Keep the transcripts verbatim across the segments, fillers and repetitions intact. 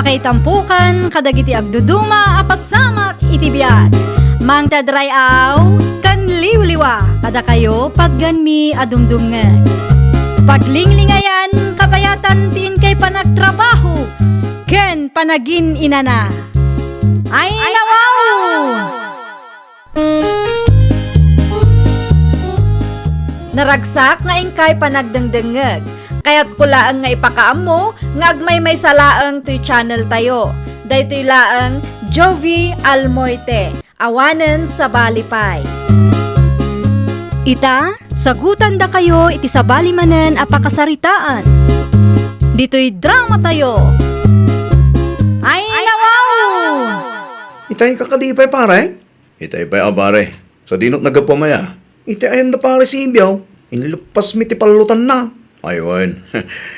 Itampukan kadagiti agduduma a pasamak iti biag. Mangted ray-aw ken liwliwa kadakayo patgenmi a dumdumngeg. Paglinglingayan, kabayatan ti inkay panagtrabaho ken panagin-inana. Ay, nawaw! Naragsak nga inkay panagdengdengngeg. Kayatko laeng nga ipakaammo nga agmaymaysa laeng toy channel tayo. Daytoy laeng Jovi Almoite, awanen sabali pay. Ita, sagutandakayo iti sabali manen a pakasaritaan. Ditoy drama tayo. Ay, nawaw! Itay kakadi pay, pare? Itay pay a, pare. Sadino ti naggapuam aya? Iti ayan da pare Sibio, inleppasmi ti pallotanna. Ay wen,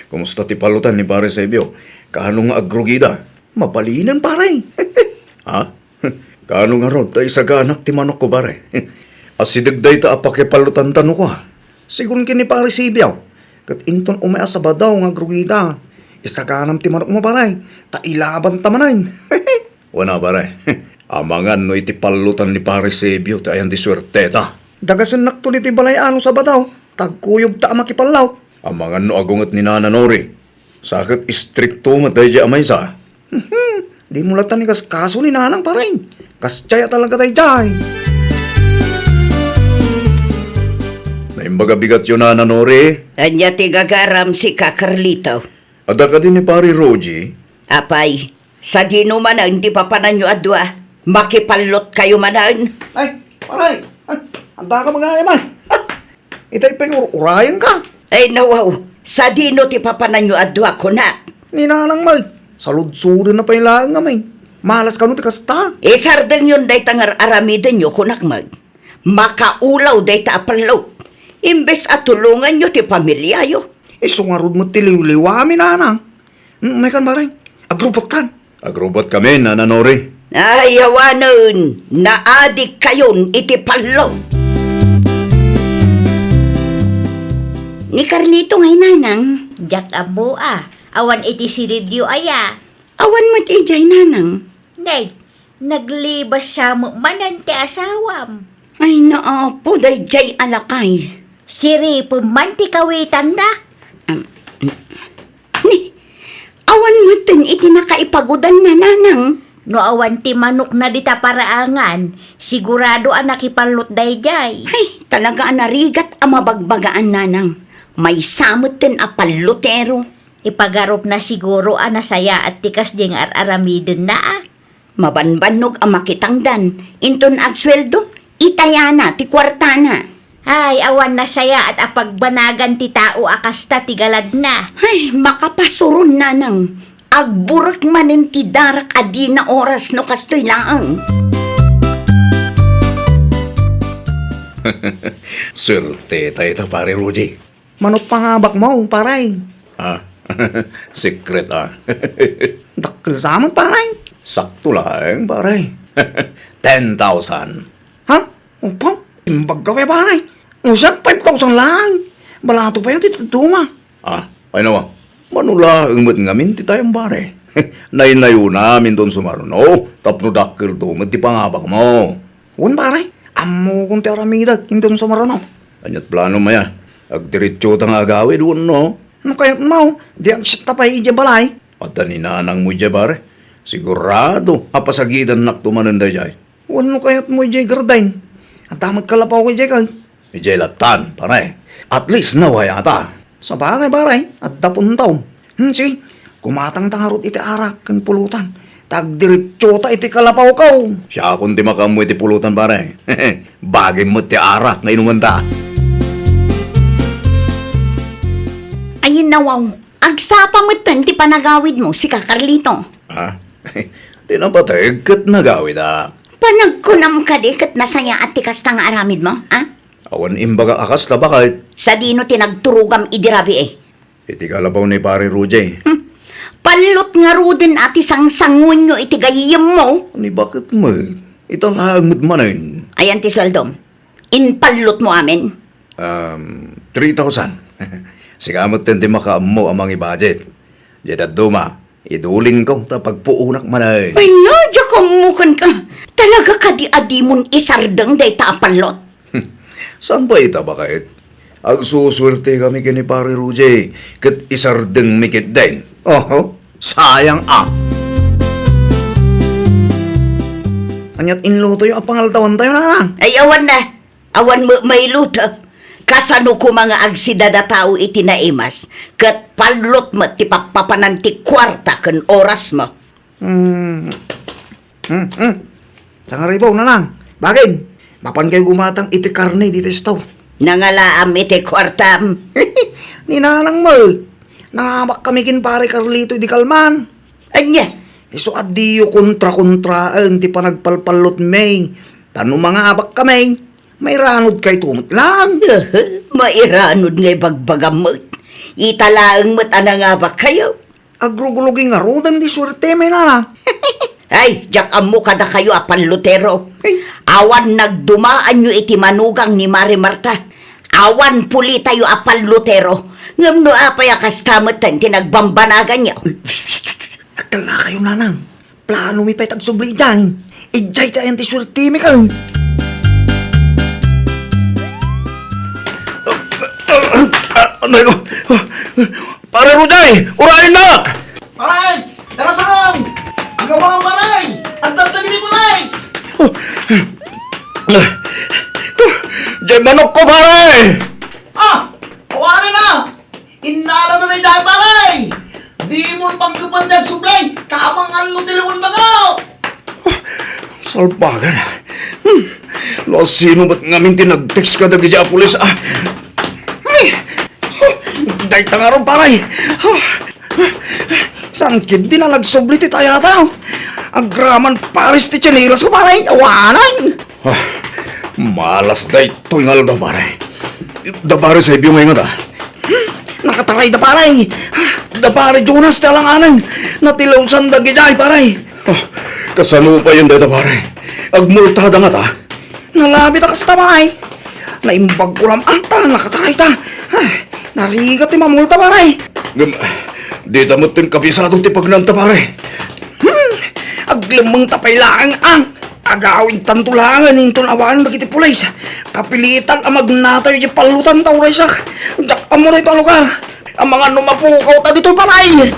kumusta ti pallotan ni pare Sibio? Kaano nga agrugida? Mabalinen, pare. Ha? Kaano ngarud ta isaganak ti manokko, pare? Asideg dayta a pakipallotanta no kua. Sigun ken ni pare Sibio, ket inton umay a Sabado nga agrugida, isaganam ti manokmo, pare, ta ilabanta manen. Wen a, pare. Amangan no iti pallotan ni pare Sibio ti ayan ti suerteta. Dagasennakto ditoy balay-a no Sabado, ta agkuyogta a makipallot. Amangan no agunget ni Nana Nori. Sa ket istrikto met daydiay a maysa. Dimo latta ni kaskaso ni Nanang, pare. Kasdiay a talaga daydiay. Naimbag a bigatyo, Nana Nori. Ania ti gagaram, sika, Carlito? Adda kadi ni Pare Rogie? Apay, sadino manen ti papananyo a dua? Makipallotkayo manen? Ay, pare! Ay, andaka mangayam, ay! Itay pay ur-urayenka? Ay, nawaw, sadino ti papananyo a dua, kunak? Ni Nanang met, saludsodenna pay laeng ngamin. Malas kano ti kasta? Isardengyon dayta nga ar-aramidenyo, kunak met. Makaulaw dayta a pallot. Imbes a tulonganyo ti pamiliayo. Isu ngarud met ti liwliwami, Nanang. Mm, maykan, pare. Agrubotkan. Agrubotkami, Nana Nori. Ay, awanen, naadikkayon iti pallot. Ni Carlito ngay, Nanang? Diak ammo a. Awan iti silidyo aya? Awan met idiay, Nanang. Nay, naglibas sa met manen ti asawam. Ay, naapo, daydiay a lakay. Siripem man ti kawitanna. Am, ni, awan metten iti nakaipagudanna, Nanang. No awan ti manokna dita paraangan, sigurado a nakipallot daydiay. Ay, talaga a narigat a mabagbagaan, Nanang. Maysa metten a pallotero. Ipagarupna siguro a nasayaat ti kasdiay nga ar-aramidenna a. Mabanbannog a makitangdan, inton agsueldo, itayana ti kuartana. Ay, awan nasayaat a pagbanagan ti tao a kasta ti galadna. Ay, makapasuron, Nanang. Agburek manen ti darak a dina oras no kastoy laeng. Suerte tayo, Pare Roger. Manok pangabakmo, pare? Ah, secret, ah. Dakkel sa met, pare. Sakto laeng, pare. Ten thousand. Ha? Upaw, imbag ka, pare. Usiak, five thousand lang. Balato pa yan ti dadduma. Ah, ay nawa. Mano laeng met ngamin ti tayam, pare. Naynayonam inton sumaruno, tapno dakkelto met ti pangabakmo. Wen, pare, ammokon ti aramidek inton sumaruno. Aniat planom aya? Agdiretsota nga agawid wenno? No kayatmo, di agsitta pay idiay balay. Adda ni nanangmo idiay, pare. Sigurado a pasagidannakto manen daydiay. Wenno kayatmo idiay garden. Adda met kalapawko idiay kay. Idiay lattan, pare. At least nawayata. Sabagay, pare, adda puntaw. Hmm, sige, kumatangta ngarud iti arak ken pulutan. Ta agdiretsota iti kalapawko. Siakon ti makaammo iti pulutan, pare. Bagim met ti arak nga inumenta. Ay, nawaw. Agsapa metten ti panagawidmo, sika, Carlito. Ah? Ti napateg ket nagawidak. Panagkunam kadi ket nasayaat ti kasta nga aramidmo, ha? Awan imbagak a kasla, baket. Sadino ti nagturogam idi rabii? Iti kalapaw ni Pare Roger. Hmm. Pallot ngaruden a ti sangsanguenyo iti gayyemmo. Ni baket met? Ita laeng met manen. Ayan ti sueldom. Inpallotmo amin? Um, three thousand. Sika metten ti makaammo a mangi-budget. Diay dadduma, Idulinko ta pagpuonak manen. Ay, no, diak ammo kenka. Talaga kadi a dimon isardeng dayta a pallot? Saan pay ita, baket? Agsusuertekami ken ni Pare Rudy, ket isardengmi ketdin. Oho, sayang a. Ania't inlutoyo a pangaldawantayo, nanang? Ay, awan na. Awan met mailuto. Kasano koma nga agsida a tao iti naimas, ket pallot met ti pappapanan ti kuarta ken orasmo. Hmm. Hmm, hmm. Sangaribaw, nanang. Bakit? Mapankayo gumatang iti karne ditoy store. Nangalaam iti kuartam. Ni nanang mo. Nangabakkami ken Pare Carlito idi kalman. Ania? Isu a diyo kontra-kontraen ti panagpalpallotmi. Ta no mangabakkami, mairanudkayto met laeng. Mairanod nga ibagbagam met. Ita laeng met a nangabakkayo. Agrugurugi ngaruden ti suertemi, nanang. Ay, diak ammo kadakayo a pallotero. Ay. Awan nagdumaanyo iti manugang ni Mare Marta. Awan pulitayo a pallotero. Ngem no apay a kasta metten ti nagbambanaganyo? Ay, psst, psst, psst. Agkallakayo, nanang. Planomi pay ti agsubli idiay. Idiay ti ayan ti suertemi ken. Anay ko. Pare Rudy, urayennak! Pare! Tara, sarong! Agawang, pare! Agdagdag ni Pulis! Diay manok ko, pare! Ah! Awari na! Innala na dayta, pare! Dimo pagkupan ti agsubli, ta amangan no ti liwen na ka! Salbagan. Hmm. No sino met ngamin ti nag-text kadagiti a pulis, ah? Ay! Dayta ngarud, pare! Saan ketdi a nagsubli ti tayata? Agraman pares ti tsinelas ko, pare! Awanan! Ah, malas daytoy nga aldaw, pare. Da pare Eusebio ngay ngata? Hmm, nakatarayda, pare. Da pare Jonas ti alanganen. Natilosan dagiti ay, pare. Ah, kasano payen dayta, pare? Agmultada ngata? Nalabit a kasta, pare. Naimbag ko ram-, anta, nakatarayda. Ah, narigat ti mamulta, pare. Ngem, dita metten kabisado ti pagnaanta, pare. Hmm, aglemmengta pay laeng, ah. Agawidtanto laengen inton awanen dagiti pulis. Kapilitan a magnatayo iti pallotan ta uraysak. Diak ammo daytoy a lugar. Amangan no mapukawta ditoy balay.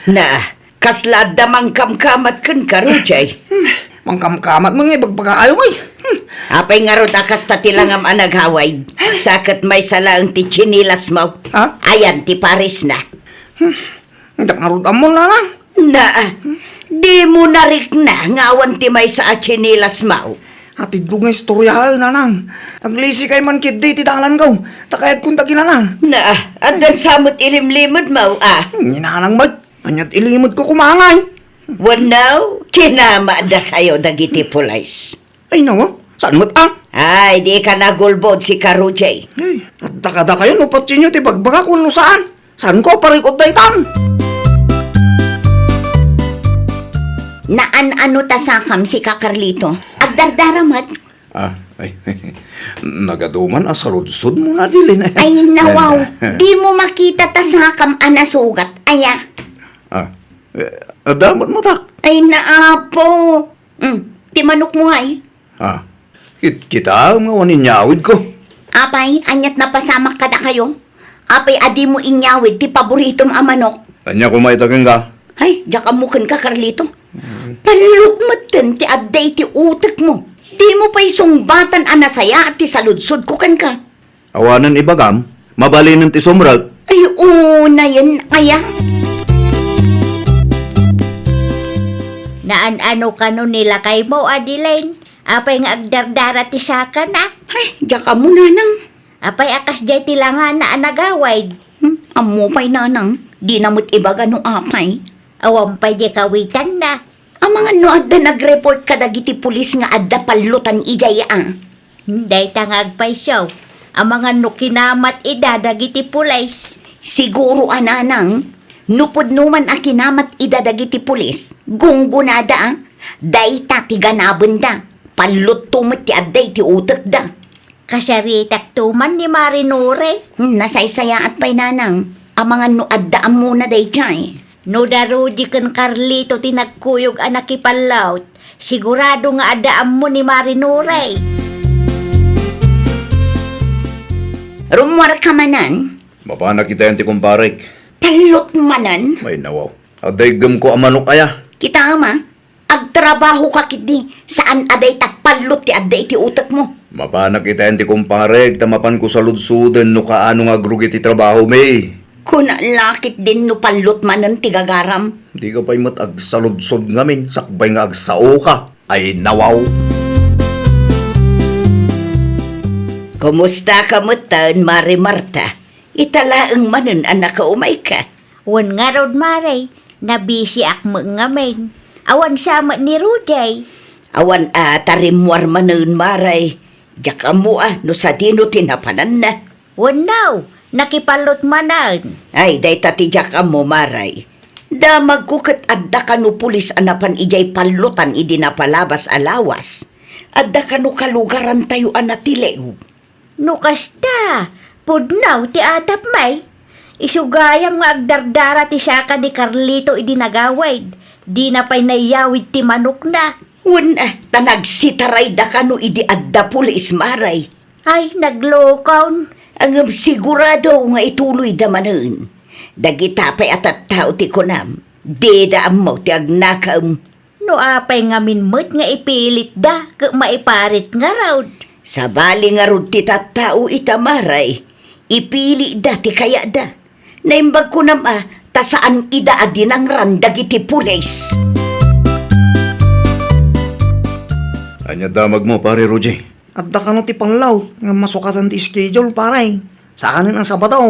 Na, kasla adda mangkamkamat kenka, Rudy? Hmm, mangkamkamat met nga ibagbagaayo, ay. Hmm. Apay ngarud a kasta ti langam a nagawid? Sa ket maysa laeng ti tsinelasmo. Ha? Ayan ti paresna. Hmm. Diak ngarud ammo, nanang. Na, dimo narikna nga awan ti maysa a tsinelasmo? Atiddog nga istoryaen, nanang. Aglisikay man ketdi ti dalanko. Ta kayatko dagiti nanang. Na, addan sa met ilimlimedmo, ah. Ni nanang met. Ania't ilimedko koma ngay? Wenno, kinamatdakayo dagiti pulis. Ay, nawa, saan met, ah? Ay, dika nagulbod, sika Rudy. Ay, adda kadakayo no patienyo ti bagbagak wenno saan. Saanko a parikut daytan? Naan-ano ta sakam, sika Carlito? Agdardara met. Ah, ay, nagaduman a saludsodmo na, Dilin. Ay, nawaw, dimo makita ta sakam a nasugat, aya? Ah, eh, adda met matak. Ay, naapo. Mm, ti manokmo ngay? Ah, kit-, kitaem nga awan inyawidko. Apay, ania't napasamak kadakayo? Apay a dimo inyawid ti paboritom a manok? Ania koma ita kenka? Ay, diak ammo kenka, Carlito. Mm. Pallot metten ti adda iti utekmo. Dimo pay sungbatan a nasayaat ti saludsodko kenka. Awanen ibagam, mabalinen ti sumrek. Ay, unayen aya? Naan-ano kano ni lakaymo, Adeline? Apay nga agdardara ti sakana? Ay, diak ammo, nanang. Apay a kasdiay ti langana a nagawid? Hmm, ammo pay, nanang. Dina met ibaga no apay. Awan pay di kawitanna. Amangan no adda nag-report kadagiti pulis nga adda pallotan idiay, a? Dayta nga agpayso, amangan no kinamat ida dagiti pulis. Siguro a, nanang, no pudno man a kinamat ida dagiti pulis, gunggonada, a? Dayta ti ganabenda. Pallotto met ti adda iti utekda. Kasaritakto man ni Mare Nore. Hmm, nasaysayaat pay, nanang. Amangan no adda ammona daydiay. No da Rudy ken Carlito ti nagkuyog a nakipallawt, sigurado nga adda ammo ni Mari Nuray. Rummuarka manen? Mapanak itayan ti kumparek. Pallot manen? Ay, nawaw. Adda iggemko a manok aya? Kitaem a. Agtrabahoka ketdi, saan a dayta pallot ti adda iti utekmo. Mapanak itayan ti kumparek, ta mapanko saludsoden no kaano nga agrugi ti trabahomi. Kuna la ketdin no pallot manen ti gagaram. Dika pay met agsaludsod ngamin, sakbay nga agsaoka. Ay, nawaw. Kumustaka metten, Mari Marta? Ita laeng manen a nakaumayka. Wen ngarud, Mari, nabisiak met ngamin. Awan sa met ni Rudy. Awan a ta rimmuar manen, Mari. Diak ammo a no sadino ti napananna. Wenno, nakipallot manen. Ay, dayta ti diak ammo, Mari. Damagko ket adda kano pulis a napan idiay pallotan idi napalabas a lawas. Adda kano kalugarantayo a natiliw. No kasta, pudno ti atapmi. Isu gayam nga agdardara ti saka ni Carlito idi nagawid. Dina pay naiyawid ti manokna. Wen, ah, ta nagsitaray da kano idi adda pulis, Mari. Ay, naglokon. Ngem sigurado nga ituloyda manen. Dagita pay a tattao ti kunam, dida ammo ti agnakem. No apay ngamin met nga ipilitda ket maiparit ngarud? Sabali ngarud ti tattao ita, Mari, ipilitda ti kayatda. Naimbag kunam a, ta saan ida a dinangran dagiti pulis. Ania damagmo, Pare Rudy? Adda kano ti pallawt nga masukatan ti schedule, pare. Saanen a Sabado.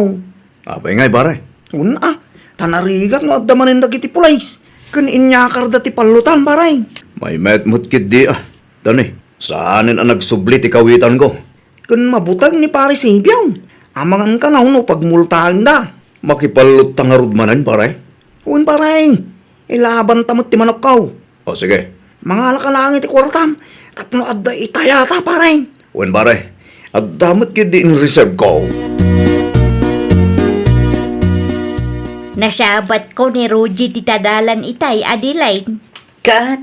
Apay ngay, pare? Wen a, ta narigat no adda manen dagiti pulis. Ken inyakarda ti pallotan, pare. Maymayat met ketdi a. Tani, saanen a nagsubli ti kawitanko. Ken mabuteng ni Pare Sibio. Amangan kano no pagmultaenda. Makipallotta ngarud manen, pare? Wen, pare. Ilabanta met ti manokko. O, sige. Mangalaka laeng iti kuartam tapno adda itayata, pare. Wen, pare. Adda met ketdi in reserve ko. Nasabatko ni Rudy ti tadalan itay, Adeline. Ket?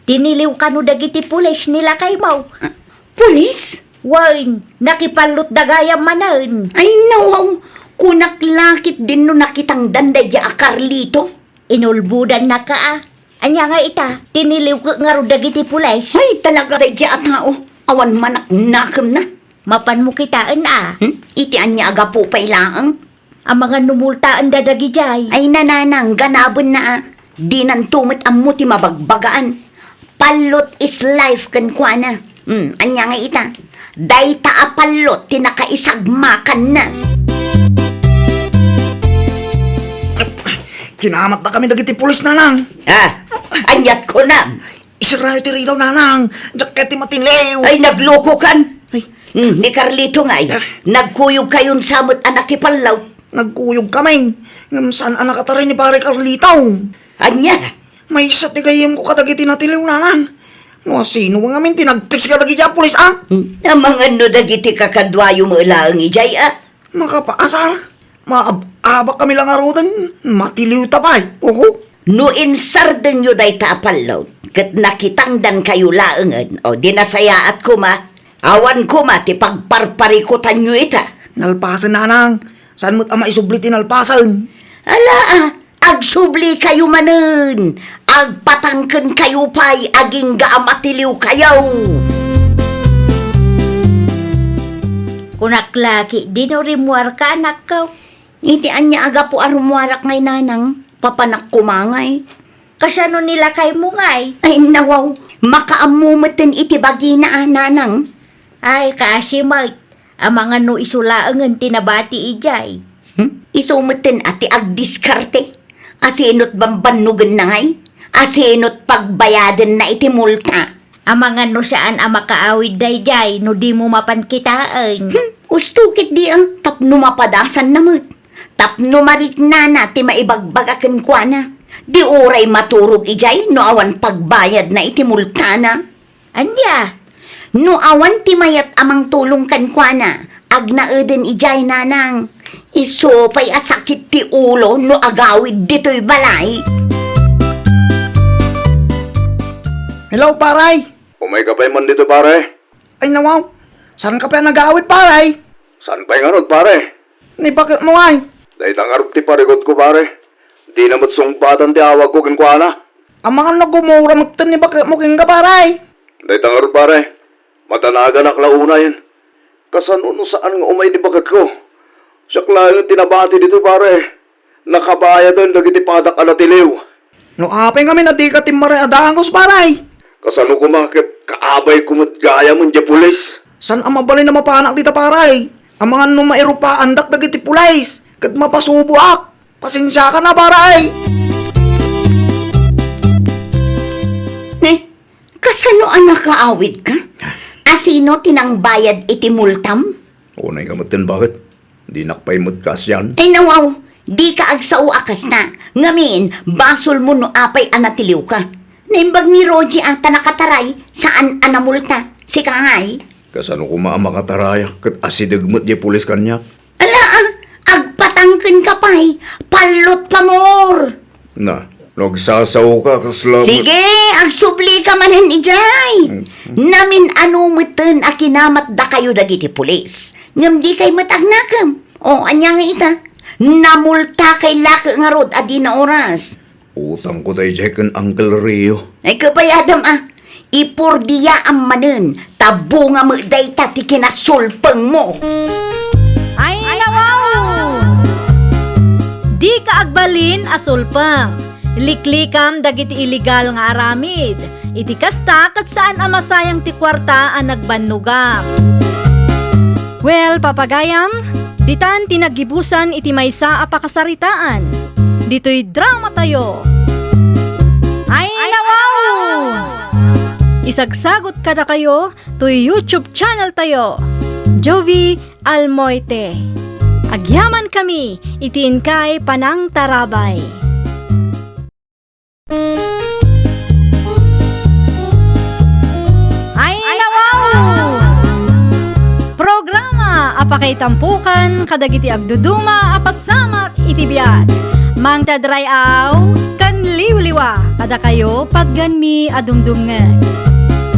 Tiniliw kano dagiti pulis ni lakaymo. Ah, pulis? Wen, nakipallotda gayam manen. Ay, nawaw. Kunak la ketdin no nakitangdan daydiay a Carlito. Inulbodannaka a. Ania nga ita, tiniliw ket ngarud dagiti pulis? Ay, talaga daydiay a tao. Awan manaknakemna. Mapanmo kitaen a. Hmm? Iti ania a gapu pay laeng? Amangan no multaenda dagidiay. Ay, nanang, ganabenna a. Dinanto met ammo ti mabagbagaan. Pallot is life kenkuana. Hmm, ania nga ita? Dayta a pallot ti nakaisagmakanna. Kinamatda kami dagiti pulis, nanang. Ah, aniat kunam? Isarayo ti rigaw, nanang. Diak kayat ti matiliw. Ay, naglokokan. Ay. Hmm, ni Carlito ngay. Ah. Nagkuyog kayon sa met a nakipallawt. Nagkuyog kami. Ngem saan a nakataray ni Pare Carlito. Ania? Maysa ti gayyemko kadagiti natiliw, nanang. No asino ngamin ti nag-text kadagiti a pulis, a? Hmm. Amangan no dagiti kakaduayo met laeng idiay, a? Makapaasar. Maab-abak kami la ngaruden. Matiliwta pay. Oho. No insardenyo dayta a pallot, ket nakitangdankayo laengen, o di nasayaat koma, awan koma ti pagparparikutanyo ita. Nalpasen, nanang. Saan met a maisubli ti nalpasen? Ala, a, agsublikayo manen. Agpatangkenkayo pay agingga a matiliwkayo. Kunak la ketdi no rimmuarka, anakko. Iti ania a gapu a rummuarak ngay, nanang? Papanak koma ngay. Kasano ni lakaymo ngay? Ay, nawaw. Makaammo metten iti bagina a, nanang. Ay, kaasi met. Amangan no isu laengen ti nabati idiay. Hmm? Isu metten a ti agdiskarte. Asinot bambannogenna ngay? Asinot pagbayadenna iti multa? Amangan no saan a makaawid daydiay no dimo mapan kitaen. Hmm, usto ketdi a, tapno mapadasanna met. Tapno mariknana ti maibagbaga kenkuana. Di uray maturog idiay no awan pagbayadna iti multana. Ania? No awan ti mayat a mangtulong kenkuana, agnaeden idiay, nanang. Isu pay a sakit ti ulo no agawid ditoy balay. Hello, pare! Umayka pay man ditoy, pare? Ay, nawaw. Saanka pay a nagawid, pare? Saan pay ngarud, pare? Ni baketmo, ay. Dayta ngarud ti parikutko, pare. Dina met sungbatan ti awagko kenkuana. Amangan no gumura metten ni baketmo kenka, pare. Dayta ngarud, pare. Madanaganak la unayen. Kasano no saan nga umay ni baketko? Siak laeng ti nabati ditoy, pare. Nakabayaden dagiti padak a natiliw. No apay ngamin a dika timmaray a dangus, pare? Kasano koma ket kaabayko met gayam diay pulis? Saan a mabalin a mapanak dita, pare? Amangan no mairupaandak dagiti pulis ket mapasuboak. Pasensiakan a, pare. Ne, kasano a nakaawidka? Asino ti nangbayad iti multam? Unayka metten, baket? Dinak pay met kaasian. Ay, nawaw, dika agsao a kasta. Ngamin, basolmo no apay a natiliwka. Naimbag ni Rogie a ta nakataray, saan a namulta. Sika ngay? Kasano koma a makatarayak ket asideg met diay pulis kaniak? Ala, ah, agpatangkenka pay. Pallot pamor. Na, no agsasaoka, kasla met. Sige, agsublika manen idiay. Mm. Namin-ano metten a kinamatdakayo dagiti pulis. Ngem dikay met agnakem. O, ania nga ita? Namultakay lake ngarud a dina oras. Utangko daydiay ken Uncle Rio. Ay, kabayadam a. Ipordiaam manen, ta bunga met dayta ti kinasulpengmo. Ay, nawaw! Dika agbalin a sulpeng. Liklikam dagiti illegal nga aramid. Iti kasta, ket saan a masayang ti kuarta a nagbannogam. Well, papagayam, ditan ti naggibusan iti maysa a pakasaritaan. Ditoy dramatayo. Ay, nawaw! Isagsagot kadakayo toy YouTube channel tayo, Jovi Almoite. Agyamankami iti inkay panangtarabay. Ay, nawaw! Programa a pakaitampokan kadagiti agduduma a pasamak iti biag. Mangted ray-aw ken liwliwa kadakayo pagganmi a dumdumngeg.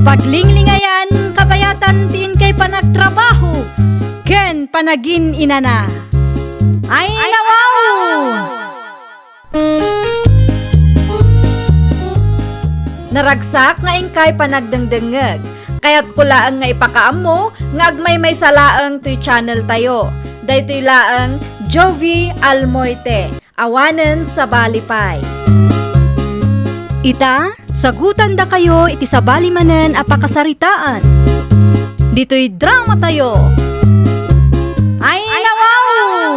Paglinglingayan, kabayatan ti inkay panagtrabaho ken panagin-inana. Ay, nawaw! Naragsak nga inkay panagdengdengngeg. Kayatko laeng nga ipakaammo nga agmaymaysa laeng toy channel tayo. Daytoy laeng Jovi Almoite. Awanen sabali pay. Ita, sagutandakayo iti sabali manen a pakasaritaan. Ditoy dramatayo. Ay, nawaw!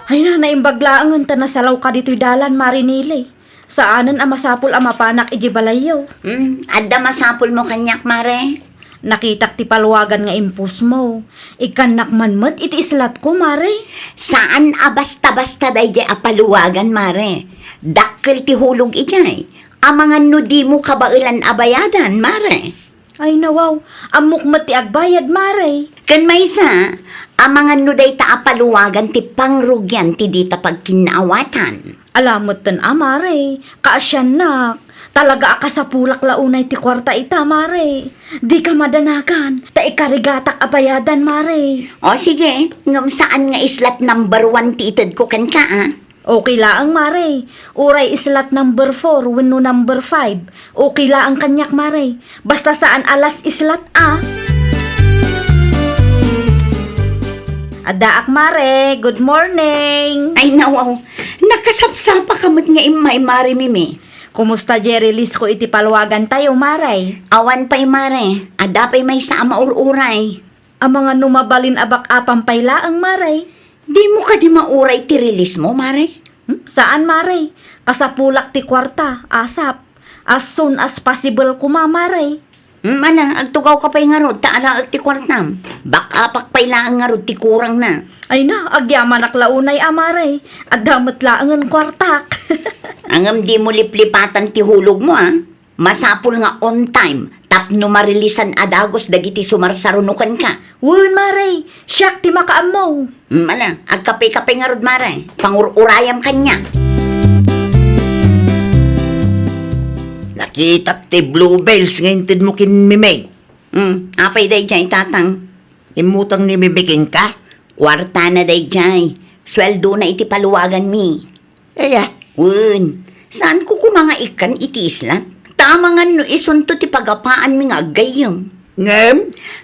Ay na, naimbag laengen ta nasalawka ditoy dalan, Mare Nilay. Saanen a masapul a mapanak idiay balayyo. Hmm, adda masapulmo kaniak, Mare? Nakitak ti paluagan nga impostmo. Ikkannak man met iti islatko, Mare. Saan a basta-basta daydiay a paluagan, Mare. Dakkel ti hulog idiay. Amangan no dimo kabaelan a bayadan, Mare. Ay, nawaw, ammok met ti agbayad, Mare. Ken maysa, amangan no dayta a paluagan ti pangrugian ti dita pagkinnaawatan. Ala metten a, Mare, kaasiannak. Talaga a kasapulak la unay ti kuarta ita, Mare. Dika madanagan, ta ikarigatak a bayadan, Mare. O sige, ngem saan nga islat number one ti itedko kenka, a? Okay laeng, Mare. Uray islat number four wenno number five. Okay laeng kaniak, Mare. Basta saan a last islat, a. Addaak, Mare. Good morning. Ay, nawaw. Nakasapsapaka met nga immay, Mare Mimi. Kumusta diay release ko iti paluagan tayo, Mare? Awan pay, Mare. Adda pay maysa a maur-uray. Amangan no mabalin a back-upan pay laeng, Mare. Dimo kadi mauray ti release mo, Mare? Hmm? Saan, Mare. Kasapulak ti kuarta, asap. As soon as possible koma, Mare. Hmm, ala, agtugawka pay ngarud, ta alaek ti kuartam. Back-upak pay laeng ngarud ti kurangna. Ay na, agyamanak la unay a, Mare. Adda met laengen kuartak. Ngem dimo liplipatan ti hulogmo, a. Masapul nga on time, Tapno marilisan a dagus dagiti sumarsaruno kenka. Wen, Mare, siak ti makaammo. Mala, agkape-kape ngarud, Mare. Pangur-urayam kaniak. Nakitak ti bluebells nga intedmo ken Mimi. Hmm, apay daydiay, Tatang? Immutang ni Mimi kenka? Kuartana daydiay. Sueldona iti paluwaganmi. Aya? Wen, saanko koma nga ikkan iti isla? Ta amangan no isunto ti pagapaanmi nga aggayyem. Ngem?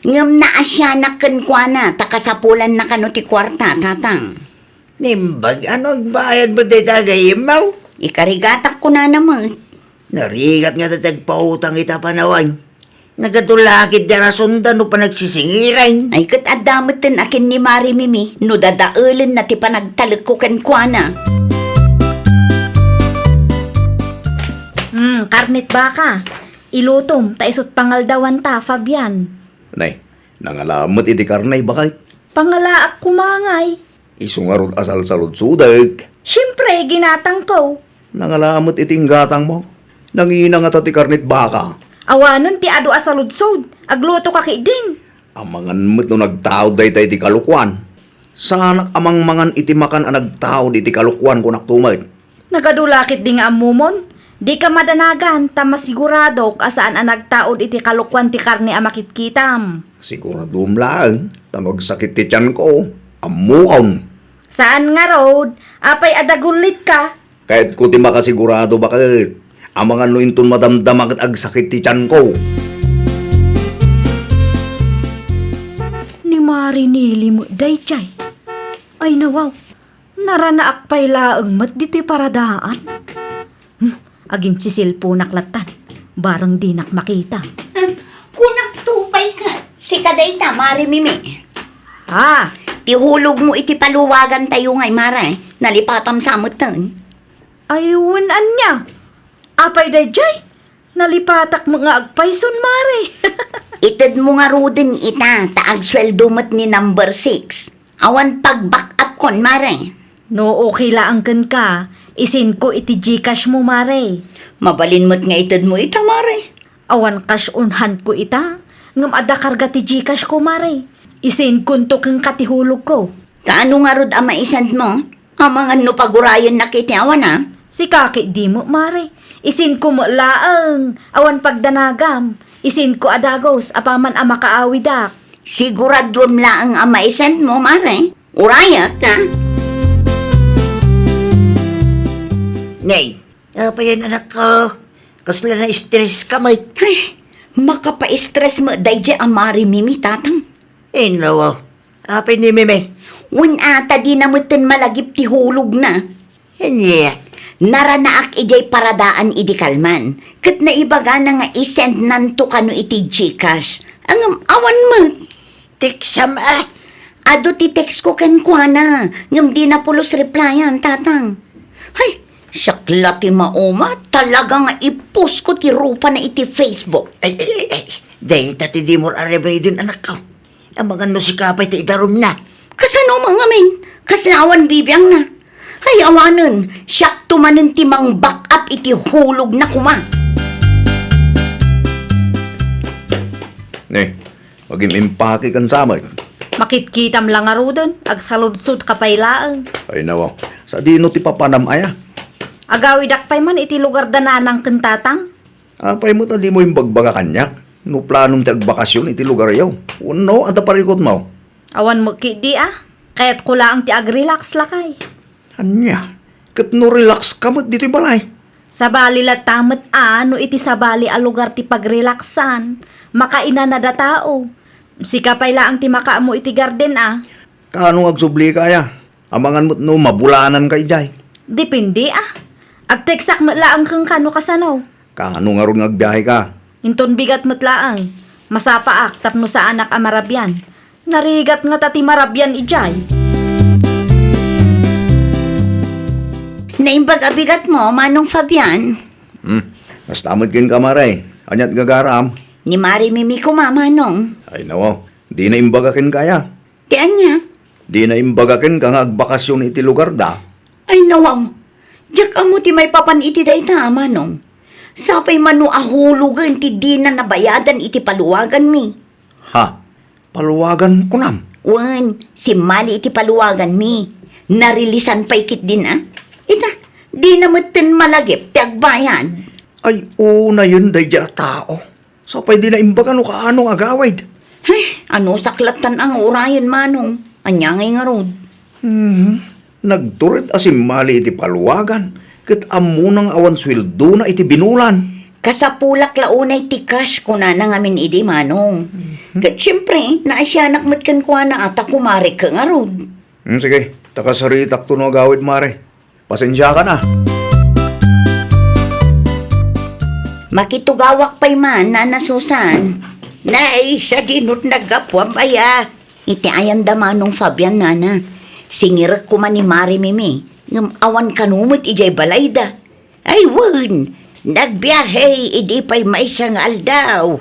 Ngem naasianak kenkuana, ta kasapulanna kano ti kuarta, Tatang. Naimbag, ano agbayadmo dayta gayyemmo? Ikarigatak kunana met. Narigat nga ti agpautang ita panawen. Nagadu la ketdi a rasonda no panagsisingiran. Ay, ket adda metten a ken ni Mari Mimi no dadaelenna ti panagtalekko kenkuana. Hmm, karnet baka. Ilutom ta isut' pangaldawanta, Fabian. Nay, nangala met iti karne, baket. Pangalaak koma ngay. Isu ngarud a salsaludsodek. Siempre, ginatangko. Nangala met iti inggatangmo. Nangina ngata ti karnet baka. Awanen ti adu a saludsod. Aglutoka ketdin. Amangan met no nagtaud dayta iti kalokuan. Saanak a mangmangan iti makan a nagtaud iti kalokuan, kunak to met. Nagadu la ketdi nga ammomon? Dika madanagan, ta masiguradok a saan a nagtaud iti kalokuan ti karne a makitkitam. Siguraduem laeng, ta no agsakit ti tianko, ammokon. Saan ngarud, apay a dagullitka? Kayatko ti makasigurado, baket. Amangan no inton madamdama ket agsakit ti tianko. Ni Mari Nili met daydiay. Ay, nawaw. Naranaak pay laeng met ditoy paradaan. Hmm, aginsisilponak lattan. Bareng dinak makita. Hmm, kunak to pay ket, sika dayta, Mari Mimi. Ah! Ti hulogmo iti paluwagantayo ngay, Mare. Nalipatam sa metten. Ay, wen ania? Apay daydiay? Nalipatak met nga agpayson, Mare. Itedmo ngaruden ita, ta agsueldo met ni number six. Awan pag-back up kon, Mare. No okay laeng kenka, isendko iti GCash mo, Mare. Mabalin met nga itedmo ita, Mare. Awan cash on hand ko ita, ngem adda karga ti GCash ko, Mare. Isendkonto kenka ti hulogko. Kaano ngarud a maisend mo? Amangan no pagurayennak iti awan, a? Sika ketdi met, Mare. Isendko met laeng, awan pagdanagam. Isendko a dagus, apaman a makaawidak. Siguraduem laeng a maisend mo, Mare. Urayek, a? Nay, apayen, anakko? Kasla na-stress ka met. Ay, makapa-stress met daydiay a Mari Mimi, Tatang. Ay, nawaw. Apay ni Mimi? Wen a, ta dina metten malagip ti hulogna. Ania? Naranaak idiay paradaan idi kalman, ket naibagana nga isendnanto kano iti GCash. Ngem awan met. Teksam a? Adu ti text ko kenkuana, ngem dina pulos replyan, Tatang. Hay, siak la ti mauma, talaga nga i-post ko ti rupana iti Facebook. Ay, ay, ay, ay. Dayta ti dimo a remedyom, anakko. Amangan no sika pay ti idarumna. Kasano man ngamin? Kasla awan bibiangna. Ay, awanen, siakto manen ti mang-back up iti hulogna koma. Ne, magim-impake ken samet. Makitkitam la ngaruden, agsaludsodka pay laeng. Ay, nawaw. Sadino ti papanam aya? Agawidak pay man iti lugar da nanang ken tatang. Apay met a dimo imbagbaga kaniak no planom ti agbakasyon iti lugaryo? Wenno, adda parikutmo? Awan met ketdi a. Kayatko laeng ti agrelax, lakay. Ania? Ket no relax ka met ditoy balay? Sabali latta met a no iti sabali a lugar ti pagrelaxan, makainanad a tao. Sika pay laeng ti makaammo iti garden a. Kaano nga agsublika aya? Amangan met no mabulananka idiay. Depende a. Agteksak met laeng kenka no kasano. Kaano ngarud nga agbiaheka? Inton bigat met laeng. Masapaak tapno saanak a marabian. Narigat ngata ti marabian idiay. Naimbag a bigatmo, Manong Fabian? Hmm. Kasta met kenka, Mare. Ania't gagaram? Ni Mari Mimi koma, Manong. Ay, nawaw. Dina imbaga kenka aya? Ti ania? Dina imbaga kenka nga agbakasyon iti lugarda? Ay, nawaw. Diak ammo ti maipapan iti dayta, Manong. Sapay mano a hulogen ti dina nabayadan iti paluwaganmi. Ha? Paluwagan kunam? Wen, simmali iti paluwaganmi. Narilisan pay ketdin a. Ita, dina metten malagip ti agbayad. Ay, unayen daydiay a tao. Sapay dina imbaga no kaano nga agawid. Ay, ano saklattan ang urayen, Manong? Ania ngay ngarud? Hmm. Nagtured a simmali iti paluwagan, ket ammona nga awan sueldona iti binulan. Kasapulak la unay ti cash, kunana ngamin idi, Manong. Mhm. Ket siempre, naasianak met kenkuana a ta kumarek ngarud. Hmm, sige, ta kasaritakto no agawid, Mare. Pasensiakan a. Makitugawak pay man, Nana Susan. Nay, sadinot naggapuam aya? Iti ayan da Manong Fabian, Nana. Singirek koma ni Mari Mimi, ngem awan kano met idiay balayda. Ay wen, nagbiahe idi pay maysa nga aldaw.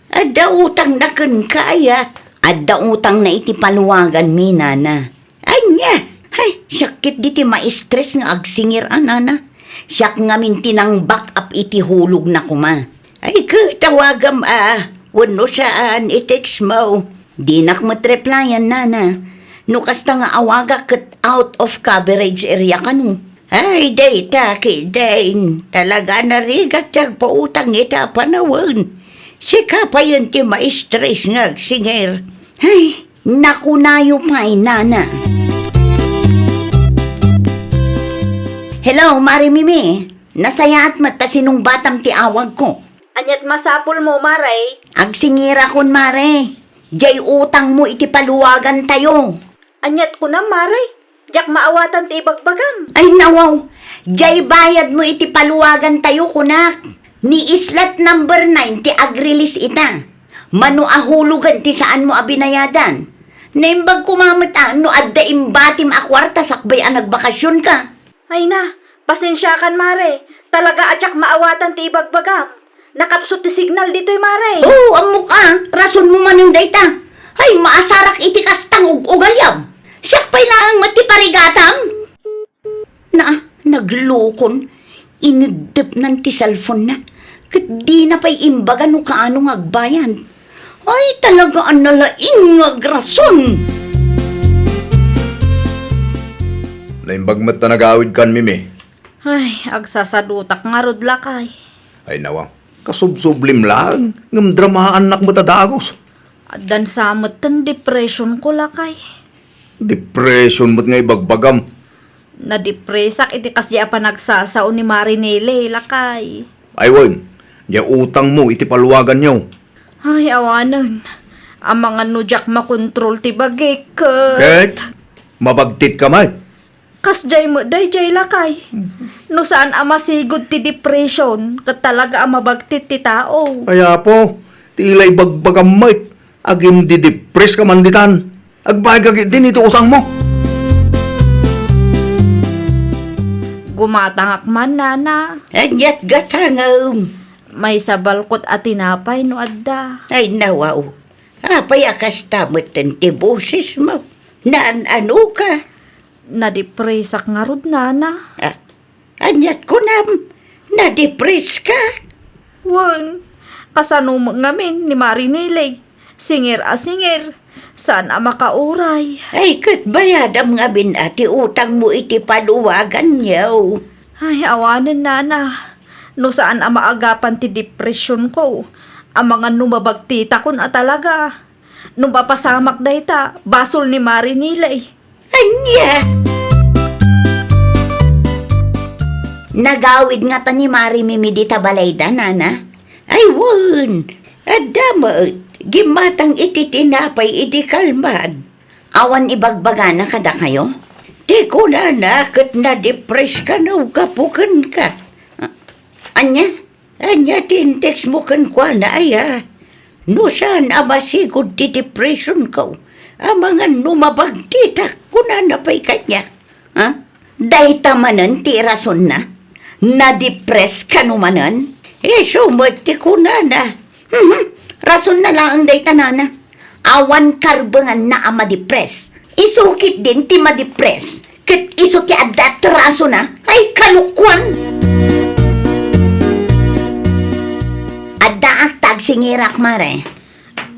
Adda utangna kenka aya? Adda utangna iti paluwaganmi, Nana. Ania? Ay, siak ketdi ti ma-stress nga agsingir a, Nana. Siak ngamin ti nang-back up iti hulogna koma. Ay, ket tawagam a, wenno saan, i-text mo. Dinak met replyan, Nana. No kasta nga awagak ket out of coverage area kano. Ay, dayta ketdin. Talaga narigat ti agpautang ita a panawen. Sika payen ti ma-stress nga agsingir. Ay, nakunayo pay, Nana. Hello, Mari Mimi. Nasayaat met ta sinungbatam ti awagko. Aniat masapulmo, Mare? Agsingirakon, Mare. Diay utangmo iti paluwagantayo. Aniat kunam, Mare? Diak maawatan ti ibagbagam. Ay, nawaw. Diay bayadmo iti paluwagantayo, kunak. Ni slot number nine ti ag-release ita. Mano a hulogen ti saanmo a binayadan. Naimbag koma met a no adda imbatim a kuarta sakbay a nagbakasionka. Ay na, pasensiakan, Mare. Talaga a diak maawatan ti ibagbagam. Nakapsut ti signal ditoy, Mare. Oo, ammok a. Rasonmo manen dayta. Ay, maasarak iti kastang ug-ugaliam. Siak pay laeng met ti parigatam. Na, naglukon. Ineddepnan ti cellphone-na. Ket dina pay imbaga no kaano nga agbayad. Ay, talaga a nalaing nga agrason! Naimbag met ta nagawidkan, Mimi. Ay, agsasadutak ngarud, lakay. Ay, nawa. Kasubsublim laeng, ngem dramaannak met a dagus. Addan sa metten depression ko, lakay. Depression met nga ibagbagam. Nadepresak iti kasdi a panagsasao ni Mari Nele, lakay. Ay wen, diay utangmo iti paluwaganyo. Ay, awanen. Amangan no diak makontrol ti bagik, ket. Ket? Mabagtitka met. Kasdiay met daydiay, lakay. No saan a masigud ti depression, ket talaga a mabagtit ti tao. Ay, Apo, ti ila ibagbagam met, agimdidepress ka man ditan. Agbayadka ketdin iti utangmo. Gumatangak man, Nana. Aniat gatangem? Maysa balkot a tinapay no adda. Ay, nawaw. Apay a kasta metten ti bosesmo? Naan-ano ka? Nadepresak ngarud, Nana. Ah, aniat kunam? Nadepress ka? Wen, kasano met ngamin ni Mari Nele? Singir a singir. Saan a makauray. Ay, ket bayadam ngamin a ti utangmo iti paluwaganyo. Ay, awanen, Nana. No saan a maagapan ti depression ko, amangan no mabagtitakon a talaga. No mapasamak dayta, basol ni Mari Nele. Ania? Nagawid ngata ni Mari Mimi dita balayda, Nana? Ay, wen. Adda met. Gimmatang iti tinapay idi kalman. Awan ibagbagana kadakayo? Ti kunana ket nadepress kano gapu kenka. Ania? Ania ti in-text mo kenkuana, aya? No saan a masigud ti depression ko, amangan no mabagtitak, kunana pay kaniak. Ha? Dayta manen ti rasonna? Nadepress kano manen? Isu met ti kunana. Mhm. Rasonna laeng dayta, Nana. Awan karbenganna a madepress. Isu ketdin ti madepress. Ket isu ti adda a trasona. Ay, kalokuan! Addaak ta agsingirak, Mare.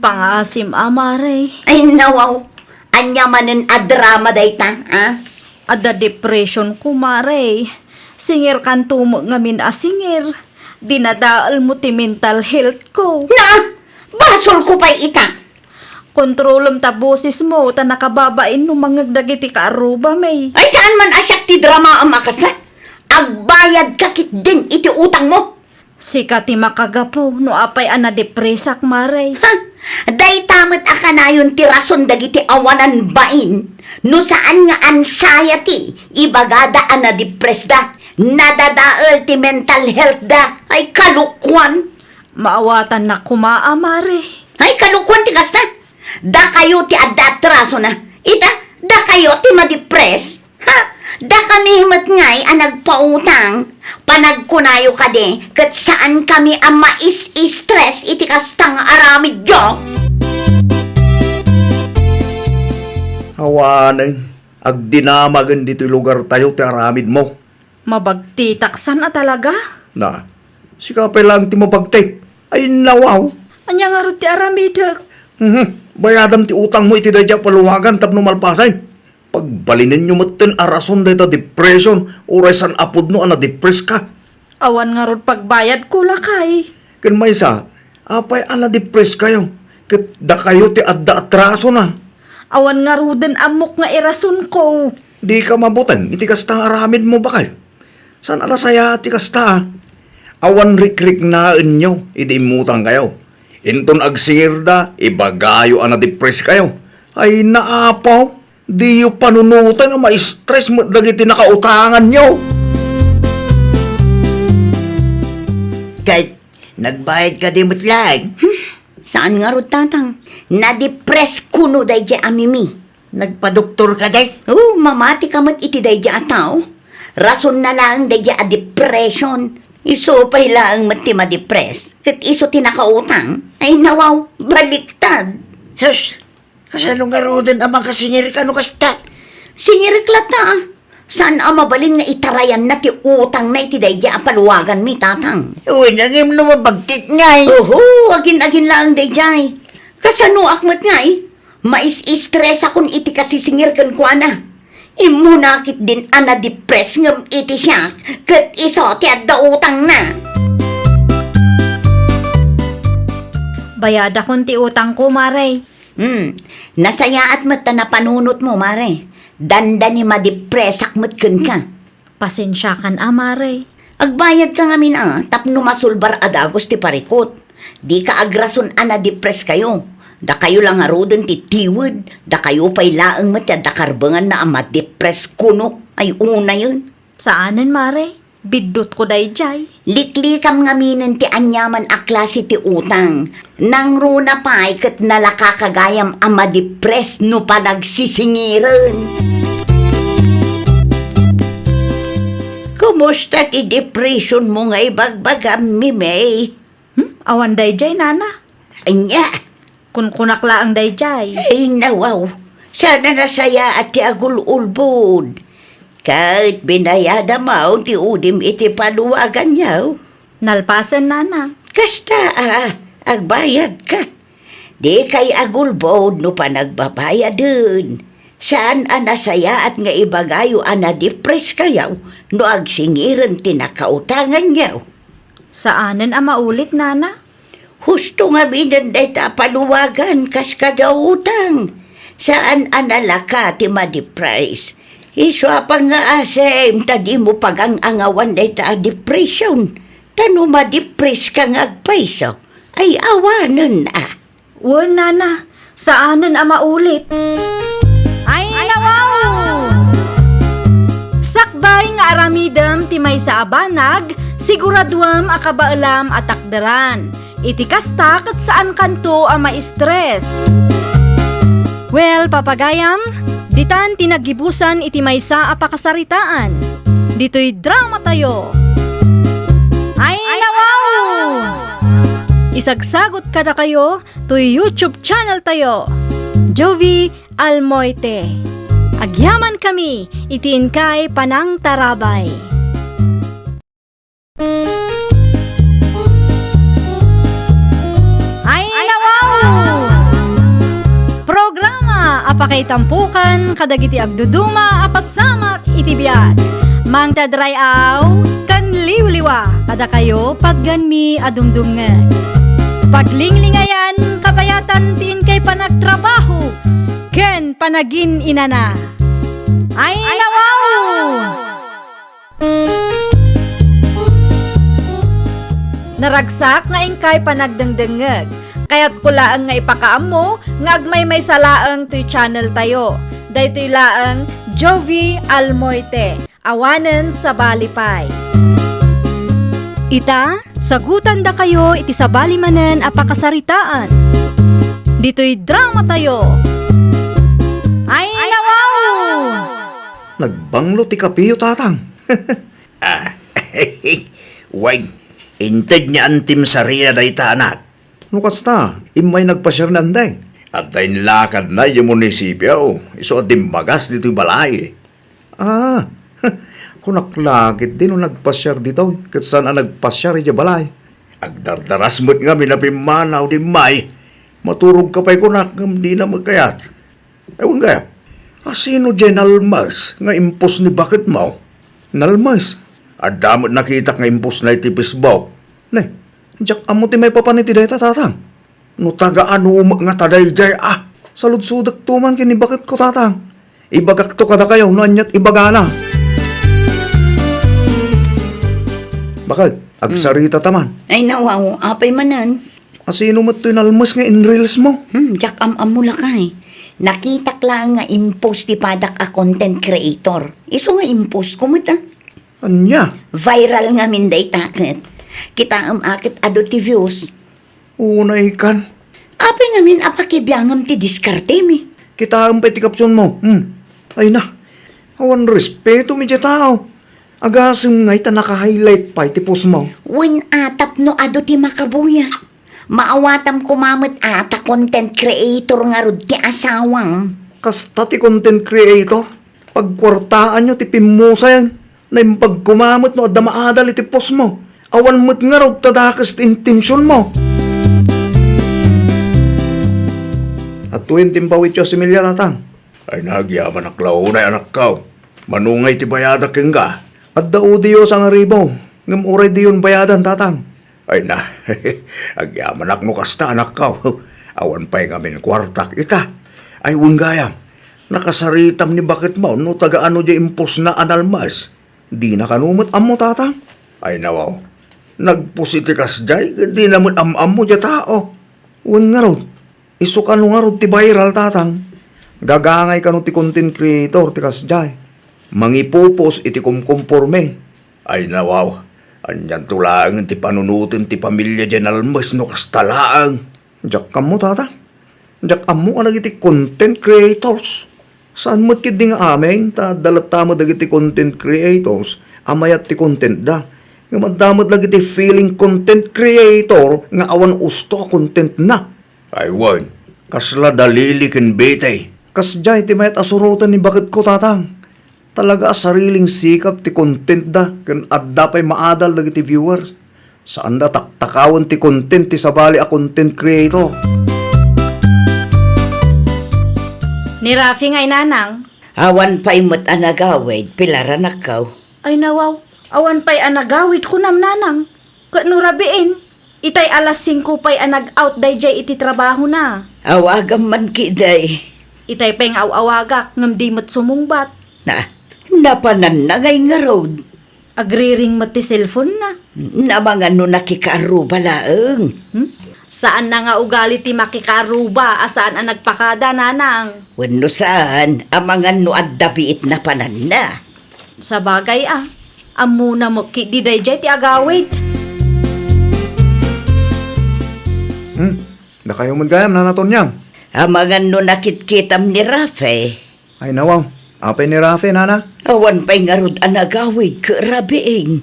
Pangaasim a, Mare. Ay, nawaw. Ania manen a drama dayta, a? Adda depression ko, Mare. Singirkanto met ngamin a singir. Dinadaelmo ti mental health ko. Na! Basolko pay ita! Kontrolem ta bosesmo ta nakababain no mangngeg dagiti kaarrubami. Ay, saan man a siak ti dramaam a kasla? Agbayadka ketdin iti utangmo. Sika ti makagapu no apay a nadepresak, Mare. Ha! Dayta met a kanayon ti rason dagiti awanan bain no saan nga anxiety, ibagada a nadepresda, nadadael ti mental healthda. Ay, kalokuan! Maawatannak koma a, Mare. Ay, kalokuan ti kasta! Dakayo ti adda atrasona. Ita, dakayo ti madepres. Ha? Dakami met ngay a nagpautang. Panagkunayo kadi, ket saankami a mais-stress iti kasta nga aramidyo. Awanen, agdinamagen ditoy lugartayo ti aramidmo. Mabagtitak san a talaga? Na, sika pay laeng ti mabagtik. Ay, nawaw. Ania ngarud ti aramidek? Mhm. Bayadam ti utangmo iti daydiay a paluwagan tapno malpasen. Pagbalinenyo metten a rason dayta depression, uray saan a pudno a nadepreska. Awan ngarud pagbayadko, lakay. Ken maysa, apay a nadepreskayo? Ket dakayo ti adda atrasona. Awan ngaruden ammok nga irasonko. Dika mabuteng iti kasta nga aramidmo, baket. Saan a nasayaat ti kasta, a? Awan rikriknaenyo idi immutangkayo. Inton agsingirda, ibagayo a nadepreskayo. Ay, naapaw, diyo panunoten a ma-stress met dagiti nakautanganyo. Kay, nagbayad kadi met laeng? Hmm, saan ngarud, Tatang. Nadepress kuno daydiay a Mimi. Nagpadoktor kadi? Oo, mamati ka met iti daydiay a tao. Rasonna laeng daydiay a depression. Isu pay laeng met ti madepress. Ket isu ti nakautang. Ay, nawaw, baliktad. Sus, kasano ngaruden a makasingirka no kasta? Singirek latta, a. Saan a mabalin nga itarayanna ti utangna iti daydiay a paluwaganmi, Tatang? Uy, ngem no mabagtik ngay. Oho, agin-agin laeng daydiay. Kasanoak met ngay? Mais-stressakon iti kasisingir kenkuana. Immuna ketdin a nadepress ngem iti siak, ket isu ti adda utangna. Bayadakon ti utangko, Mare. Hmm, nasayaat met ta napanunotmo, Mare. Dandani madepressak met kenka. Pasensiakan a, Mare. Agbayadka ngamin a tapno masulbar a dagus ti parikut. Dika agrason a nadepreskayo. Dakayo la ngaruden ti tiwed, dakayo pay laeng met ti adda karbenganna a madepress kuno. Ay, unayen. Saanen, Mare. Biddutko daydiay. Liklikam ngaminen ti aniaman a klase ti utang. Nangruna pay ket nalaka ka gayam a madepress no panagsisingiren. Kumusta ti depressionmo nga ibagbagam, Mimey? Hmm? Awan daydiay, Nana. Ania? Kunkunak laeng daydiay. Ay, nawaw. Saan a nasayaat ti agul-ulbod. Ket binayadam ti udim iti paluwaganyo. Nalpasen, Nana. Kasta a, agbayadka. Dikay agulbod no panagbabayaden. Saan a nasayaat nga ibagayo a nadepreskayo no agsingiren ti nakautanganyo. Saanen a maulit, Nana. Husto ngaminen dayta a paluwagan kas kada utang. Saan a nalaka ti madepress. Isu a pangngaasim ta dimo pagang-angawan dayta a depression. Ta no madepress ka nga agpayso, ay awanen a. Wen, Nana, saanen a maulit. Ay, nawaw! Sakbay nga aramidem ti maysa a banag, siguraduem a kabaelam a takderan. Iti kasta, ket saankanto a ma-stress. Well, papagayam, ditan ti naggibusan iti maysa a pakasaritaan. Ditoy dramatayo. Ay, nawaw! Isagsagot kadakayo toy YouTube channel tayo, Jovie Almoite. Agyamankami iti inkay panangtarabay. Ay tampukan kadagiti agduduma a pasamak iti biag. Mangted ray-aw ken liwliwa kadakayo patgenmi a dumdumngeg. Paglinglingayan, kabayatan ti inkay panagtrabaho ken panagin-inana. Ay, nawaw! Naragsak nga inkay panagdengdengngeg. Kayatko laeng nga ipakaammo nga agmaymaysa laeng toy channel tayo. Daytoy laeng Jovie Almoite, awanen sabali pay. Ita, sagutandakayo iti sabali manen a pakasaritaan. Ditoy drama tayo. Ay, nawaw! Nagbanglo ti kapiyo, tatang. Ah, wen, inted ni Antim Saria dayta, anak. No kasta, immay nagpasiar ni Anday. Adda inlakadna idiay munisipio, isu a dimmagas ditoy balay. Ah, kunak la ketdi no nagpasiar ditoy, ket saan a nagpasiar idiay balay. Agdardaras met ngamin a pimmanaw idiay immay. Maturogka pay kunak ngem dina met kayat. Ay, wen gayam, a sino diay nalmes nga impos ni baketmo? Nalmes? Adda met nakitak nga impos na iti Facebook. Ne, diak ammo ti maipapan iti dayta, tatang. No taga-ano met ngata daydiay a? Saludsodekto man ken ni baketko, tatang. Ibagakto kadakayo no ania ti ibagana. Baket, agsaritata man. Ay, nawaw, apay manen? A sino met toy nalmes nga in-reels mo? Hmm, diak am-ammo lakay. Nakitak laeng nga impost ti padak a content creator. Isu nga impost ko met, ah. Ania? Viral ngamin dayta ket. Kitaem a ket adu ti views. Unay kan. Apay ngamin a pakibiangem ti diskartemi? Kitaem pay ti caption mo. Hmm. Ay na. Awan respeto mi diay tao. Agasem ngay ta naka-highlight pay ti post mo. Wen a tapno adu ti makabuya. Maawatam koma met a ta content creator ngarud ti asawam. Kasta ti content creator? Pagkuartaanyo ti pimmusayan. Naimbag koma met no adda maadal iti post mo. Awan met ngarud ta dakes ti intention mo. Adtoyen ti impawityo a similya, tatang. Ay, nagyamanak la unay, anakko. Mano ngay ti bayadak kenka? Adda udi yo sangaribu, ngem uray diyon bayadan, tatang. Ay na, agyamanak no kasta, anakko. Awan pay ngamin kuartak ita. Ay, wen gayam, nakasaritam ni baketmo no taga-ano diay impostna a nalmes. Dina kano met ammo, tatang. Ay, nawaw, nagpost iti kasdiay ket dina met am-ammo diay tao. Wen ngarud, isu kano ngarud ti viral, tatang. Gagangay kano ti content creator ti kasdiay. Mangipopost iti kumkumporme. Ay, nawaw, anianto laengen ti panunoten ti pamilia diay nalmes no kasta laeng? Diak ammo, tata. Diak ammo kadagiti content creators. Saan met ketdi nga amin, ta adda latta met dagiti content creators a mayat ti contentda. Ngem adda met dagiti feeling content creator nga awan usto a contentna. Ay wen, kasla Dalili ken Betty. Kasdiay ti mayat a suroten ni baketko, tatang. Talaga a sariling sikap ti contentda ken adda pay maadal dagiti viewers. Saanda taktakawen ti content ti sabali a content creator. Ni Rafi ngay, nanang. Awan pay met a nagawid, pilaranakkaw. Ay, nawaw, awan pay a nagawid kunam, nanang. Ket no rabiin, itay alas singko pay a nag-out daydiay iti trabahona. Awagam man ketdi. Itay pay nga aw-awagak ngem di met sumungbat. Na, napananna ngay ngarud. Agriring met ti cellphone-na. Amangan no nakikaarruba laeng. Hmm? Saanna nga ugali ti makikaarruba a saan a nagpakada, nanang. Wenno saan, amangan no adda biit napananna. Sabagay a, ammona met ketdi daydiay ti agawid. Hmm, dakayo met gayam, Nana Tonyang. Amangan no nakitkitam ni Rafe. Ay, nawaw. Apay ni Rafe, Nana? Awan pay ngarud a nagawid ket rabiin.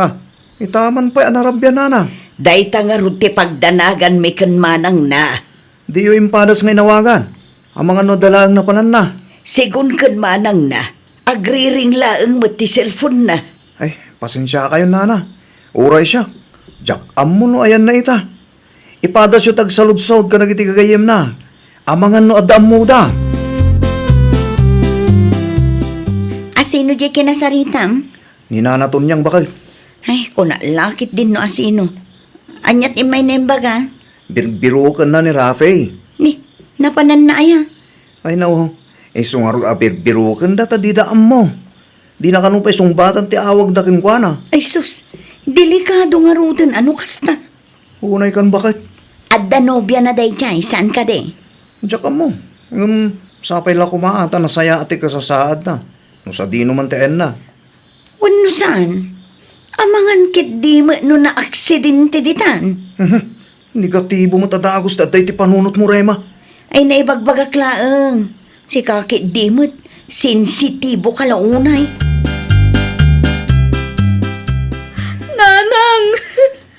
Ha? Ita man pay a narabia, Nana. Dayta ngarud ti pagdanaganmi ken manangna. Diyo impadas nga inawagan. Amangan no adda laeng napananna. Segun ken manangna, agriring laeng met ti cellphone-na. Ay, pasensiakayon, Nana. Uray siak, diak ammo no ayanna ita. Ipadasyo ti agsaludsod kadagiti gagayyemna. Amangan no adda ammoda. Sino diay kinasaritam? Ni Nana Tonyang, baket. Ay, kuna la ketdin no asino. Ania ti immay na imbaga? Birbirokenna ni Rafi. Ni, napananna aya? Ay, nao. Isu ngarud a birbirokenda ta dida ammo. Dina kano pay sungbatan ti awagda kenkuana. Ay, sus. Delikado ngaruden a no kasta. Unay kan, baket. Adda nobiana daydiay, saan kadi? Diak ammo. Ngem sapay la koma ta nasayaat ti kasasaadna. No sadino man ti ayanna. Wenno saan? Amangan ketdi met no naaksidente ditan. Mhm. Negatibo met a dagus ti adda iti panunotmo, Rema. Ay, naibagbagak laeng. Sika ketdi met, sensitibo ka la unay. Nanang!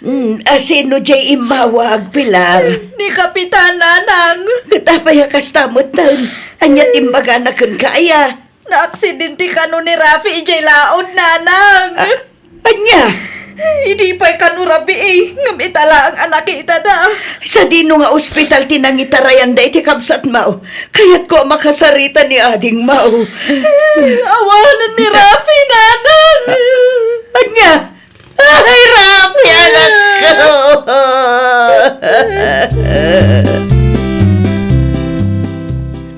Hmm, asino diay immawag, Pilar? Ni Kapitan, Nanang. Ket apay a kasta metten? Ania ti imbagana kenka aya? Naaksidente kano ni Rafi idiay laod, Nanang. A-, ania? Idi pay kano rabii, ngem ita laeng a nakitada. Sadino nga ospital ti nangitarayanda iti kabsatmo? Kayatko a makasarita ni adingmo. Awanen ni Rafi, Nanang. Ania? Ay, Rafi, anakko!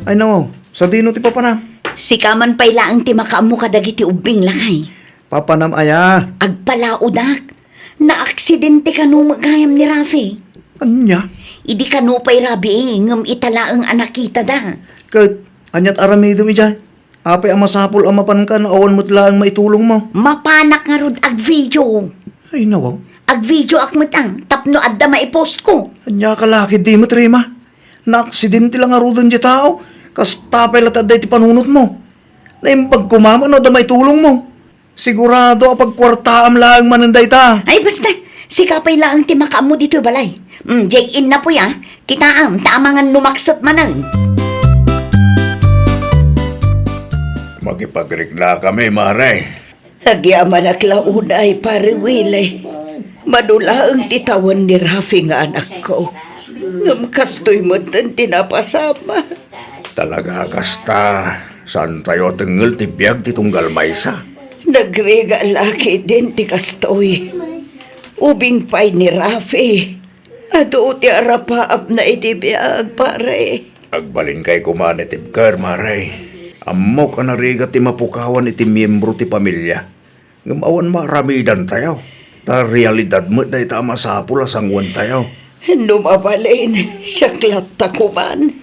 Ay, nao, sadino ti papanam? Sika man pay laeng ti makaammo kadagiti ubbing, lakay. Papanam aya? Agpalaodak. Naaksidente kano met gayam ni Rafi. Ania? Idi kano pay rabii, ngem ita laeng a nakitada. Ket, aniat aramidem idiay? Apay a masapul a mapanka no awan met laeng maitulongmo? Mapanak ngarud agvideo. Ay, nawaw. Agvideoak met, a, tapno adda maipostko. Ania ka la ketdi met, Rema? Naaksidente la ngaruden diay tao. Kasta pay la ti adda iti panunotmo. Naimbag koma no adda maitulongmo. Sigurado a pagkuartaam laeng manen dayta. Ay, basta. Sika pay laeng ti makaammo ditoy balay. Mm, diay innapoy, a. Kitaem, ta amangan no makset manen. Makipagriknakami, Mare. Agyamanak la unay, Pare Willie. Mano laeng ti tawen ni Rafi nga anakko. Ngem kastoy metten ti napasama. Talaga a kasta, saantayo a tengngel ti biag ti tunggal maysa. Nagrigat la ketdin ti kastoy. Ubing pay ni Rafi. Adu ti arapaapna iti biag, pare. Agbalinkayo koma nga itibker, Mare. Ammok a narigat ti mapukawan iti miembro ti pamilia. Ngem awan maaramidantayo. Ta realidad met dayta a masapul a sanguentayo. No mabalin, siak latta koman.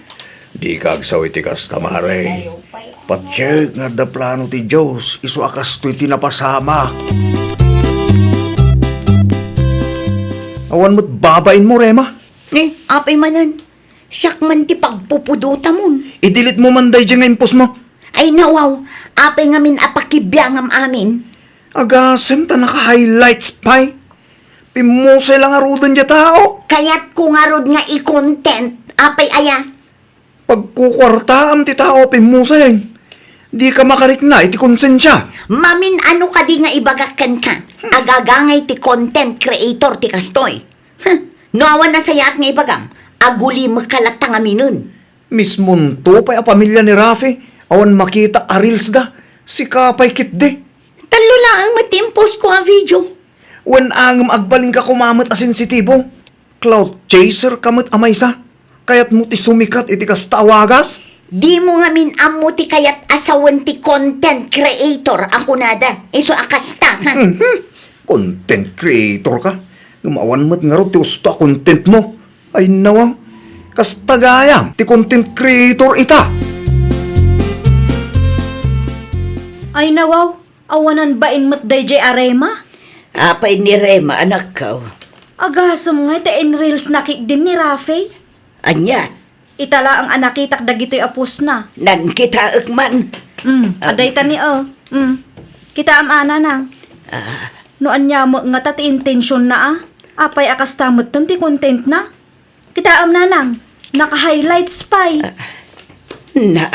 Dika agsao iti kasta, Mare. Patiek nga adda plano ti Dios, isu a kastoy ti napasamak. Awan met babainmo, Rema? Eh, apay manen? Siak man ti pagpupudotamon. I-delete mo man daydiay nga impostmo. Ay, nawaw, apay ngamin a pakibiangam amin? Agasem ta naka-highlights pay. Pimmusay la ngaruden diay tao. Kayatko ngarud nga i-content, apay aya? Pagkukuartaam ti tao a pimmusayen. Dika makarikna iti konsensia. Mamin-ano kadi nga ibagak kenka? Agagangay ti content creator ti kastoy. Huh, no awan nasayaat nga ibagam, agulimekka latta ngaminen. Mismonto pay a pamilia ni Rafi, awan makita a reels da, sika pay ketdi. Tallo laeng met ti impostko a video. Wen angem agbalinka koma met a sensitibo. Clout chaser ka met a maysa. Kayatmo ti sumikat iti kasta a wagas? Dimo ngamin ammo ti kayat a sawen ti content creator a kunada. Isu a kasta, ha? Mhm. Content creator ka? Ngem awan met ngarud ti usto a contentmo. Ay, nawaw. Kasta gayam ti content creator ita. Ay, nawaw. Awanan bain met daydiay a Rema? Apay ni Rema, anakko? Agasem ngay ta in-reels na ketdin ni Rafi. Ania? Ita laeng a nakitak dagitoy a postna. Nankitaek man. Mm, ah, adayta ni, oh. Mm. Kitaem a, nanang. Ah. No ania met ngata ti intensionna, a? Apay a kasta metten ti contentna? Kitaem, nanang, naka-highlights pay. Ah, na.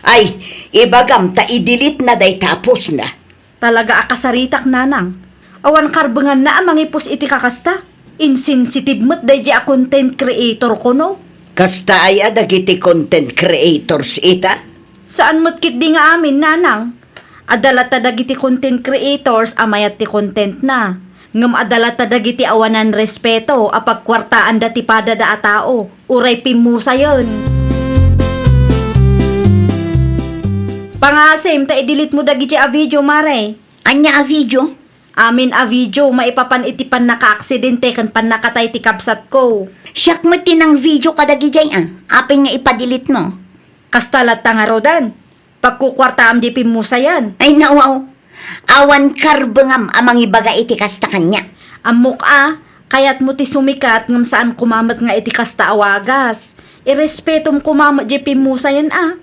Ay, ibagam ta i-delete na dayta a postna. Talaga a kasaritak, nanang. Awan karbenganna a mangipost iti kakasta. Insensitive met daydiay a content creator, kuno. Kasta aya dagiti content creators ita? Saan met ketdi nga amin, nanang. Adda latta dagiti content creators a mayat ti contentna. Ngem adda latta dagiti awanan respeto a pagkuartaanda ti padada a tao, uray pimmusayen. Pangasim ta i-delete mo dagiti a video, Mare. Ania a video? Amin a video maipapan iti pannakaaksidente ken pannakatay ti kabsatko. Siak met ti nang-video kadagijay a. Apay nga ipa-delete mo? Kasta latta ngarudan. Pagkukuartaam di pimmusayan. Ay, nawaw. Awan karbengam a mangibaga iti kasta kaniak. Ammok a, kayatmo ti sumikat ngem saan koma met nga iti kasta a wagas. Irespetom koma met di pimmusayan a.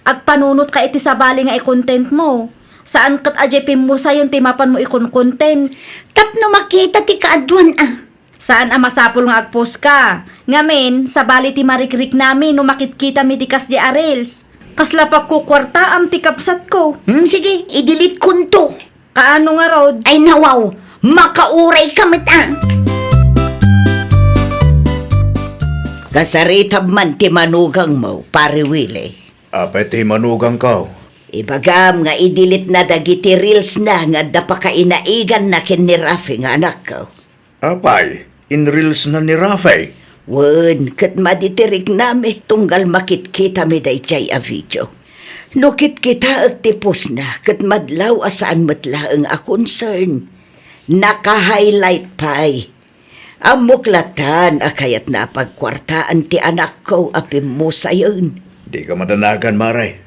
Agpanunotka iti sabali nga i-content mo. Saan ket a di pimmusayan ti mapanmo ikon-content. Tapno makita ti kaaduan a. Saan a masapul nga agpost ka. Ngamin, sabali ti marikriknami no makitkitami ti kasdi a reels. Kasla pagkukuartaam ti kabsatko. Hmm, sige, i-delete konto. Kaano ngarud? Ay, nawaw, makauray ka met a. Kasaritam man ti manugangmo, Pare Willie. Apay ti manugangko? Ibagam nga i-delete na dagiti reels na nga adda pakainaiganna ken ni Rafi nga anakko. Apay, in-reels na ni Rafi? Wen, ket madi ti riknami tunggal makitkitami daydiay a video. No kitkitaek ti post na, ket madlaw a saan met laeng a concern. Naka-highlight pay. Ammok latan a kayatna a pagkuartaan ti anakko a pimmusayen. Dika madanagan, Mare.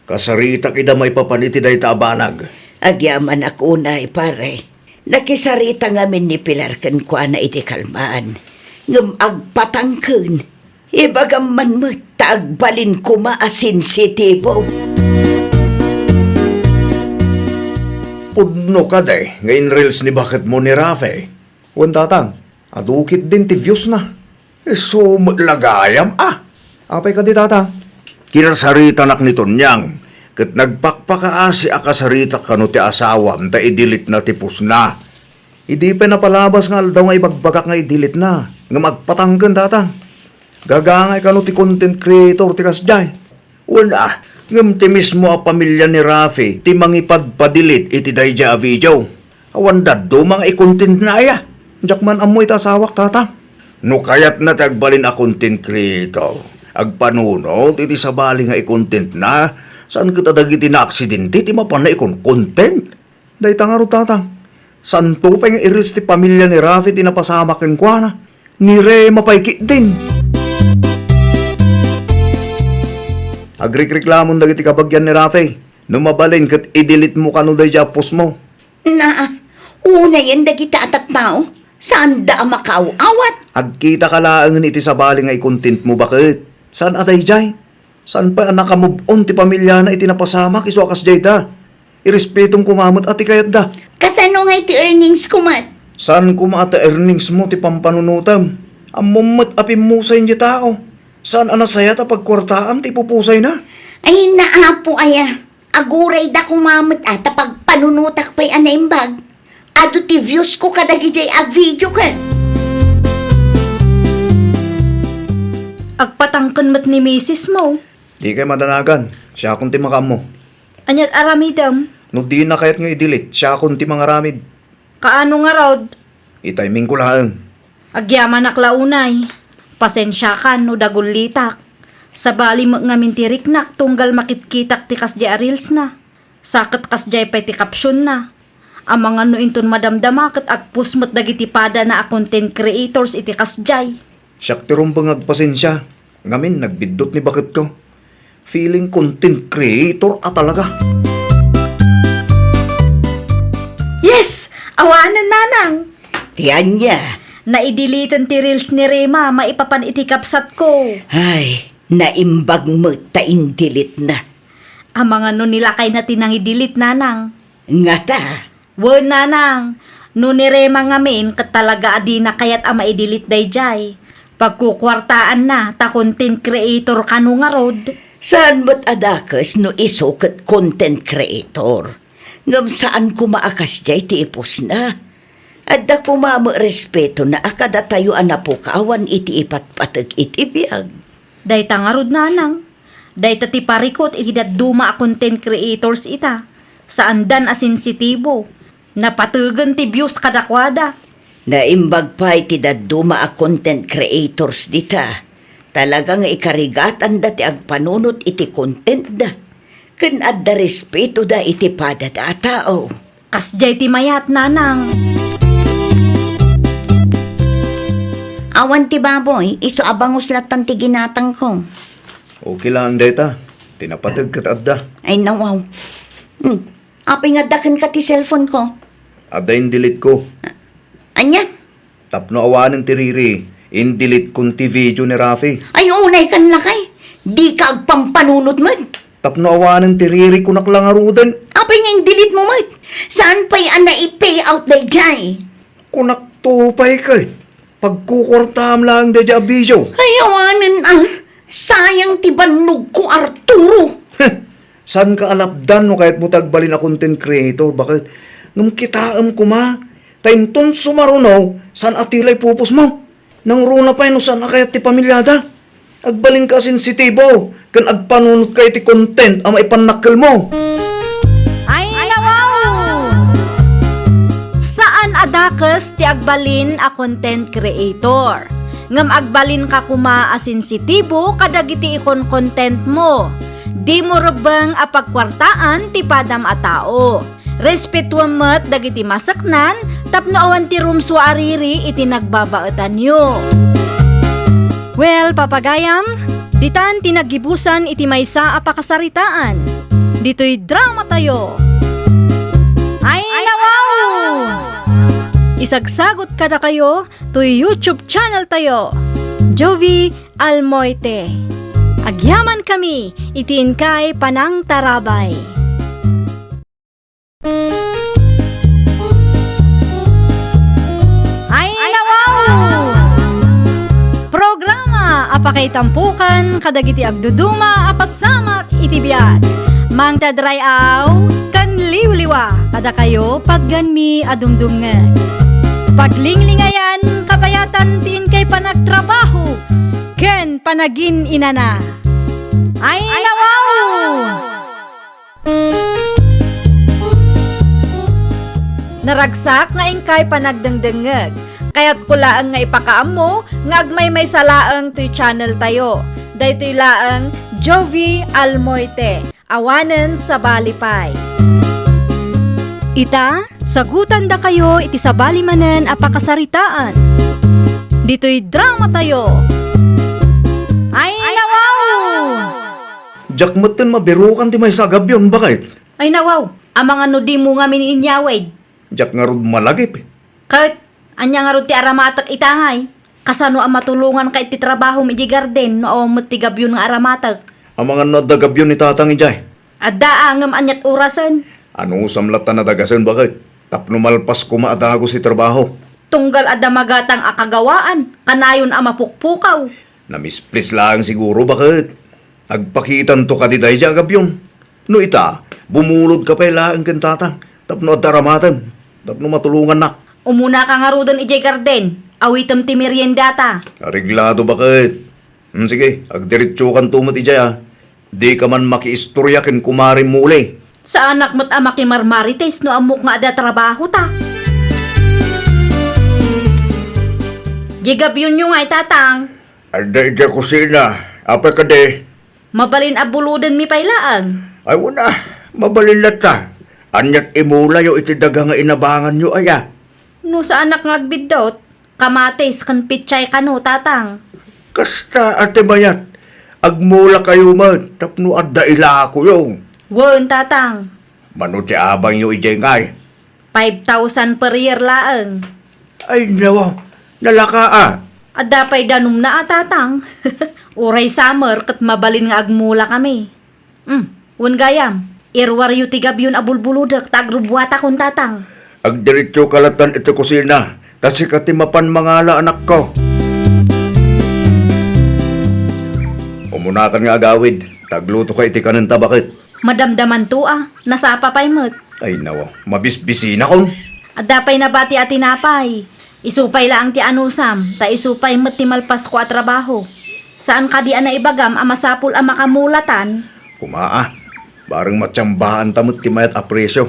Kasaritak ida maipapan iti dayta a banag. Agyamanak unay, pare. Nakisarita ngamin ni Pilar kenkuana iti kalman. Ngem agpatangken. Ibagam man met ta agbalin koma a sensitibo. Pudno kadi nga in-reels ni baketmo ni Rafi? Wen, Tatang, adu ketdin ti views na. Isu met la gayam a. Apay kadi, Tatang? Kinasaritanak ni Tonyang, ket nagpakpakaasi a kasaritak kano ti asawam ta i-delete na ti post na. Idi pay napalabas nga aldaw nga ibagbagak nga i-delete na, ngem agpatangken, Tatang. Gagangay kano ti content creator ti kasdiay. Wen a, ngem ti mismo a pamilia ni Rafi ti mangipadpa-delete iti daydiay a video. Awan dadduma nga i-content na aya. Diak man ammo iti asawak, Tatang. No kayatna ti agbalin a content creator, agpanunot iti sabali nga i-content na, saan ket a dagiti naaksidente ti mapanna ikon-content. Dayta ngarud, Tatang. Santo pay nga i-reels ti pamilia ni Rafi ti napasamak kenkuana. Ni Rema pay ketdin. Agrikreklamon dagiti kabagian ni Rafi. No mabalin ket i-delete mo kano daydiay a post mo. Naa, unayen dagita a tattao. Saanda a makaaw-awat. Agkitaka laengen iti sabali nga i-content mo baket. Saan a daydiay? Saan pay a naka-move on ti pamiliana iti napasamak isu a kasdiay da? Irespetom koma met a ti kayatda. Kasano ngay ti earnings ko met? Saan koma a ti earnings mo ti pampanunotem? Ammom met a pimmusayen ti tao. Saan a nasayaat a pagkuartaam ti ipupusayna? Ay, naapo aya. Agurayda koma met a ta pagpanunotak pay a naimbag. Adu ti views ko kadagijay a video ket. Agpatangken met ni misis mo. Dikay madanagan. Siakon ti makaammo. Aniat aramidem? No dina kayat nga i-delete, siakon ti mangaramid. Kaano ngarud? I-timing ko laeng. Agyamanak la unay. Pasensiakan no dagullitak. Sabali met ngamin ti riknak tunggal makitkitak ti kasdiay a reels na. Sa ket kasdiay pay ti caption na. Amangan no inton madamdama ket agpost met dagiti padana a content creators iti kasdiay. Siak ti rumbeng nga agpasensia. Ngamin, nagbiddut ni baketko. Feeling content creator a talaga. Yes! Awanen, Nanang! Ti ania? Naideleten ti reels ni Rema maipapan iti kabsatko. Ay, naimbag met ta indelete na. Amangan no nilakayna ti nangidelete, Nanang. Ngata? Wen, Nanang, no ni Rema ngamin ket talaga a dina kayat a maidelete daydiay. Pagkukuartaanna ta content creator kano ngarud. Saan met a dakes no isu ket content creator. Ngem saan koma a kasdiay ti ipusna. Adda koma met respetona a kadatayo a napukawan iti ipatpateg iti biag. Dayta ngarud, Nanang. Dayta ti parikut iti dadduma a content creators ita. Saandan a sensitibo. Napategen ti views kadakuada. Naimbag pay ti dadduma a content creators dita. Talaga nga ikarigatanda ti agpanunot iti contentda. Ken adda respetoda iti padada a tao. Kasdiay ti mayat, nanang. Awan ti baboy, isu a bangus lattan ti ginatangko. Okay lang dayta. Ti napateg ket adda. Ay, nawaw. Hmm. Apay nga adda kenka ti cellphone ko? Adda in-delete ko. Ania? Tapno awanen ti riri, in-delete kon ti video ni Rafi. Ay, unay kan lakay. Dika agpampanunot met. Tapno awanen ti riri, kunak la ngaruden. Apay nga in-delete mo met? Saan pay a nai-pay out daydiay? Kunak to pay ket. Pagkukuartaam laeng daydiay a video. Ay, awanen a. Sayang ti bannogko, Arturo. Heh, saanka a lapdan no kayatmo ti agbalin a content creator, baket? Ngem kitaem koma, ta inton sumaruno, saan a tila ipupusmo. Nangruna pay no saan a kayat ti pamiliada. Agbalinka a sensitibo ken agpanunotka iti content a maipannakkelmo. Ay, nawaw! Saan a dakes ti agbalin a content creator. Ngem agbalinka koma a sensitibo kadagiti ikon-contentmo. Dimo rebbeng a pagkuartaan ti padam a tao. Respetuem met dagiti maseknan tapno awan ti rumsua a riri iti nagbabaetanyo. Well, papagayam, ditan ti naggibusan iti maysa a pakasaritaan. Ditoy dramatayo. Ay, nawaw! Isagsagot kadakayo toy YouTube channel tayo, Jovi Almoite. Agyamankami iti inkay panangtarabay. Ay, nawaw! Programa a pakaitampukan kadagiti agduduma a pasamak iti biag. Mangted ray-aw ken liwliwa kadakayo patgenmi a dumdumngeg. Paglinglingayan, kabayatan ti inkay panagtrabaho ken panagin-inana. Ay, nawaw! Naragsak nga inkay panagdengdengngeg. Kayatko laeng nga ipakaammo nga agmaymaysa laeng toy channel tayo. Daytoy laeng Jovi Almoite. Awanen sabali pay. Ita, sagutandakayo iti sabali manen a pakasaritaan. Ditoy dramatayo. Ay, nawaw! Diak metten mabirukan ti maysa a gabion, baket. Ay, nawaw, amangan no dimo ngamin inyawid. Diak ngarud malagip. Ket, ania ngarud ti aramatek ita ngay? Kasano a matulonganka iti trabahom idiay garden no awan met ti gabion nga aramatek? Amangan no adda gabion ni Tatang idiay? Adda a, ngem aniat orasen? Anusam latta nadagasen, baket, tapno malpas koma a dagus ti trabaho. Tunggal adda magatang a kagawaan, kanayon a mapukpukaw. Namisplis laeng siguro, baket. Agpakitanto kadi daydiay a gabion. No ita, bumulodka pay laeng ken Tatang tapno adda aramatem, tapno matulongannak. Umunaka ngaruden idiay garden, awitem ti meriendata. Areglado, baket. Hmm, sige, agdiretsokanto met idiay, a. Dika man makiistoria ken kumarem Muli. Saanak met a makimarmarites no ammok nga adda trabahota. Diay gabionyo ngay, Tatang. Adda idiay kusina. Apay kadi? Mabalin a bulodenmi pay laeng. Ay, wen a, mabalin latta. Aniat imulayo iti daga nga inabanganyo aya? No saanak nga agbiddut, kamatis ken pechay kano, Tatang. Kasta a ti mayat, agmulakayo met tapno adda ilakoyo. Wen, Tatang. Mano ti abangyo idiay ngay? Five thousand per year laeng. Ay, nawa, nalaka a. Adda pay danumna a, Tatang. Uray summer ket mabalin nga agmulakami. Hmm, wen gayam, iruaryo ti gabion a bulbulodek ta agrubbuatakon, Tatang. Agdiretsoka latta iti kusina, ta sika ti mapan mangala, anakko. Umunakan nga agawid, ta aglutoka iti kanenta, baket. Madamdamanto a, nasapa pay met. Ay, nawa, mabisbisinakon. Adda pay nabati a tinapay. Isu pay laeng ti anusam, ta isu pay met ti malpasko a trabaho. Saan kadi a naibagam a masapul a makamulatan? Koma a, Bareng matiambaanta met ti mayat a presyo.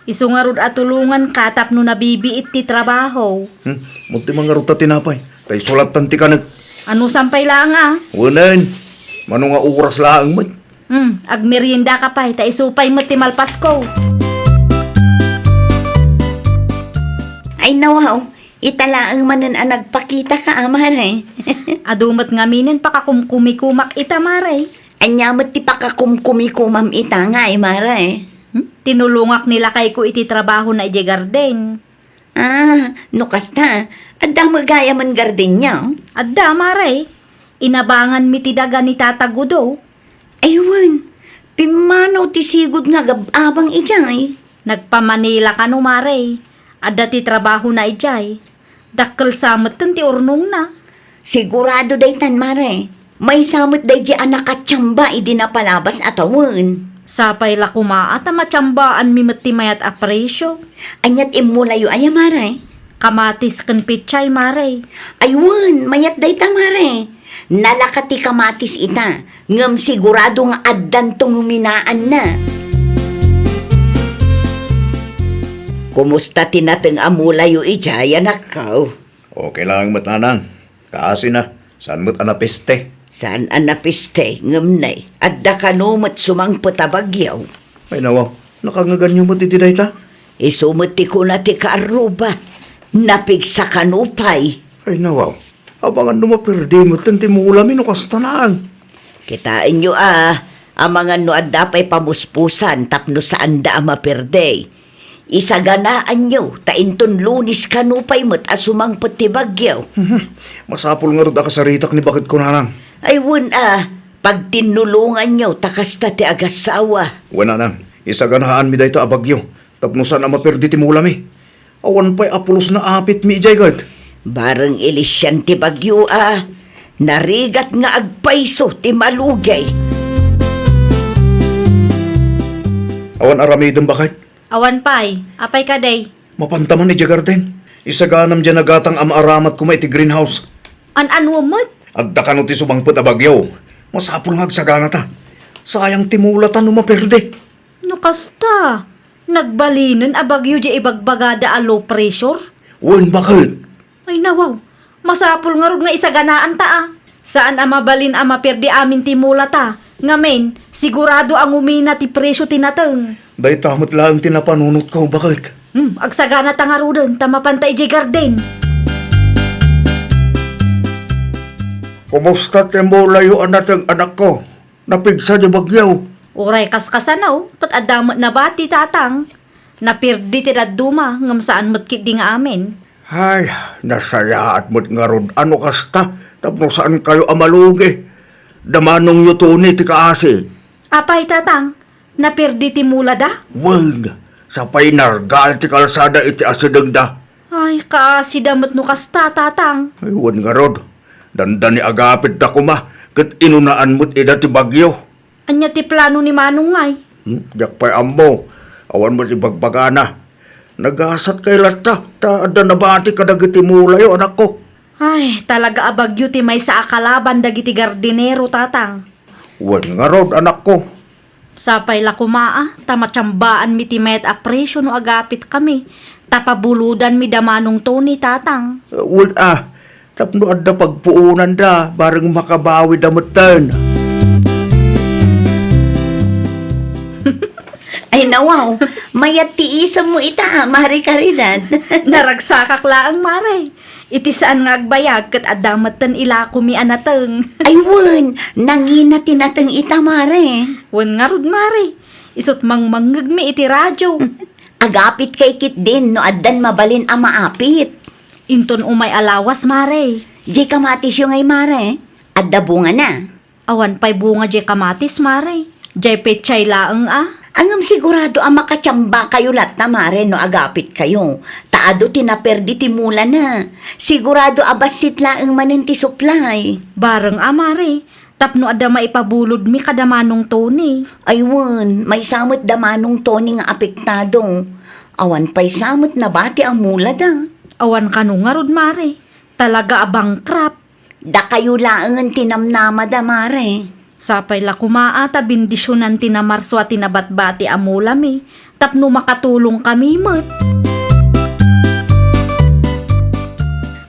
Isu ngarud a tulonganka tapno nabibiit ti trabaho. Hmm? Munti man ngarud ta tinapay, ta isu lattan ti kanek. Anusan pay laeng a? Wenen, mano nga oras laeng met? Hmm, agmeriendaka pay, ta isu pay met ti malpasko. Ay, nawaw, ita laeng manen a nagpakitaka, a, mare. Adu met ngaminen pakakumkumikumak ita, mare. Ania met ti pakakumkumikumam ita ngay, mare? Hmm? Tinulongak ni lakayko iti trabahona idiay garden. Ah, no kasta, adda met gayamen gardenyo? Adda, mare. Inabanganmi ti daga ni Tata Gudo. Ay wen, pimmanaw ti sigud nga agab-abang idiay. Nagpamanila kano, mare. Adda ti trabahona idiay. Dakkel sa metten ti urnongna. Sigurado daytan, mare. Maysa met daydi a nakatiamba idi napalabas a tawen. Sapay la koma a ta matiambaanmi met ti mayat a presyo. Aniat immulayo aya, mare? Kamatis ken pechay, mare. Ay wen, mayat dayta, mare. Nalaka ti kamatis ita, ngem sigurado nga addanto nguminaanna. Kumusta ti nateng a mulayo idiay, anakko? Okay lang met, nanang. Kaasina, saan met a napiste? Saan a napiste, ngem nay, adda kano met sumangpet a bagyo. Ay, nawaw, nakangeganyo met iti dayta? Isu met ti kuna ti kaarruba, napigsa kano pay. Ay, nawaw, amangan no maperde met ti mulami no kasta laeng. Kitaenyo a, amangan no adda pay pamuspusan tapno saanda a maperde. Isaganaanyo, ta inton Lunes kano pay met a sumangpet ti bagyo. Mhm. Masapul ngarud a kasaritak ni baketko, nanang. Ay, wen a, pagtinnulonganyo, ta kasta ti agassawa. Wen, nanang, isaganaanmi dayta a bagyo, tapno saan a maperde ti mulami. Awan pay a pulos nga apitmi idiay ket. Bareng ilisian ti bagyo a, narigat nga agpayso ti malugi. Awan aramidem, baket? Awan pay. Apay kadi? Mapanta man idiay garden. Isaganam diay nagatang a maaramat koma iti greenhouse. An-ano met? Adda kano ti sumangpet a bagyo. Masapul nga agsaganata. Sayang ti mulata no maperde. No kasta, nagbalinen a bagyo diay ibagbagada a low pressure? Wen, baket? Ay, nawaw. Masapul ngarud nga isaganaanta a. Saan a mabalin a maperde amin ti mulata. Ngamin, sigurado a ngumina ti presyo ti nateng. Dayta met laeng ti napanunotko, baket? Hmm, agsaganata ngaruden ta mapanta idiay garden. Kumusta ti mulayo a nateng, anakko? Napigsa ti bagyo. Uray kaskasano, ket adda met nabati, tatang. Naperde ti dadduma, ngem saan met ketdi nga amin. Ay, nasayaat met ngarud a no kasta, tapno saankayo a malugi. Da manongyo Tony ti kaasi. Apay, tatang, naperde ti mulada? Wen, sapay nargaan ti kalsada iti asidegda. Ay, kaasida met no kasta, tatang. Ay, wen ngarud, dandani agapitda koma, ket inunaan met ida ti bagyo. Ania ti plano ni Manong ngay? Hmm, diak pay ammo. Awan met ibagbagana. Nagasat kay latta, ta adda nabati kadagiti mulayo, anakko. Ay, talaga a bagyo ti maysa a kalaban dagiti gardinero, tatang. Wen ngarud, anakko. Sapay la koma a, ta matiambaanmi ti mayat a presyo no agapitkami, ta pabulodanmi da Manong Tony, tatang. Wen a, tapno adda pagpuonanda, bareng makabawida metten. Ay, nawaw, mayat ti isemmo ita, a, Mare Caridad. Naragsakak laeng, Mare. Iti saan nga agbayag ket adda metten ilakomi a nateng. Ay wen, nangina ti nateng ita, Mare. Wen ngarud, Mare. Isut' mangmangngegmi iti radio. Agapit kay ketdin no addan mabalin a maapit. Inton umay a lawas, Mare. Diay kamatisyo ngay, Mare. Adda bungana. Awan pay bunga diay kamatis, Mare. Diay pechay laeng a. Ngem sigurado a makatiambakayo latta, Mare, no agapitkayo. Ta adu ti naperdi ti mulana. Sigurado a bassit laeng manen ti supply. Bareng a, Mare. Tapno adda maipabulodmi kada Manong Tony. Ay wen, maysa met da Manong Tony nga apektado. Awan pay sa met nabati a mulada. Awan kano ngarud, Mare. Talaga a bankrupt. Dakayo laengen ti namnamada, Mare. Sapay la koma a ta bendisionan ti namarso a ti nabatbati a mulami tapno makatulongkami met.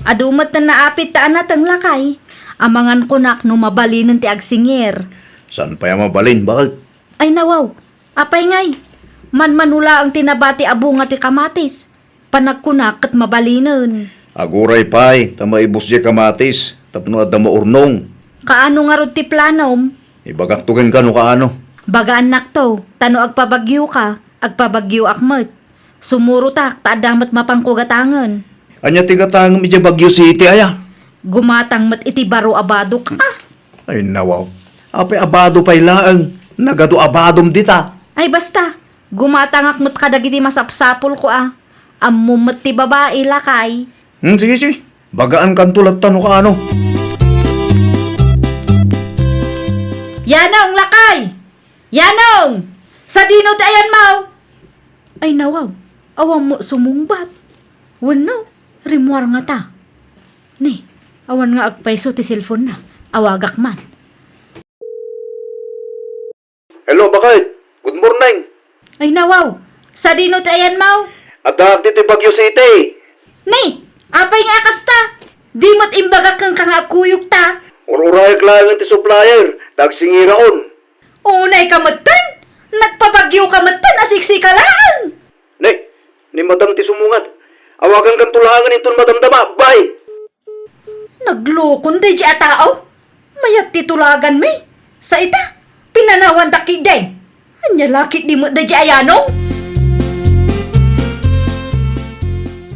Adu met ti naapit ta a nateng, lakay. Amangan kunak no mabalinen ti agsingir. Saan pay a mabalin, baket? Ay nawaw, apay ngay? Manmano laeng ti nabati a bunga ti kamatis. Panagkunak ket mabalinen. Aguray pay, ta maibus diay kamatis, tapno adda maurnong. Kaano ngarud ti planom? Ibagakto kenka no kaano. Bagaannakto, ta no agpabagyoka, agpabagyoak met. Sumurotak, ta adda met mapanko gatangen. Ania ti gatangem idiay Baguio City, aya? Gumatang met iti baro a badok, ah. Ay, nawaw. Apay a bado pay laeng, nagadu a badom dita. Ay, basta, gumatangak met kadagiti masapsapulko, ah. Ammom met ti babai, lakay. Hmm, sige, sige. Bagaankanto latta no kaano. Yanong, lakay! Yanong! Sadino ti ayanmo? Ay, nawaw, awan met sumungbat. Wenno, rimmuar ngata. Ni, awan nga agpayso ti cellphone-na. Awagak man. Hello, baket. Good morning. Ay, nawaw, sadino ti ayanmo? Addaak ditoy Baguio City. Ni, apay nga a kasta? Di met imbagak kenka nga agkuyogta. Ur-urayak laengen ti supplier, ta agsingirakon. Unayka metten? Nagpabagyoka metten a siksika laeng. Ne, ni Madam ti sumungat. Awagankanto laengen inton madamdama, bay! Naglokon daydi a tao. Mayat ti tulaganmi. Sa ita, pinanawandak ketdi. Ania la ketdi met daydi a Yanong?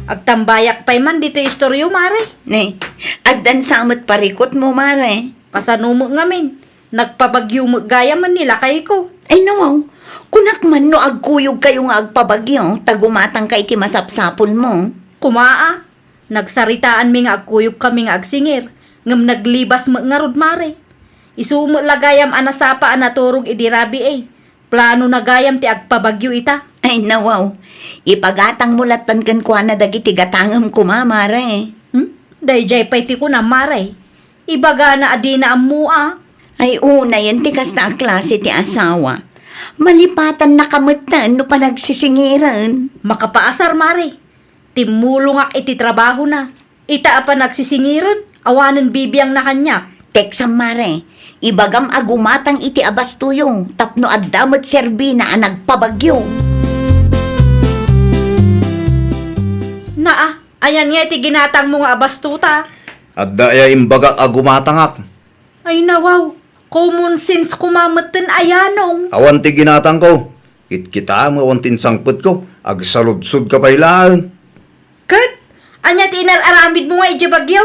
Agtambayak pay man ditoy istoryo, mare. Ne, addan sa met parikutmo, mare. Kasano met ngamin? Nagpabagyo met gayam ni lakayko. Ay, nawaw. Kunak man no agkuyogkayo nga agpabagyo, ta gumatangka iti masapsapulmo. Kumaa, nagsaritaanmi nga agkuyogkami nga agsingir, ngem naglibas met ngarud, mare. Isu met la gayam a nasapa a naturog idi rabii. Planona gayam ti agpabagyo ita. Ay, nawaw. Ipagatangmo lattan kenkuana dagiti gatangem koma, mare. Hmm? Daydiay pay ti kunam, mare. Ibagana a dina ammo a. Ay, unayen ti kasta a klase ti asawa. Malipatannaka metten no panagsisingiren. Makapaasar, mare. Timmulongak iti trabahona. Ita a panagsisingiren, awanen bibiangna kaniak. Teksam, mare. Ibagam a gumatang iti abastoyo tapno adda met serbina a nagpabagyo. Naa, ayan nga iti ginatangmo nga abastota. Adda aya imbagak a gumatangak? Ay, nawaw, common sense koma metten a Yanong. Awan ti ginatangko. Kitkitaem nga awan ti insangpetko. Agsaludsodka pay laeng. Ket, ania ti inar-aramidmo nga idiay Baguio?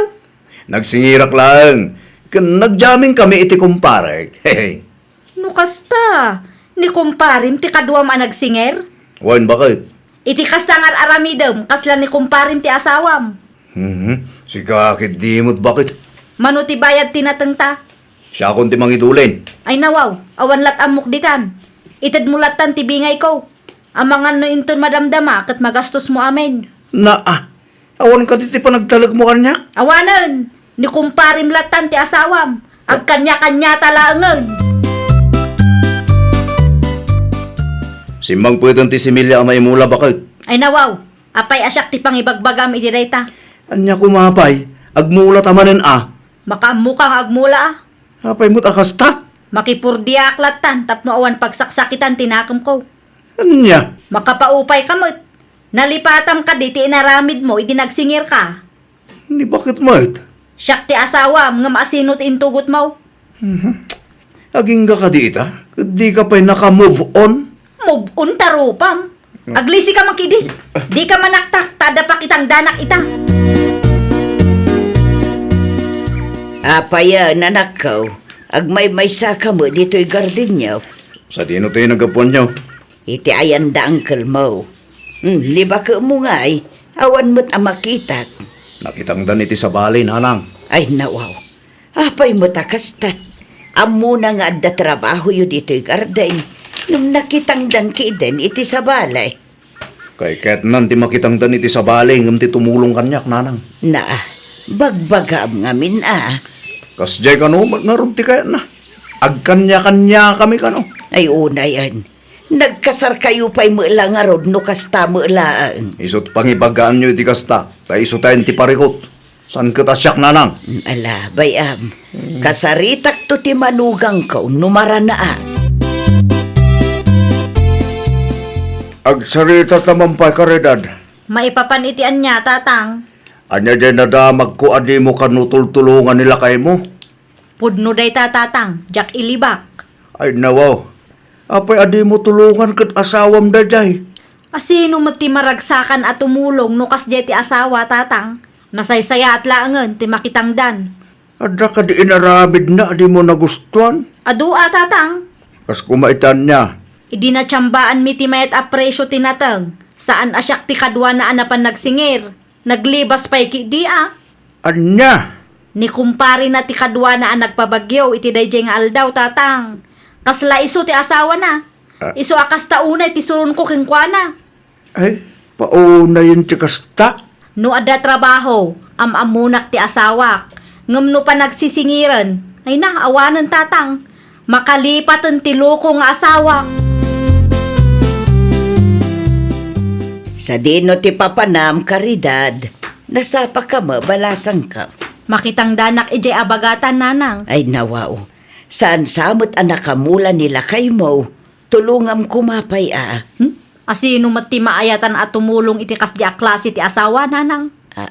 Nagsingirak laeng. Ken nag-jamming kami iti kumparek. Hehe. No kasta, ni kumparem ti kaduam a nagsinger? Wen, baket. Iti kasta nga ar-aramidem, kasla ni kumparem ti asawam. Mhm. Sika ketdi met, baket. Mano ti bayad ti natengta? Siakon ti mangidulin. Ay, nawaw, awan lat ammok ditan. Itedmo lattan ti bingayko. Amangan no inton madamdama ket magastosmo amin. Naa, awan kadi ti panagtalekmo kaniak? Awanen, ni kumparem lattan ti asawam. Agkaniakaniata laengen. Simmangpeten ti similya a maimula, baket. Ay, nawaw, apay a siak ti pangibagbagam iti dayta? Ania koma pay, agmulata manen a. Makaammoka nga agmula a. Apay met a kasta? Makipurdiaak lattan tapno awan pagsaksakitan ti nakemko. Ania? Makapaupayka met. Nalipatam kadi ti inaramidmo idi nagsingirka? Ni baket met? Siak ti asawam, ngem asino ti intugotmo? Mhm. Agingga kadi ita? Ket dika pay naka-move on? Move on ta rupam. Aglisika man ketdi. Dika manaktak, ta adda pakitangdanak ita. Apay a, anakko, agmaymaysaka met ditoy gardenyo? Sadino ti naggapuanyo? Iti ayan da uncle mo. Hmm, ni baketmo ngay, awan met a makitak. Nakitangdan iti sabali, nanang. Ay, nawaw. Apay met a kasta? Ammona nga adda trabahoyo ditoy garden, ngem nakitangdan ketdin iti sabali. Kay kayatnan ti makitangdan iti sabali ngem ti tumulong kaniak, nanang. Naa, bagbagaam ngamin a. Kasdiay kano met ngarud ti kayatna. Agkaniakaniakami kano? Ay, unayen. Nagkasarkayo pay met la ngarud no kasta met laeng. Isu't pangibagaanyo iti kasta, ta isu tayen ti parikut. Saan ket a siak, nanang? Mm, ala, bay-am. Kasaritakto ti manugangko no maranaak. Agsaritata man pay, Caridad. Maipapan iti ania, tatang? Ania diay nadamagko a dimo kano tultulongan ni lakaymo? Pudno dayta, tatang, diak ilibak. Ay, nawaw. Apay a dimo tulongan ket asawam daydiay? A sino met ti maragsakan a tumulong no kasdiay ti asawa, tatang? Nasaysayaat laengen ti makitangdan. Adda kadi inaramidna a dimo nagustuan? Adu a, tatang. Kas koma iti ania? Idi natsiambaanmi ti mayat a presio ti nateng, saan a siak ti kaduana a napan nagsingir. Naglibas pay ketdi a. Ania? Ni kumparena ti kaduana a nagpabagyo iti daydiay nga aldaw, tatang. Kasla isu ti asawana. Ah. Isu a kasta unay ti suronko kenkuana. Ay, paunayen ti kasta. No adda trabaho, am-ammonak ti asawak. Ngem no panagsisingiren, ay na, awanen, tatang. Makalipaten ti loko nga asawa. Sadino ti papanam, Caridad? Nasapaka met, balasangko. Makitangdanak idiay abagatan, nanang. Ay, nawaw. Saan sa met a nakamula ni lakaymo? Tulongam koma pay a. Hmm? A sino met ti maayatan a tumulong iti kasdi a klase ti asawa, nanang? Ah,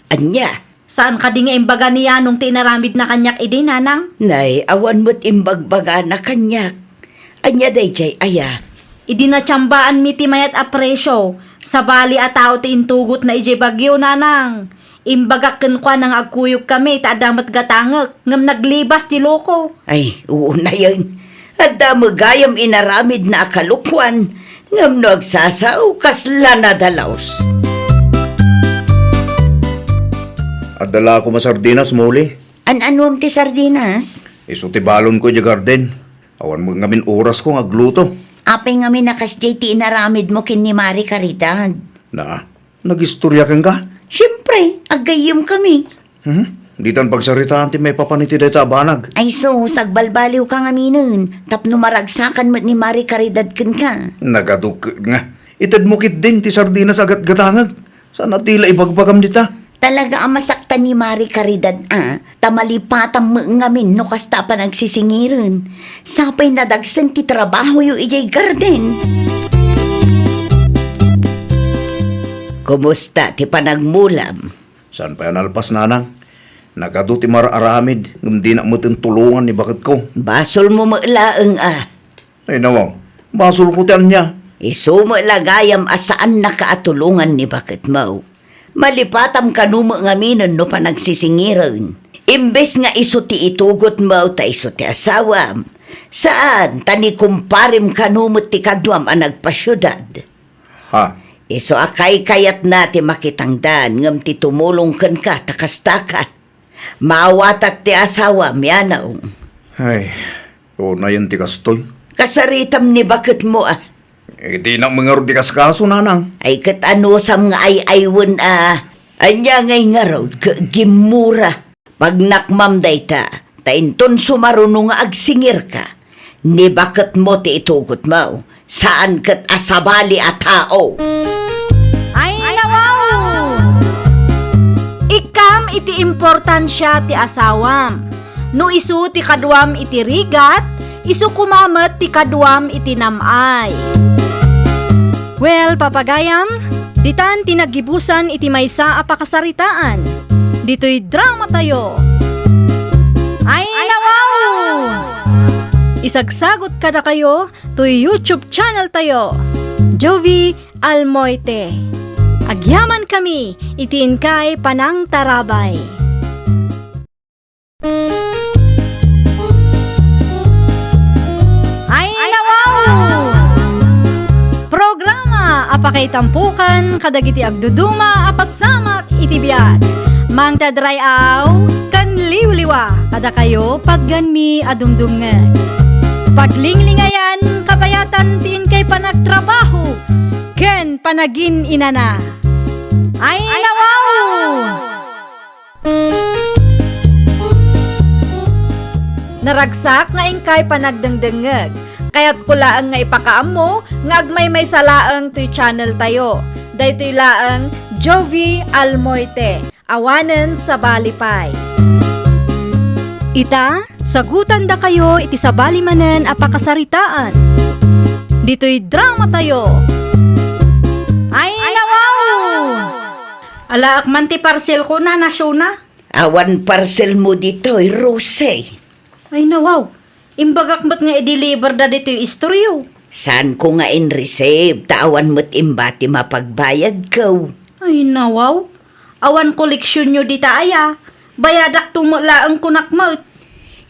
ania? Saan kadi nga imbaga ni Yanong ti inaramidna kaniak idi, nanang? Nay, awan met imbagbagana kaniak. Ania daydiay aya? Idi natsiambaanmi ti mayat a presio, sabali a tao ti intugotna idiay bagyo, nanang. Imbagak kenkuana nga agkuyogkami ta adda met gatangek, ngem naglibas ti loko. Ay, unayen. Adda met gayam inaramidna a kalokuan, ngem no agsasao, kasla nadalus. Adda la koma sardinas, Molly. An-anuem ti sardinas? Isu ti balonko idiay garden. Awan met ngamin orasko nga agluto. Apay ngamin a kasdiay ti inaramidmo ken ni Mari Caridad? Na, nagistoria kenka? Siempre, aggayyemkami. Hmm? Ditan pagsaritaan ti maipapan iti dayta a banag. Ay sus, agbalbaliwka ngaminen, tapno maragsakan met ni Mari Caridad kenka. Nagaduket nga. Itedmo ketdin ti sardinas a gatgatangek. Saan a ti la ibagbagam dita? Talaga a masaktan ni Mari Caridad a, ta malipatam met ngamin no kasta a panagsisingiren. Sapay nadagsen ti trabahoyo idiay garden. Kumusta ti panagmulam? Saan pay a nalpas, nanang? Nagadu ti mar-aramid, ngem dinak metten tulongan ni baketko. Basolmo met laeng a. Ay, nawaw, basolko ti ania? Isu met la gayam a saannaka a tulongan ni baketmo. Malipatam kano met ngaminen no panagsisingiren. Imbes nga isu ti itugotmo ta isu ti asawam. Saan, ta ni kumparem kano met ti kaduam a nagpasiudad. Ha? Isu a kaykayatna ti makitangdan ngem ti tumulong kenka ta kastaka. Maawatak ti asawam, Yanong. Ay, unayen ti kastoy. Kasaritam ni baketmo a. Eh, dinak met ngarud ikaskaso, nanang. Ay, ket anusam nga ay-aywen a. Ania ngay ngarud ket gimmura? Pagnakmam dayta, ta inton sumaruno nga agsingirka, ni baketmo ti itugotmo, saan ket a sabali a tao. Ay, nawaw! Ikkam iti importansia ti asawam. No isu ti kaduam iti rigat, isu koma met ti kaduam iti nam-ay. Well, papagayam, ditan ti naggibusan iti maysa a pakasaritaan. Ditoy dramatayo. Ay, nawaw! Isagsagot kadakayo toy YouTube channel tayo, Jovi Almoite. Agyamankami iti inkay panangtarabay. Ay, nawaw! Programa a pakaitampokan kadagiti agduduma a pasamak iti biag. Mangted ray-aw ken liwliwa kadakayo, patganmi a dumdumngeg. Paglinglingayan, kabayatan ti inkay panagtrabaho ken panagin-inana. Ay, nawaw! Naragsak nga inkay panagdengdengngeg. Kayatko laeng nga ipakaammo nga agmaymaysa laeng toy channel tayo. Daytoy laeng Jovie Almoite. Awanen sabali pay. Ita, sagutandakayo iti sabali manen a pakasaritaan. Ditoy drama tayo. Ay, nawaw! Alaak man ti parcel ko na, Nasiona. Awan parcel mo ditoy, Rose. Ay, nawaw. Imbagak met nga i-deliver da ditoy istoryo. Saan ko nga in-receive, ta awan met imbati mapagbayad ko. Ay, nawaw. Awan koleksionyo dita aya. Bayadak to met laeng kunak met.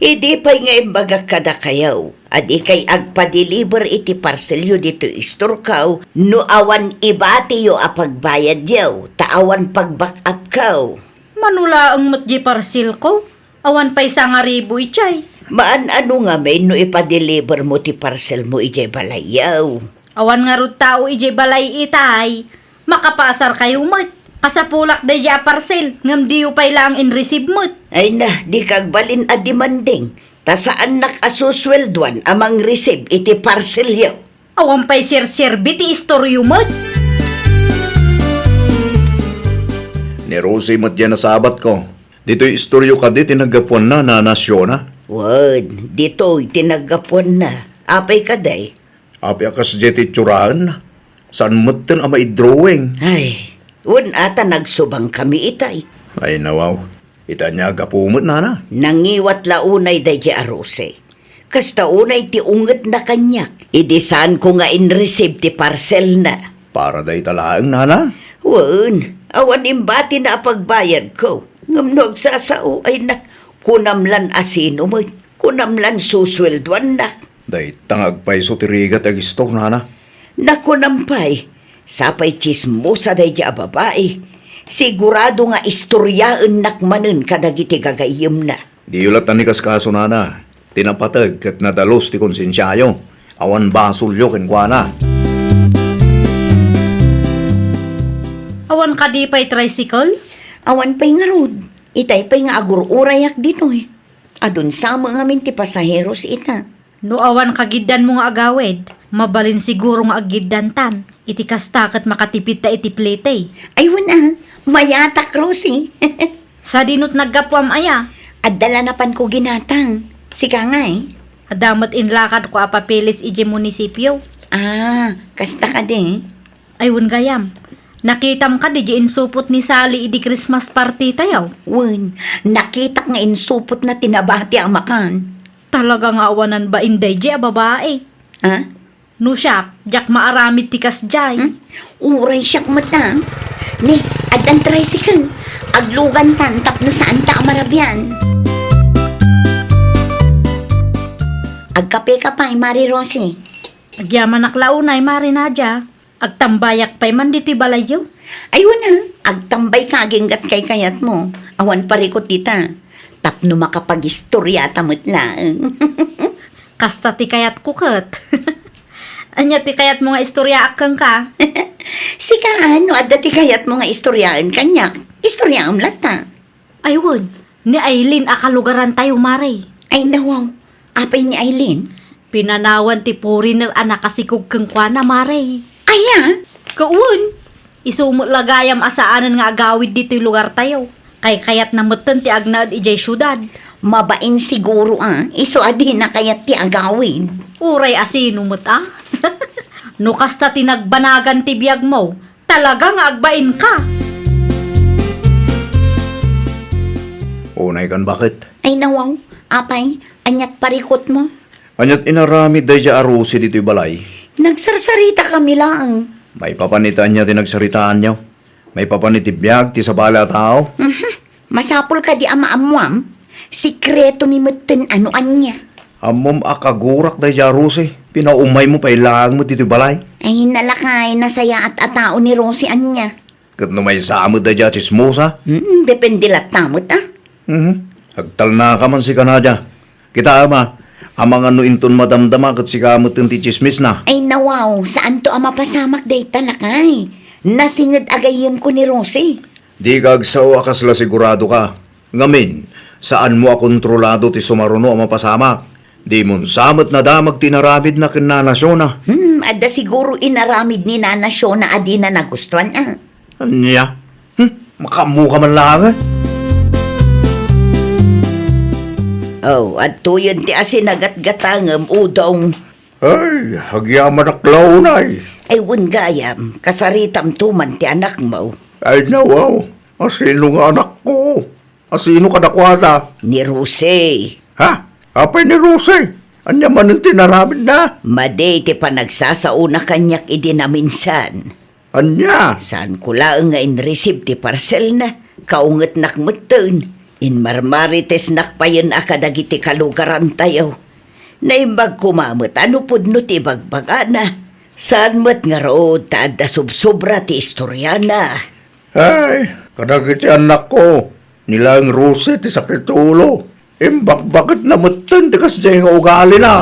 Idi pay nga imbagak kadakayo, a dikay agpa-deliver iti parcelyo ditoy istorko, no awan ibatiyo a pagbayadyo, ta awan pag-back up ko. Mano laeng met di parcelko? Awan pay sangaribu idiay. Maan-ano ngamin no ipa-deliver mo ti parcel mo idiay balayyo? Awan ngarud tao idiay balay itay. Makapaasarkayo met. Kasapulak daydiay a parcel, ngem diyo pay laeng in-receive met. Ay na, dika agbalin a demanding. Ta saannak a susueldoan a mang-receive iti parcelyo. Awan pay serserbi ti istoryo met. Ni Rosie met diay nasabatko. Ditoy istoryo kadi ti naggapuanna, Nana Siona? Wen, ditoy ti naggapuanna. Apay kadi? Apay a kasdiay ti itsuraenna? Saan metten a maidrawing? Ay, wen a ta nagsubangkami itay. Ay, nawaw. Ita ania a gapu met, Nana? Nangiwat la unay daydiay a Rosie. Kasta unay ti ungetna kaniak, idi saanko nga in-receive ti parcelna. Para dayta laeng, Nana? Wen, awan imbatina a pagbayadko. Ngem no agsasao, ay na, kunam lan a sino met, kunam lan susueldoannak. Dayta nga agpayso ti rigat ti agistor, Nana. Nakunam pay, sapay tsismosa daydiay a babai. Sigurado nga istoriaennak manen kadagiti gagayyemna. Diyo latta ni kaskaso, Nana. Ti napateg ket nadalus ti konsensiayo. Awan basolyo kenkuana. Awan kadi pay tricycle? Awan pay ngarud. Itay pay nga agur-urayak ditoy. Adun sa met ngamin ti pasaheros ita. No awan kagiddanmo nga agawid, mabalin siguro nga aggiddantan. Iti kasta ket makatipidta iti plete. Ay, wen a, mayatak, Rosie. Sadino ti naggapuam aya? Adda la napanko ginatang. Sika ngay? Adda met inlakadko a papeles idiay munisipio. Ah, kasta kadi? Ay, wen gayam. Nakitam kadi diay insupot ni Sally idi Christmas party tayo? Wen, nakitak nga insupotna ti nabati a makan. Talaga nga awanan bain daydiay a babai. Ah? No siak, diak maaramid ti kasdiay. Hmm? Uray siak met a. Ni, addan tricycle. Aglugantan tapno saanta a marabian. Agkapeka pay, Mari Rosie. Agyamanak la unay, Mari Nadia. Agtambayak pay man ditoy balayyo. Ay, wen a, agtambayka aginggat kaykayatmo. Awan parikut dita. Tapno makapagistoriata met laeng. Kasta ti kayatko ket. Ania ti kayatmo nga istoriaak kenka? Sika, no adda ti kayatmo nga istoriaen kaniak, istoriaem latta. Ay, wen, ni Aileen a kalugarantayo, Mare. Ay, nawaw. Apay ni Aileen? Pinanawan ti foreigner a nakasikog kenkuana, Mare. Aya? Kawen, isu met la gayam a saanen nga agawid ditoy lugartayo. Kaykayatna metten ti agnaed idiay siudad. Mabain siguro a, isu a dina kayat ti agawid. Uray a sino met a? No kasta ti nagbanagan ti biagmo, talaga nga agbainka. Unay kan, baket? Ay, nawaw. Apay, aniat parikutmo? Aniat inaramid daydiay a Rosie ditoy balay? Nagsarsaritakami laeng. Maipapan iti ania ti nagsaritaanyo? Maipapan iti biag ti sabali a tao? Mhm. Masapul kadi a maammuam? Sikreto mi metten a no ania. Ammom a kagurak daydiay a Rosie. Pinaumaymo pay laeng met ditoy balay. Ay, nalakay, nasayaat a tao ni Rosie ania. Ket no maysa met daydiay a tsismosa? Hmm, depende latta met a. Mhm. Agtalnaka man sika, Nadia. Kitaem a, amangan no inton madamdama ket sika metten ti tsismisna. Ay, nawaw, saanto a mapasamak dayta, lakay. Nasinged a gayyemko ni Rosie. Dika agsao a kasla siguradoka. Ngamin, Saanmo a kontrolado ti sumaruno a mapasamak. Dimon sa met nadamag ti inaramidna ken Nana Shona. Hmm, adda siguro inaramid ni Nana Shona a dina nagustuan, a. Ania? Hmm, makaammoka man laeng. Oh, adtoyen ti asinagatgatangem, Udong. Ay, agyamanak la unay. Ay, wen gayam, kasaritamto man ti anakmo. Ay, nawaw, asino nga anakko? Asino kadakuada? Ni Rose. Ha? Apay ni Rose? Ania manen ti inaramidna? Madi ti panagsasaona kaniak idi naminsan. Ania? Saanko laeng nga inreceive ti parcelna. Kaungetnak metten. Inmarmaritesnak payen a kadagiti kalugarantayo. Naimbag koma met a no pudno ti ibagbagana. Saan met ngarud ta adda subsobra ti istoriana. Ay, kadagiti annakko, ni laeng Rose ti sakit ti ulo. Imbakbaketna metten ti kasdiay nga ugalina.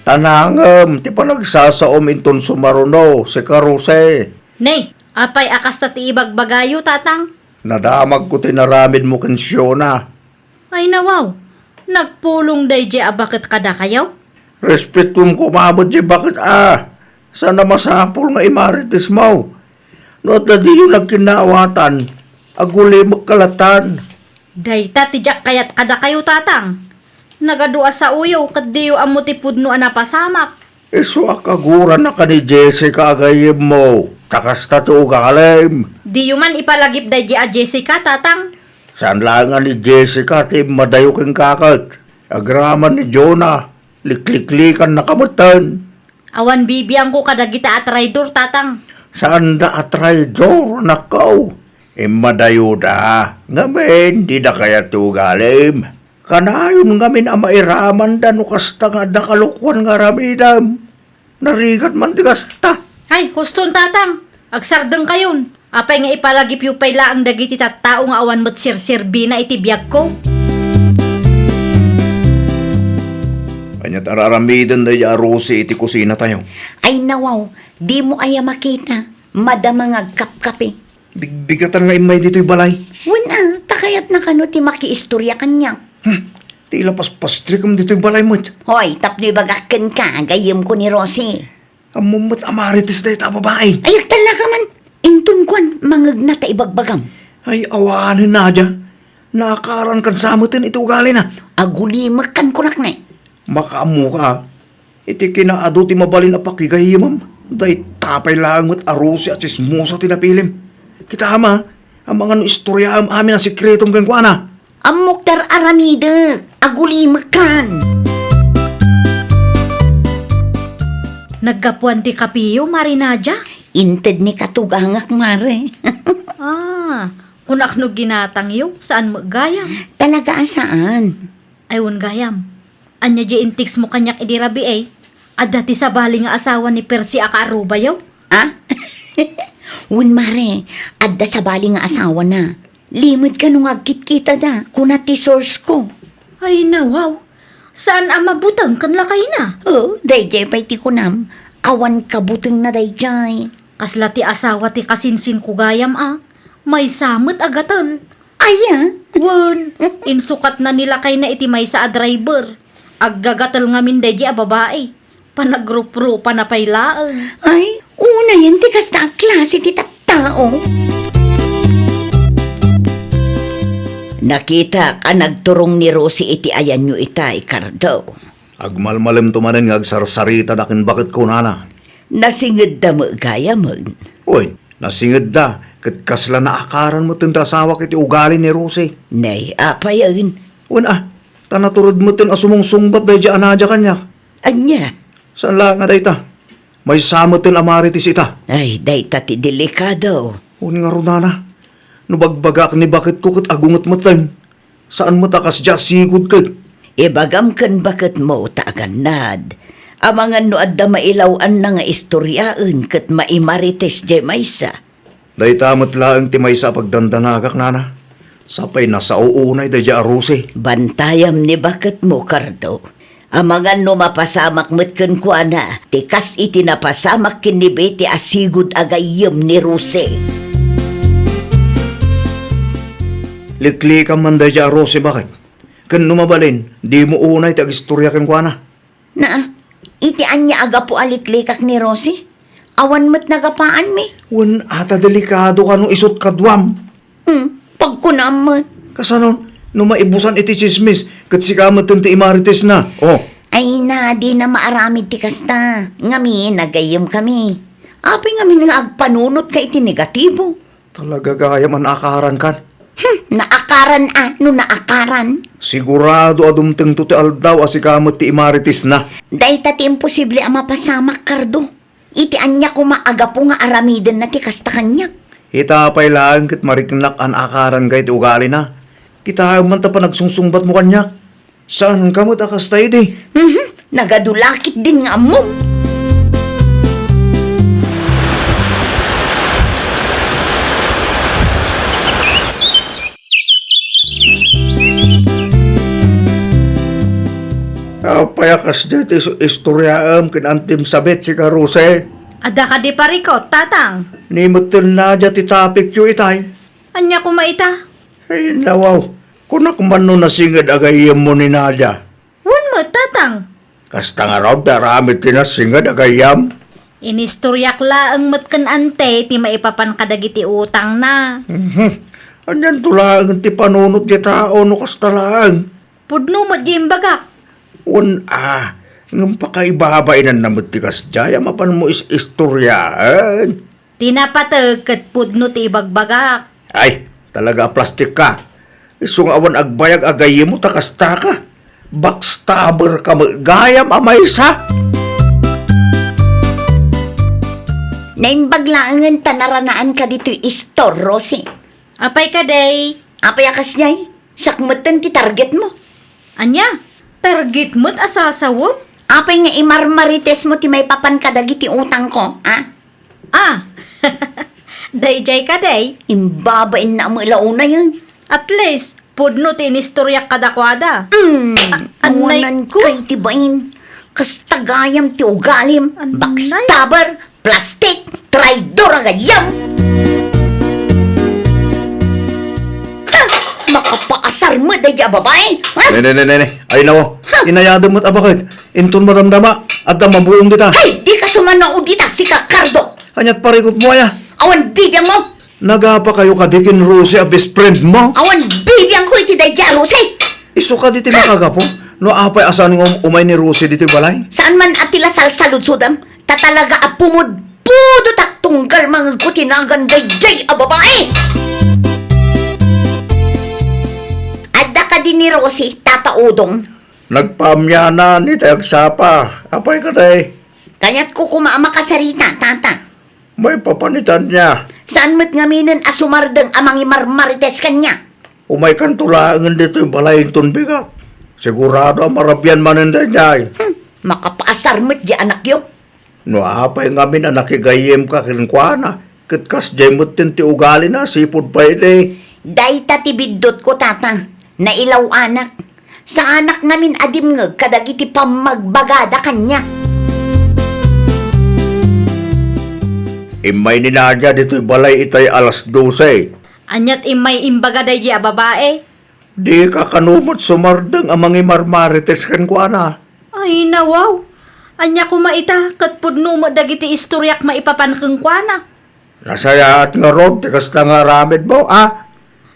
Ta nangem ti panagsasaom inton sumaruno, sika Rose. Ne, apay a kasta ti ibagbagayo, Tatang? Nadamagko ti inaramidmo ken Shona. Ay, nawaw, nagpulong daydiay a baket kadakayo? Respetoem koma met diay baket a. Saan a masapul nga imarites mo. No adda diyo nagkinnaawatan, agulimekka latan. Dayta ti diak kayat kadakayo, Tatang. Nagadu a saoyo ket diyo ammo ti pudno a napasamak. Isu a kaguranaka ni Jessica a gayyemmo, ta kasta ti ugalim. Diyo man ipalagip daydiay a Jessica, Tatang. Saan laeng a ni Jessica ti immadayo kenka ket. Agraman ni Jonah, likliklikanak metten. Awan bibiangko kadagita a traidor, Tatang. Saanda a traidor, anakko. Immadayoda, ngamin, dida kayat ti ugalim. Kanayon ngamin a mairamanda no kasta nga adda kalokoan nga aramidem. Narigat man ti kasta. Ay, huston, Tatang. Agsardengkayon. Apay nga ipalagipyo pay laeng dagiti tattao nga awan met serserbina iti biagko? Ania ti ar-aramiden daydiay a Rosie iti kusinatayo? Ay, nawaw, dimo aya makita? Madama nga agkapkapi. Bigbigatan nga immay ditoy balay. Wen a, ta kayatna kano ti makiistoria kaniak. Hmm, ti ila paspastrikam ditoy balay met. Hoy, tapno ibagak kenka, gayyemko ni Rosie. Ammom met a marites dayta a babai. Ay, agtallaka man. Inton kuan, mangegna ta ibagbagam. Ay, awanen, Nadia. Naakaran kan sa meten iti ugalina. Agulimekkan kunak ne. Makaammoka, iti kinaadu ti mabalin a pakigayyemam, dayta pay laeng met a Rosie a tsismosa ti napilim. Kitam a, amangan no istoriaam amin a sekretom kenkuana. Ammok ti ar-aramidek, agulimekkan. Naggapuan ti kapiyo, Mare Nadia? Inted ni katugangak, Mare. Ah, kunak no ginatangyo, saan met gayam? Talaga a saan. Ay, wen gayam. Ania diay intextmo kaniak idi rabii? Adda ti sabali nga asawa ni Percy a kaarubayo? Ah? Wen, Mare, adda sabali nga asawana. Limed kano nga agkitkitada, kuna ti source ko. Ay, nawaw. Saan a mabuteng ken lakayna? Oh, daydiay pay ti kunam. Awan kabutengna daydiay. Kasla ti asawa ti kasinsinko gayam a. Maysa met a gatel. Aya? Wen, insukatna ni lakayna iti maysa a driver. Aggagatel ngamin daydiay a babai. Panagrupropana pay laeng. Ay, unayen ti kasta a klase ti tattao. Nakitak a nagturong ni Rosie iti ayanyo itay, Cardo. Agmalmalemto manen nga agsarsaritad ken baketko, nana. Nasingedda met gayamen. Wen, nasingedda, ket kasla naakaran metten ti asawak iti ugali ni Rosie. Nay, apayen? Wen a, ta natured metten a sumungsungbat daydiay a Nadia kaniak. Ania? Saan la nga dayta. Maysa metten a marites ita. Ay, dayta ti delikado. Wen ngarud, nana, no bagbagak ni baketko ket agunget metten. Saan met a kasdiay a sigud ket. Ibagam ken baketmo ta agannad. Amangan no adda mailaw-anna nga istoriaen ket maimarites diay maysa. Dayta met laeng ti maysa a pagdandanagak, nana. Sapay nasao unay daydiay a Rosie. Bantayam ni baketmo, Cardo. Amangan no mapasamak met kenkuana ti kas iti napasamak ken ni Betty a sigud a gayyem ni Rosie. Liklikam man daydiay a Rosie, baket. Ken no mabalin, dimo unay ti agistorya kenkuana. Na, iti ania a gapu a liklikak ni Rosie? Awan met nagapaanmi. Wen, ata delikado kano isut' kaduam. Hmm, pagkunam met. Kasano, no maibusan iti tsismis, ket sika met ti imaritesna? Oh. Ay na, dina maaramid ti kasta. Ngamin, agayyemkami. Apay ngamin nga agpanunotka iti negatibo? Talaga gayam a naakarankan. Hmm, naakaran a, no naakaran. Sigurado a dumtengto ti aldaw a sika met ti imaritesna. Dayta ti imposible a mapasamak, Cardo. Iti ania koma a gapu nga aramidenna ti kasta kaniak? Ita pay laeng ket mariknak a naakaranka iti ugalina. Kitaem man ta panagsungsungbatmo kaniak. Saanka met a kasta idi? Mhm, nagadu la ketdin nga ammom. Apay a kasdiay ti is-, istoriaem ken antim sabit, sika, Rosie? Adda kadi parikut, Tatang? Ni metten Nadia ti topicyo itay. Ania koma ita? Ay, nawaw. Kunak man no nasinged a gayyemmo ni Nadia. Wen met, Tatang. Kasta ngarud ti aramid ti nasinged a gayyem? Inistoriak laeng met ken Ante ti maipapan kadagiti utangna. Mhm. Anianto laeng ti panunot ti tao no kasta laeng? Pudno met ti imbagak. Wen a, ngem pakaibabainanna met ti kasdiay a mapanmo is-istoriaen. Ti napateg ket pudno ti ibagbagak. Ay, talaga a plastikka. Isu nga awan agbayag a gayyemmo ta kastaka. Backstabber ka met gayam a maysa. Naimbag laengen ta naranaanka ditoy istor, Rosie. Apay kadi? Apay a kasdiay? Siak metten ti targetmo. Ania? Target met a sasawem? Apay nga imarmaritesmo ti maipapan kadagiti utangko, a? Ah! Daydiay kadi? Imbabainna met la unayen. At least, pudno ti inistoriak kadakuada. Mm, a-, annay awanan ko. Kay ti bain. Kasta gayam ti ugalim. Annay. Backstabber, plastik, traidor a gayyem. Ha! Makapaasar met daydiay a babai. Ha? Ne, ne, ne, ne, ne. Ay, nako. Ha? Inayadem met a baket. Inton madamdama, adda mabuong dita. Hay, dika sumannao dita, sika Cardo. Aniat parikutmo aya? Awan bibiangmo. Nagapakayo kadi ken Rosie a best friendmo? Awan bibiangko iti daydiay a Rosie. Isu kadi ti makagapu no apay a saan nga um-, umay ni Rosie ditoy balay? Saan man a ti la salsaludsodem, ta talaga a pumudpudotak tunggal mangegko ti nagan daydiay a babai. Adda kadi ni Rosie, Tata Udong? Nagpaamyanan itay agsapa. Apay kadi? Kayatko koma a makasarita, Tata. Maipapan ita ania? Saan met ngaminen a sumardeng a mangimarmarites kaniak? Umaykanto laengen ditoy balay inton bigat. Sigurado a marabian manen daydiay. Hmm, makapaasar met diay anakyo. No apay ngamin a nakigayyemka kenkuana, ket kasdiay metten ti ugalina, sipud pay idi. Dayta ti biddutko, Tata. Nailaw-anak. Saanak ngamin a dimngeg kadagiti pammagbagada kaniak. Immay ni Nadia ditoy balay itay alas dose. Aniat immay imbaga daydiay a babai? Dika kano met sumardeng a mangimarmarites kenkuana? Ay, nawaw. Ania koma ita, ket pudno met dagiti istoriak maipapan kenkuana. Nasayaat ngarud ti kasta nga aramidmo, a?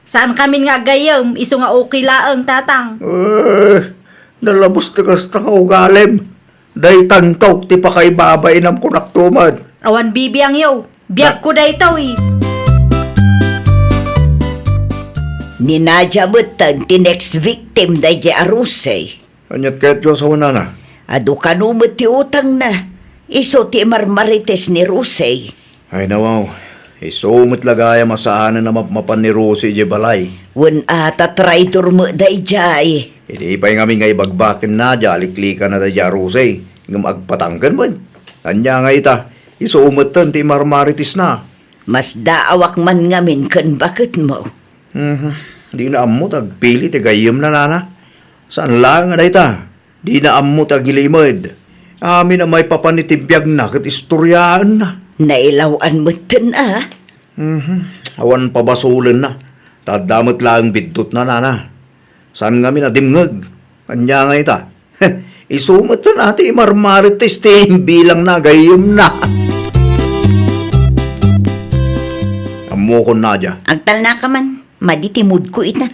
Saankamin nga agayyem, isu nga okay laeng, Tatang. Eh, nalabos ti kasta nga ugalim. Daytanto ti pakaibabainam, kunakto met. Awan bibiangyo. Biagko daytoy. Ni Nadia metten ti next victim daydiay a Rosie. Aniat kayatyo a sawanana? Adu kano met ti utangna. Isu ti imarmarites ni Rosie. Ay, nawaw. Isu met la gayam a saanen a mapmapan ni Rosie idiay balay. Wen a, ta traidor met daydiay. Idi pay ngamin nga ibagbaken Nadia a liklikanna daydiay a Rosie, ngem agpatangken met. Ania nga ita, isu metten ti imarmaritesna. Masdaawak man ngamin ken baketmo. Mhm. Dina ammo ta agpili ti gayyemna, nana. Saan laeng a dayta. Dina ammo ti agilimed. Amin a maipapan iti biagna ket istoriaenna. Nailaw-an metten a. Mhm. Awan pabasolenna. Ta adda met laeng biddutna, nana. Saan ngamin a dimngeg? Ania nga ita? Isu met a ti marmarit ti steam bilang nagayyemna. Ammokon, Nadia. Agtalnaka man, madi ti moodko ita.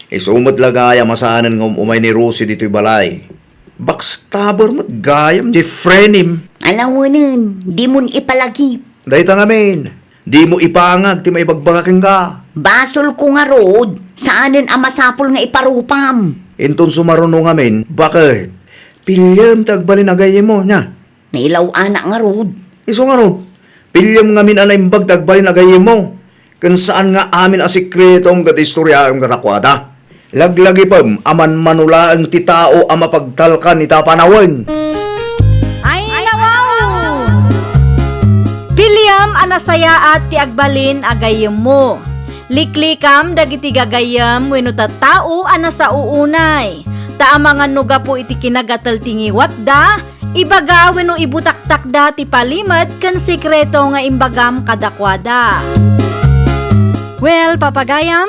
Isu met la gayam a saanen nga um-umay ni Rosie ditoy balay. Backstabber met gayam, Jeffrenim. Alawenen, dimon ipalagip. Dayta ngamin, dimo ipangag ti maibagbaga kenka. Basolko ngarud, saanen a masapul nga iparupam. Inton sumaruno ngamin, baket? Piliem ti agbalin a gayyemmo, nia? Nailaw-anak ngarud. Isu ngarud, piliem ngamin a naimbag ti agbalin a gayyemmo. Ken saan nga amin a sekretom ket istoryaem kadakuada. Laglagipem a manmano laeng ti tao a mapagtalkan ita a panawen. Ay, nawaw! Piliem a nasayaat ti agbalin a gayyemmo. Liklikam dagiti gagayyem wenno tattao a nasao unay. Ta amangan no gapu iti kinagatel ti ngiwatda, ibaga wenno ibutaktakda ti palimed ken sekreto nga imbagam kadakuada. Well, papagayam,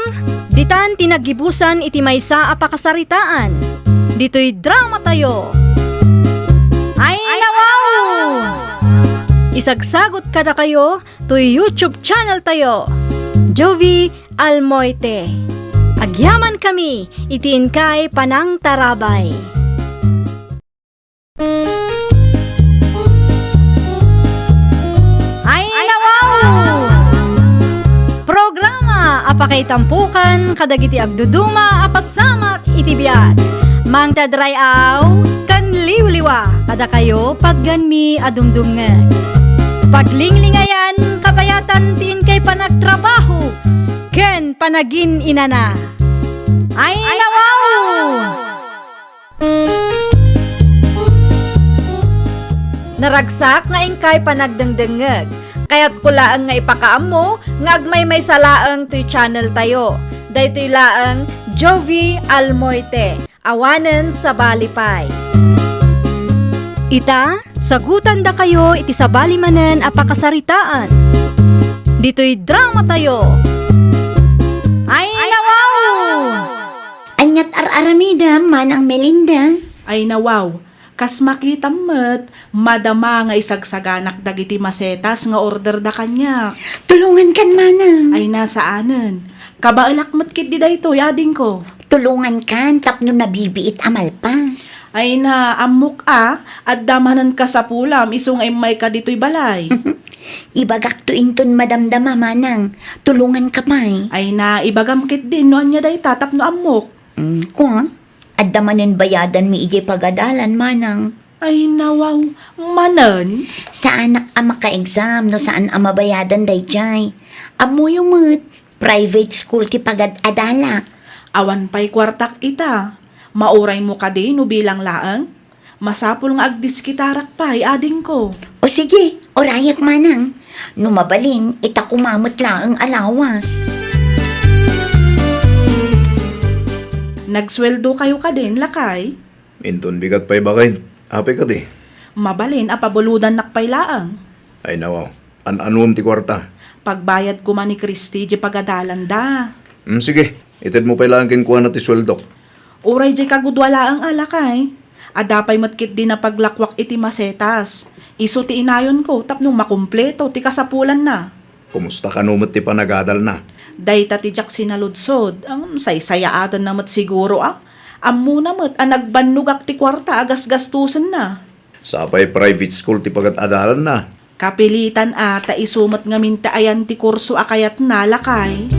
ditan ti naggibusan iti maysa a pakasaritaan. Ditoy dramatayo. Ay, nawaw! Isagsagut kadakayo toy YouTube channel tayo, Jovie Almoite. Agyamankami iti inkay panangtarabay. Ay, nawaw! Programa a pakaitampokan kadagiti agduduma a pasamak iti biag. Mangted ray-aw ken liwliwa kadakayo patgenmi a dumdumngeg. Paglinglingayan, kabayatan ti inkay panagtrabaho ken panagin-inana. Ay, nawaw! Naragsak nga inkay panagdengdengngeg. Kayatko laeng nga ipakaammo nga agmaymaysa laeng toy channel tayo. Daytoy laeng Jovie Almoite, awanen sabali pay. Ita, sagutandakayo iti sabali manen a pakasaritaan. Ditoy dramatayo. Ay, nawaw! Aniat ar-aramidem, Manang Melinda? Ay, nawaw. Kas makitam met, madama nga isagsaganak dagiti masetas nga orderda kaniak. Tulongankan, Manang. Ay, na, saanen. Kabaelak met ketdi daytoy, adingko. Tulongankan tapno nabibiit a malpas. Ay, na, ammok a, adda manen kasapulam isu nga immayka ditoy balay. Ibagakto inton madamdama, Manang. Tulonganka pay. Ay, na, ibagam ketdin no ania dayta tapno ammok. Mm, kua? Adda manen bayadanmi idiay pagadalan, Manang. Ay, nawaw, manen? Saanak a maka-exam no saan a mabayadan daydiay. Ammoyo met, private school ti pagad-adalak. Awan pay kuartak ita. Mauraymo kadi no bilang laeng? Masapul nga agdiskitarak pay, adingko. O sige, urayak, Manang. No mabalin, ita koma met laeng a lawas. Nagsueldokayo kadin, lakay? Inton bigat pay baket, apay kadi? Mabalin a pabulodannak pay laeng. Ay, nawaw. An-anom ti kuarta? Pagbayad koma ni Christy di pagadalanda. Mm, sige, itedmo pay laeng kenkuana ti sueldok. Uray diay kagudua laeng a, lakay. Adda pay met ketdi napaglakuak iti masetas. Isu ti inayonko tapno makumpleto ti kasapulanna. Kumusta kano met ti panagadalna? Dayta ti diak sinaludsod. Ngem saysayaatenna met siguro a. Ammona met a nagbannogak ti kuarta a gasgastosenna. Sapay private school ti pagad-adalanna. Kapilitan a ta isu met ngamin ti ayan ti kurso a kayatna, lakay.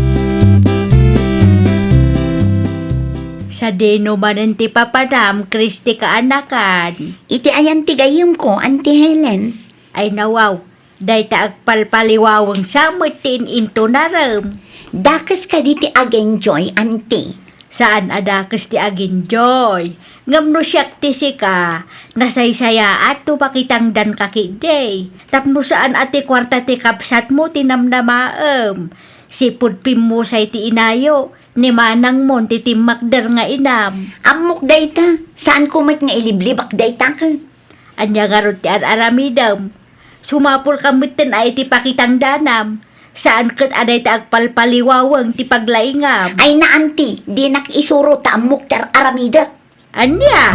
Sadino manen ti papanam, Christy, kaanakan? Iti ayan ti gayyemko, Auntie Helen. Ay, nawaw, dayta agpalpaliwaweng sa met ti in-intonarem. Dakes kadi ti agenjoy, Auntie? Saan a dakes ti agenjoy. Ngem no siak ti sika, nasaysayaat no pakitangdanka ketdi. Tapno saan a ti kuarta ti kabsatmo ti namnamaem. Sipud pimmusay ti inayo, ni manangmon ti timmakder nga inam. Ammok dayta, saanko met nga iliblibak dayta ket. Ania ngarud ti ar-aramidem? Sumapulka metten a iti pakitangdanam. Saan ket a dayta agpalpaliwaweng ti paglaingam. Ay na, anti, dinak isuro ta ammok ti ar-aramidek. Ania?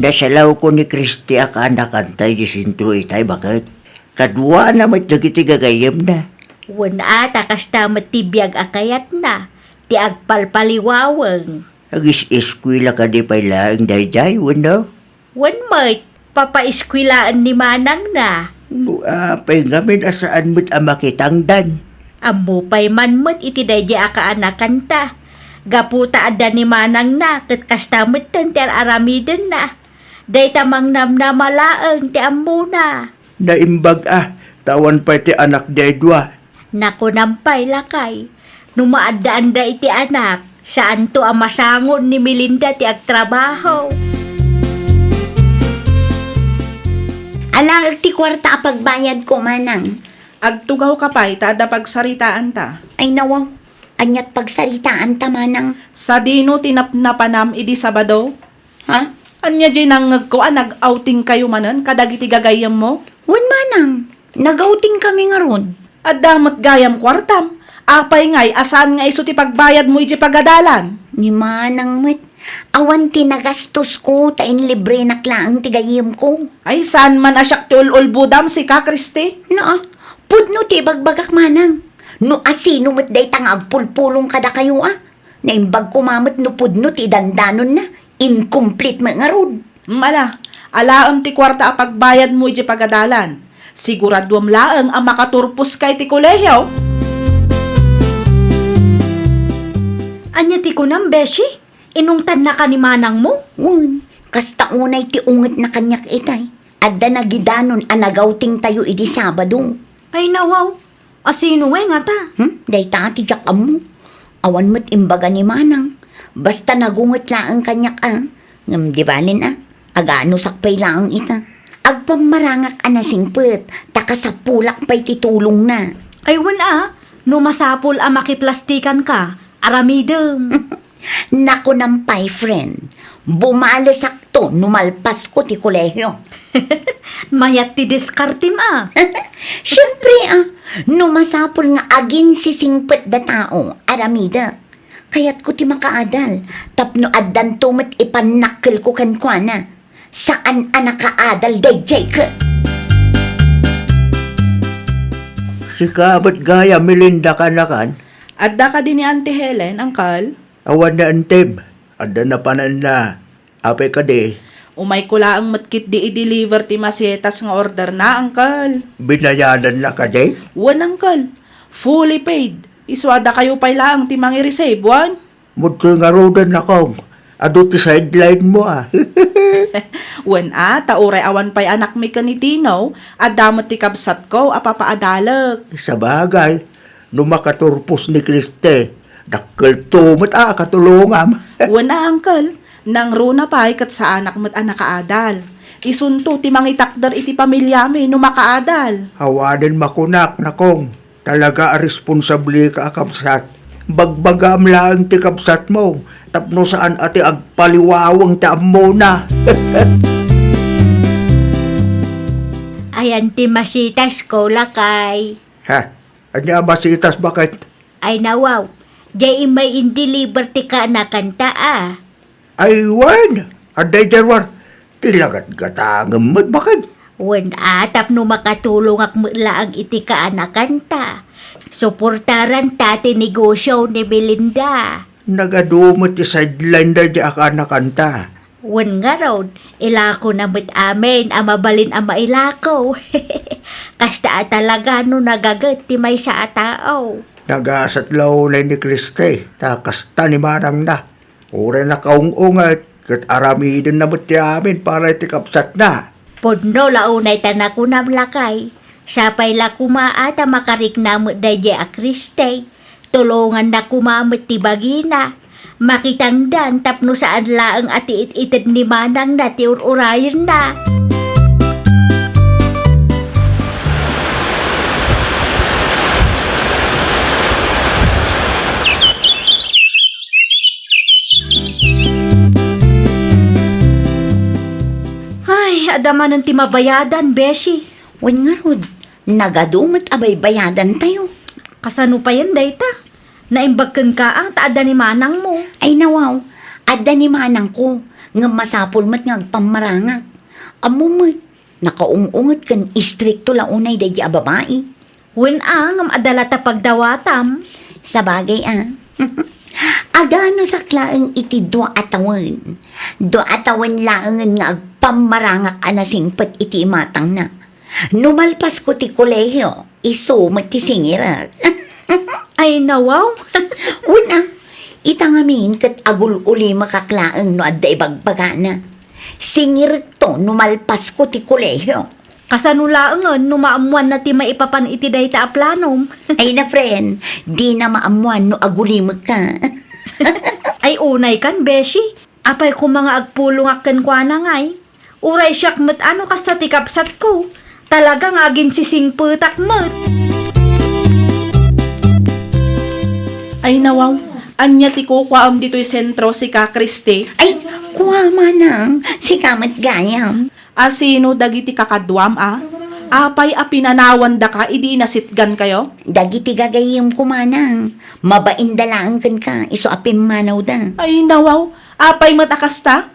Nasalawko ni Christy a kaanakanta idiay sentro itay, baket. Kaduana met dagiti gagayyemna. Wen a, ta kasta met ti biag a kayatna, ti agpalpaliwaweng. Agis-eskuela kadi pay laeng daydiay, wenno? Wen met, papaeskuelaen ni manangna. No apay ngamin a saan met a makitangdan? Ammo pay man met iti daydiay a kaanakanta. Gapu ta adda ni manangna ket kasta metten ti ar-aramidenna. Dayta mangnamnama laeng ti ammona. Naimbag a, ta awan pay ti anakda a dua. Nakunam pay, lakay, no maaddaanda iti anak, saanto a masangon ni Melinda ti agtrabaho. Alaek ti kuarta a pagbayadko, manang. Agtugawka pay ta adda pagsaritaanta. Ay, nawaw. Aniat pagsaritaanta, manang? Sadino ti napnapanam idi Sabado? Ha? Ania diay nangngegko a nag-outingkayo manen kadagiti gagayyemmo? Wen, manang, nag-outingkami ngarud. Adda met gayam kuartam. Apay ngay a saan nga isu ti pagbayadmo idiay pagadalan? Ni manang met, awan ti nagastosko ta inlibrenak laeng ti gayyemko. Ay, saan man a siak ti ul-ulbodam, sika, Christy? Naa, pudno ti ibagbagak, manang. No asino met dayta nga agpulpulong kadakayo a? Naimbag koma met no pudno ti dandanonna, incomplete met ngarud. Mm, ala, alaem ti kuarta a pagbayadmo idiay pagadalan. Siguraduem laeng a makaturposka iti kolehio. Ania ti kunam, Beshi? Inungtannaka ni manangmo? Wen, kasta unay ti ungetna kaniak itay. Adda nagidanon a nag-outingtayo idi Sabado. Ay, nawaw. Asino ngay ngata? Hmm? Dayta ti diak ammo. Awan met imbaga ni manang. Basta nagunget laeng kaniak a. Ngem di balen a. Aganusak pay laeng ita. Agpammarangak a nasingpet, ta kasapulak pay ti tulongna. Ay, wen a, no masapul a makiplastikanka, aramidem. Nakunam pay, friend, bumalesakto no malpasko ti kolehio. Mayat ti diskartem a. Siempre a, no masapul nga aginsisingpet da tao, aramidek. Kayatko ti makaadal, tapno addanto met ipannakkelko kenkuana. Saan a nakaadal daydiay ket. Sika met gayam, Melinda, kaanakan? Adda kadi ni Auntie Helen, Uncle? Awan ni Antem. Adda napananna. Apay kadi? Umayko laeng met ketdi i-deliver ti masetas nga orderna, Uncle. Binayadanna kadi? Wen, Uncle. Fully paid. Isu a dakayo pay laeng ti mangi-receive, wen? Mudtoy ngaruden, Nakong. Adu ti sideline-mo, a. Wen a, ta uray awan pay anakmi ken ni Tino, adda met ti kabsatko a papaadalek. Sabagay, no makaturpos ni Christy, dakkelto met a katulongam. Wen a, Uncle, nangruna pay ket saanak met a nakaadal. Isunto ti mangitakder iti pamiliami no makaadal. Awanen makunak, Nakong. Talaga a responsableka a kabsat. Bagbagaam laeng ti kabsatmo tapno saan a ti agpaliwaweng ti ammona. Ayan ti masitasko, lakay. Ha? Ania a masitas, baket? Ay, nawaw. Diay immay in-deliver ti kaanakanta a. Ay, wen, adda idiay ruar. Ti lagatgatangem met, baket. Wen a, tapno makatulongak met laeng iti kaanakanta. Suportaranta ti negosio ni Melinda. Nagadu met ti sideline daydiay a kaanakanta. Wen ngarud, ilakona met amin a mabalin a mailako. Kasta a talaga no nagaget ti maysa a tao. Nagasat la unay ni Christy, ta kasta ni manangna. Uray nakaung-unget, ket aramidenna met ti amin para iti kabsatna. Pudno la unay ta nakunam, lakay. Sapay la koma a ta makarikna met daydiay a Christy. Tulonganna koma met ti bagina. Makitangdan tapno saan laeng a ti it-ited ni manangna ti ur-urayenna. Ay, adda manen ti mabayadan, beshi. Wen ngarud, Nagadu met a baybayadantayo. Kasano payen dayta? Naimbag kenka ta adda ni manangmo. Ay, nawaw, adda ni manangko, ngem masapul met nga agpammarangak. Ammom met, nakaung-unget ken istrikto la unay daydi a babai. Wen a, ngem adda la ta pagdawatam. Sabagay a. Aganusak laeng iti dua a tawen. Dua a tawen laengen nga agpammarangak a nasingpet iti imatangna. No malpasko ti kolehio, isu met ti singirek. Ay, nawaw. Wen a, ita ngamin ket agul-ulimakak laeng no adda ibagbagana. Singirekto no malpasko ti kolehio. Kasano laengen no maammoanna ti maipapan iti dayta a planom? Ay na, friend, dina maammoan no agulimekka. Ay, unay kan, beshi. Apay koma nga agpulongak kenkuana ngay? Uray siak met a no kasta ti kabsatko. Talaga nga aginsisingpetak met. Ay, nawaw, ania ti kukuaem ditoy sentro, sika, Christy? Ay, kua, manang, sika met gayam. A sino dagiti kakaduam a? Apay a pinanawandaka idi inasitgankayo? Dagiti gagayyemko, manang. Mabainda laeng kenka, isu a pimmanawda. Ay, nawaw, apay met a kasta?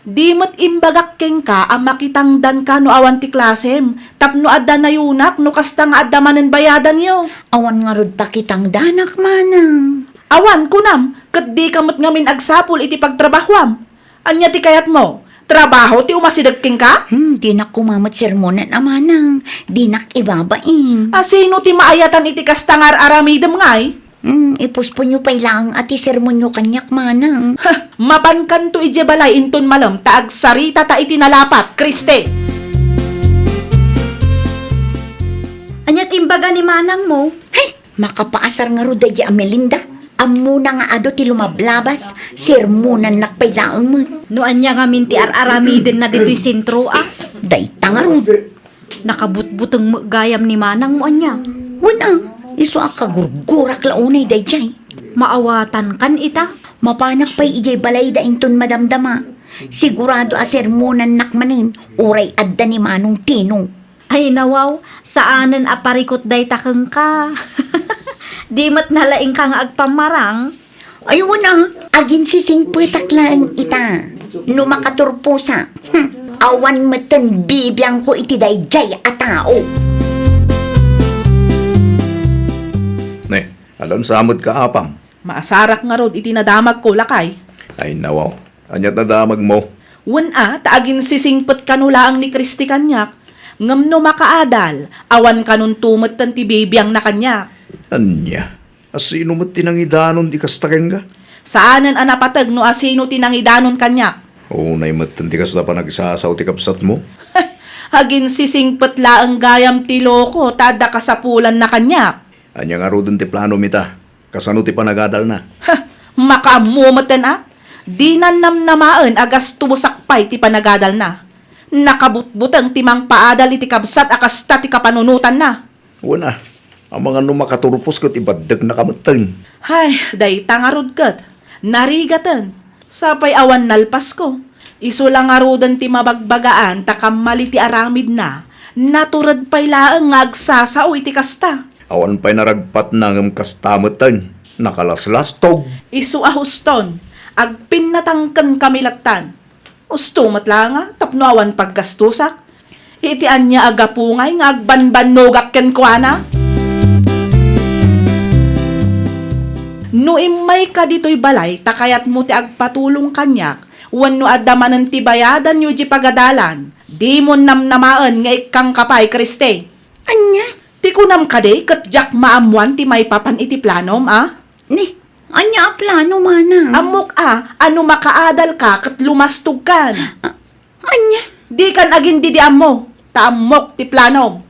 Di met imbagak kenka a makitangdanka no awan ti klasem, tapno adda nayunak no kasta nga adda manen bayadanyo. Awan ngarud pakitangdanak, manang. Awan, kunam, ket dika met ngamin agsapul iti pagtrabahuam. Ania ti kayatmo? Trabaho ti umasideg kenka? Hmm, dinak koma met sermonan a, manang. Dinak ibabain. A sino ti maayatan iti kasta nga ar-aramidem ngay? Hmm, ipusponyo pay laeng a ti sermonyo kaniak, manang. Ha! Mapankanto idiay balay inton malem ta agsaritata iti nalapat, Christy! Aniat imbaga ni manangmo? Hay! Makapaasar ngarud daydi a Melinda. Ammona nga adu ti lumablabas, sermonannak pay laeng met. No ania ngamin ti ar-aramidenna ditoy sentro a? Dayta ngarud. Nakabutbuteng met gayam ni manangmo ania? Wen a, isu a kagurgurak la unay daydiay. Maawatankan ita? Mapanak pay idiay balayda inton madamdama. Sigurado a sermonannak manen, uray adda ni Manong Tino. Ay, nawaw, saanen a parikut dayta kenka. Di met nalaingka nga agpammarang. Ay, wen a, aginsisingpetak laeng ita. No makaturposak, hmm, awan metten bibiangko iti daydiay a tao. Ne, alansa metka, apam? Maasarak ngarud iti nadamagko, lakay. Ay, nawaw. Aniat nadamagmo? Wen a, ta aginsisingpet kano laeng ni Christy kaniak. Ngem no makaadal, awan kanonto metten ti bibiangna kaniak. Ania? A sino met ti nangidanon ti kasta kenka? Saanen a napateg no a sino ti nangidanon kaniak. Unay metten ti kasta panagsasao ti kabsatmo? Aginsisingpet laeng gayam ti loko ta adda kasapulanna kaniak. Ania ngaruden ti planom ita? Kasano ti panagadalna? Ha! Makaammo metten a? Dinan namnamaen a gastosak pay ti panagadalna. Nakabutbuteng ti mangpaadal iti kabsat a kasta ti kapanunotanna. Wen a, amangan no makaturpos ket ibaddeknaka metten. Hay, dayta ngarud ket narigaten. Sapay awan nalpasko. Isu la ngaruden ti mabagbagaan ta kammali ti aramidna. Natured pay laeng nga agsasao iti kasta. Awan pay naragpatna ngem kasta metten. Nakalaslastog. Isu a huston, agpinnatangken kami lattan. Usto met la nga tapno awan paggastosak. Iti ania a gapu ngay nga agbanbannogak kenkuana? No immayka ditoy balay ta kayatmo ti agpatulong kaniak, wenno adda manen ti bayadanyo idiay pagadalan, dimon namnamaen nga ikkangka pay, Christy. Ania? Ti kunam kadi ket diak maammoan ti maipapan iti planom, a? Ni, ania a plano, manang? Ammok a, a no makaadalka ket lumastogkan. A-, ania? Dikan agin-idi-ammo, ta ammok ti planom.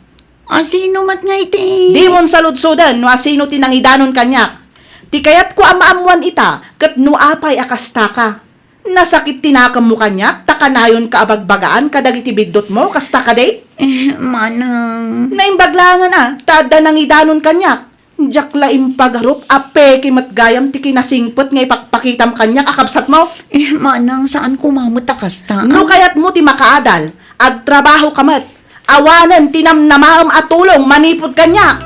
A, sino met ngay ti? Dimon saludsoden no asino ti nangidanon kaniak. Ti kayatko a maammoan ita ket no apay a kastaka. Nasakit ti nakemmo kaniak ta kanayonka a bagbagaan kadagiti biddutmo, kasta kadi? Eh, manang. Naimbag laengen a, ta adda nangidanon kaniak. Diak la impagarup a peke met gayam ti kinasingpet nga ipakpakitam kaniak a kabsatmo. Eh, manang, saan koma met a kasta. No kayatmo ti makaadal, agtrabahoka met. Awanen ti namnamaem a tulong manipud kaniak.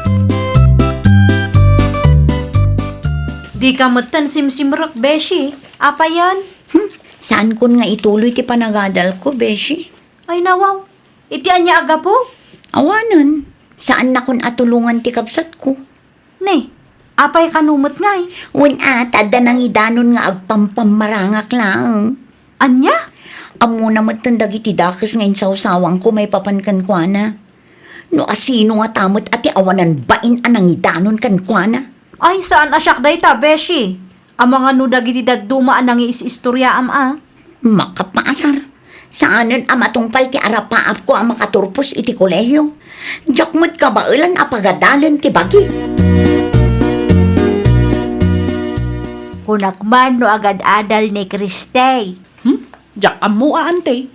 Dika metten simsimrek, beshi. Apayen? Hmm, saankon nga ituloy ti panagadalko, beshi. Ay, nawaw. Iti ania a gapu? Awanen, saannakon a tulongan ti kabsatko. Ne, apay kano met ngay? Wen a, ta adda nangidanon nga agpampammarangak laeng. Ania? Ammona metten dagiti dakes nga insawsawangko maipapan kenkuana. No asino ngata met a ti awanan bain a nangidanon kenkuana? Ay, saan a siak dayta, beshi. Amangan no dagiti dadduma a nangiis-istoriaam a. Makapaasar. Saanen a matungpal ti arapaapko a makaturpos iti kolehio. Diak met kabaelan a pagadalen ti bagi. Kunak man no agad-adal ni Kristay. Hmm? Diak ammo a, ante.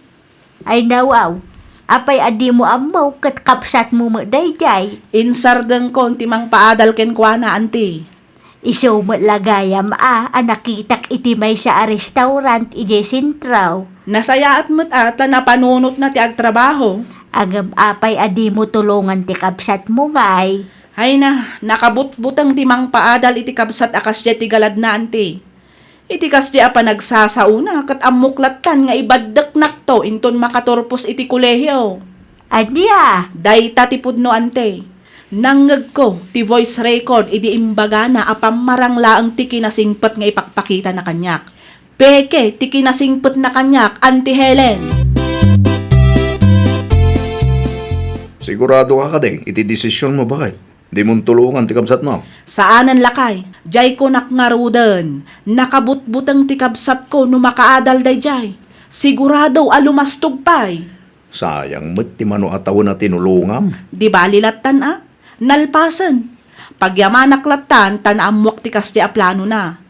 Ay, nawaw. Apay a dimo ammo ket kabsatmo met daydiay? Insardengkon ti mangpaadal kenkuana, ante. Isu met la gayam a, a nakitak iti maysa a restaurant idiay sentro. Nasayaat met a ta napanunotna ti agtrabaho. Ngem apay a dimo tulongan ti kabsatmo ngay? Ay na, nakabutbuteng ti mangpaadal iti kabsat a kasdiay ti galadna, ante. Iti kasdiay a panagsasaona, ket ammok lattan nga ibaddeknakto inton makaturpos iti kolehio. Ania? Dayta ti pudno, ante. Nangngegko ti voice record idi imbagana a pammarang laeng ti kinasingpet nga ipakpakitana kaniak. Peke ti kinasingpetna kaniak, Auntie Helen. Sigurado ka kadi iti desisionmo, baket? Dimon tulongan ti kabsatmo? Saanen, lakay. Diay kunak ngaruden, nakabutbuteng ti kabsatko no makaadal daydiay. Sigurado a lumastog pay. Sayang met ti mano a tawen a tinulongam. Di bali lattan a, nalpasen. Pagyamanak lattan ta naammoak ti kasdiay a planona.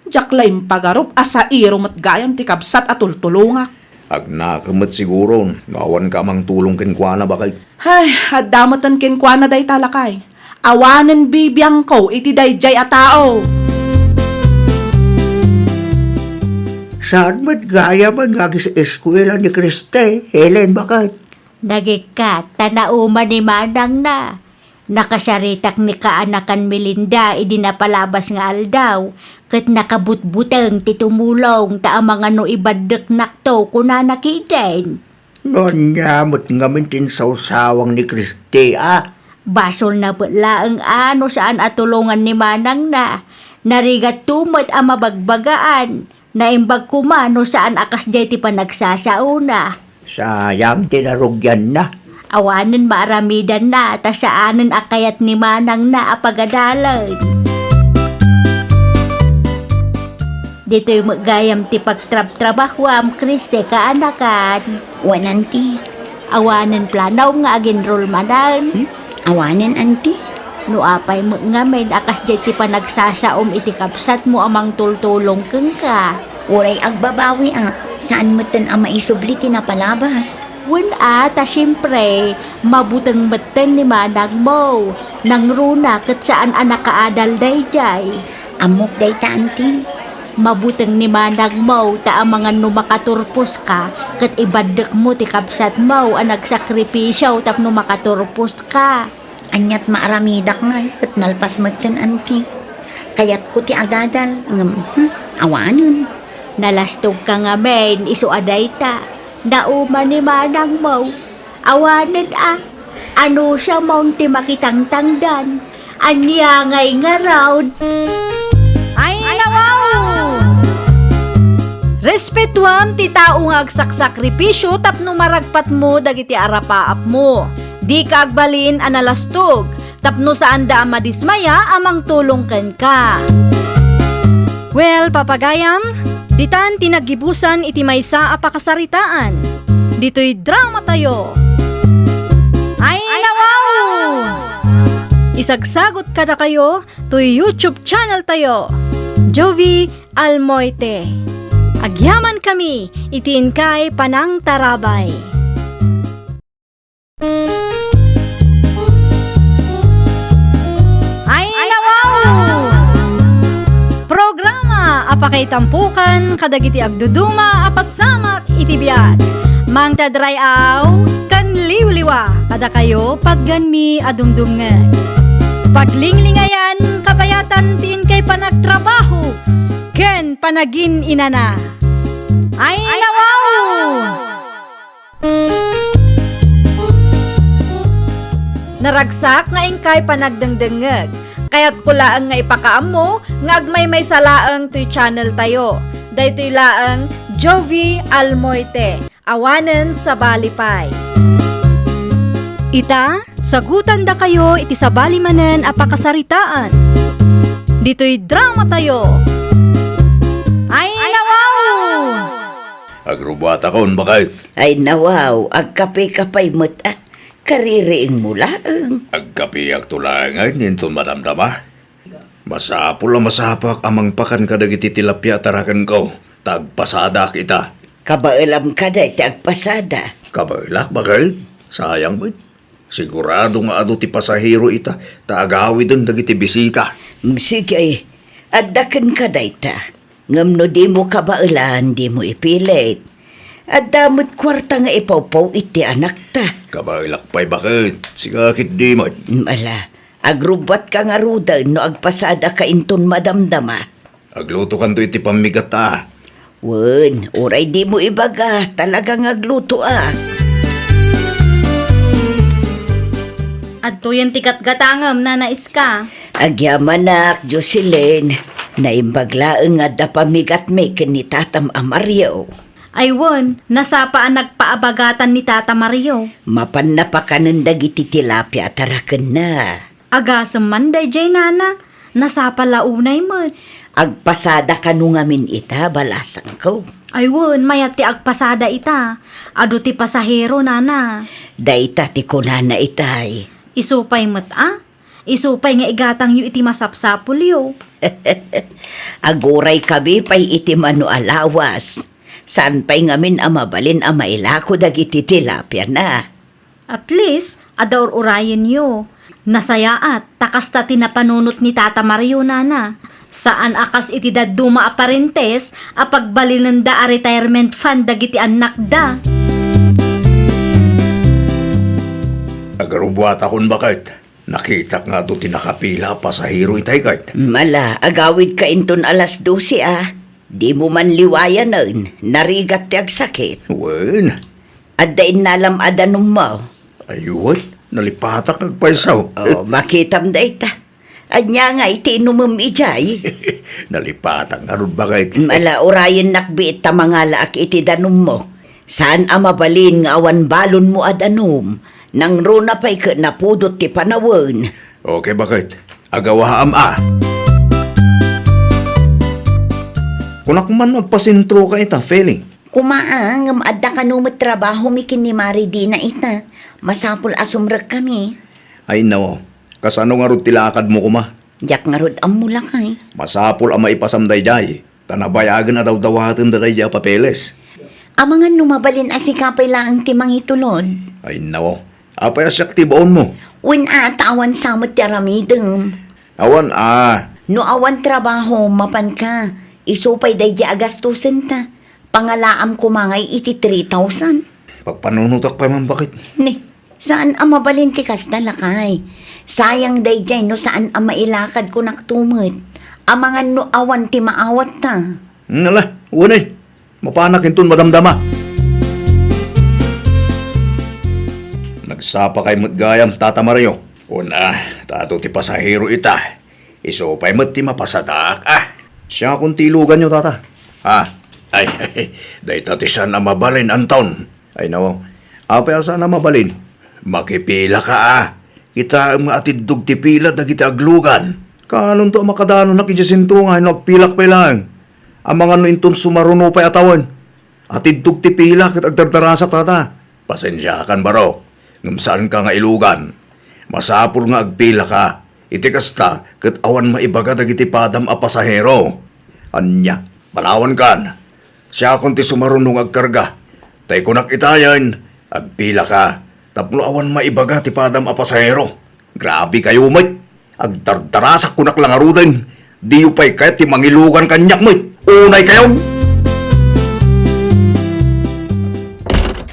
Diak la impagarup a sairo met gayam ti kabsat a tultulongak. Agnakem met siguro no awanka a mangtulong kenkuana, baket. Hay, adda metten kenkuana dayta, lakay. Awanen bibiangko iti daydiay a tao. Saan met gayam nga agis-eskuela ni Kriste, Helen, baket? Nagikkat, ta nauma ni manangna. Nakasaritak ni kaanakan Melinda idi napalabas nga aldaw, ket nakabutbuteng ti tumulong ta amangan no ibaddeknakto, kunana ketdin. No ania met ngamin ti insawsawang ni Kriste a? Basolna met laeng a no saan a tulongan ni manangna. Narigatto met a mabagbagaan. Naimbag koma no saan a kasdiay ti panagsasaona. Sayang ti narugianna. Awanen maaramidanna ta saanen a kayat ni manangna a pagadalen. Ditoy met gayam ti pagtrabtrabahoam, Kriste, kaanakan. Wen, anti. Awanen planom nga ag-enroll manen? Hmm? Awanen, anti. No apay met ngamin a kasdiay ti panagsasaom iti kabsatmo a mangtultulong kenka? Uray agbabawiak, saan metten a maisubli ti napalabas. Wen a, ta siempre, mabuteng metten ni manangmo. Nangruna ket saan a nakaadal daydiay. Ammok dayta, anti. Mabuteng ni manangmo ta amangan no makaturposka, ket ibaddekmo ti kabsatmo a nagsakripisio tapno makaturposka. Aniat maaramidak ngay ket nalpas metten, anti. Kayatko ti agadal, ngem, hmm, awanen. Nalastogka ngamin, isu a dayta. Nauma ni manangmo. Awanen a, anusamon ti makitangtangdan. Ania ngay ngarud? Ay, nawaw! Respetuam ti tao nga agsaksakripisio tapno maragpatmo dagiti arapaapmo. Dika agbalin a nalastog, tapno saanda a madismaya a mangtulong kenka. Well, papagayam, ditan ti naggibusan iti maysa a pakasaritaan. Ditoy dramatayo. Ay, nawaw! Isagsagot kadakayo toy YouTube channel tayo, Jovi Almoite. Agyaman kami iti inkay panangtarabay. Ay, nawaw! Programa a pakaitampukan kadagiti agduduma a pasamak iti biag. Mangtadray-aw ken Liwliwa kadakayo, patganmi a dumdumngeg. Paglinglingayan, kabayatan ti inkay panagtrabaho ken panagin-inana. Ay, nawaw! Naragsak nga inkay panagdengdengngeg. Kayatko laeng nga ipakaammo nga agmaymaysa laeng toy channel tayo. Daytoy laeng Jovie Almoite. Awanen sabali pay. Ita, sagutandakayo iti sabali manen a pakasaritaan. Ditoy drama tayo. Ay, nawaw! Agrubbuatakon, baket. Ay, nawaw, agkape ka pay met, a. Kaririingmo laeng. Agkapeakto laeng, ay, inton madamdama. Masapul a masapak a mangpakan kadagiti tilapia a tarakenko, ta agpasadaak ita. Kabaelam kada iti agpasada. Kabaelak, baket. Sayang met. Sigurado nga adu ti pasahero ita, ta agawiden dagiti bisita. Mm, sige, adda kenka dayta. Ngem no dimo kabaelan, dimo ipilit. Adda met kuarta nga ipawpaw iti anakta. Kabaelak pay, baket. Sika ket di met. Mm, ala, agrubbuatka ngaruden no agpasadaka inton madamdama. Aglutokanto iti pammigat, a. Wen, uray dimo ibaga, talaga nga agluto, a. Adtoyen ti gatgatangem, Nana Iska. Agyamanak, Jocelyn. Naimbag laeng nga adda pammigatmi ken ni tatam a Mario. Ay wen, nasapa a nagpaabagatan ni Tata Mario. Mapanna pakanen dagiti tilapia a tarakenna. Agasem man daydiay, Nana. Nasapa la unay met. Agpasada kano ngamin ita, balasangko. Ay wen, mayat ti agpasada ita. Adu ti pasahero, Nana. Dayta ti kunana itay. Isu pay met, a? Isu pay nga igatangyo iti masapsapulyo. Aguray kami pay iti mano a lawas. Saan pay ngamin a mabalin a mailako dagiti tilapiana. At least, adda ur-urayenyo. Nasayaat, ta kasta ti napanunot ni Tata Mario, Nana. Saan a kas iti dadduma a parentes a pagbalinenda a retirement fund dagiti annakda. Agarubbuatakon, baket. Nakitak nga adu ti nakapila a pasahero itay ket. Mala, agawidka inton alas dose, a. Dimo man liwayanen, narigat ti agsakit. Wen. Adda innalam a danummo. Ay wen, nalipatak nga agpayso. O, makitam dayta. Ania nga iti inumem idiay? Nalipatak ngarud, baket. Mala, urayennak biit ta mangalaak iti danummo. Saan a mabalin nga awan balonmo a danum. Nangruna pay ket napudot ti panawen. Okay, baket. Agawaam, a. Kunak man agpasentroka ita, Feli. Koma, a, ngem adda kano met trabahomi ken ni Mari Dina ita. Masapul a sumrekkami. Ay, nawaw. Kasano ngarud ti lakadmo koma? Diak ngarud ammo, lakay. Masapul a maipasam daydiay, ta nabayagen a dawdawatenda daydiay a papeles. Amangan no mabalin a sika pay laeng ti mangitulod. Ay, nawaw. Apay a siak ti baonmo? Wen, a, ta awan sa met ti aramidem. Awan, a. No awan trabaho, mapanka. Isu pay daydiay a gastosenta. Pangalaam koma ngay iti three thousand. Pagpanunotak pay man, baket. Ni, saan a mabalin ti kasta, lakay. Sayang daydiay no saan a mailakad, kunak to met. Amangan no awan ti maawatta. Nala, unay. Mapanak inton madamdama. Nagsapa kay met gayam, Tata Mario. Una, ta adu ti pasahero ita. Isu pay met ti mapasadaak, a. Siakon ti iluganyo, Tata. A, ay, dayta ti saan a mabalin, Anton. Ay, nawaw. Apay a saan a mabalin? Makipilaka, a. Kitaem nga atiddog ti pila dagiti aglugan. Kaanonto a makadanonak idiay sentro nga no agpilak pay laeng? Amangan no inton sumaruno pay a tawen. Atiddog ti pila ket agdardarasak, Tata. Pasensiakan, barok, ngem saanka nga ilugan. Masapul nga agpilaka. Iti kasta, ket awan maibaga dagiti padam a pasahero. Ania, palawankan. Siakon ti sumaruno nga agkarga. Tay kunak itayen, agpilaka. Tapno awan maibaga ti padam a pasahero. Grabe kayo met! Agdardarasak kunak la ngaruden, diyo pay kayat ti mangilugan kaniak met! Unay kayon!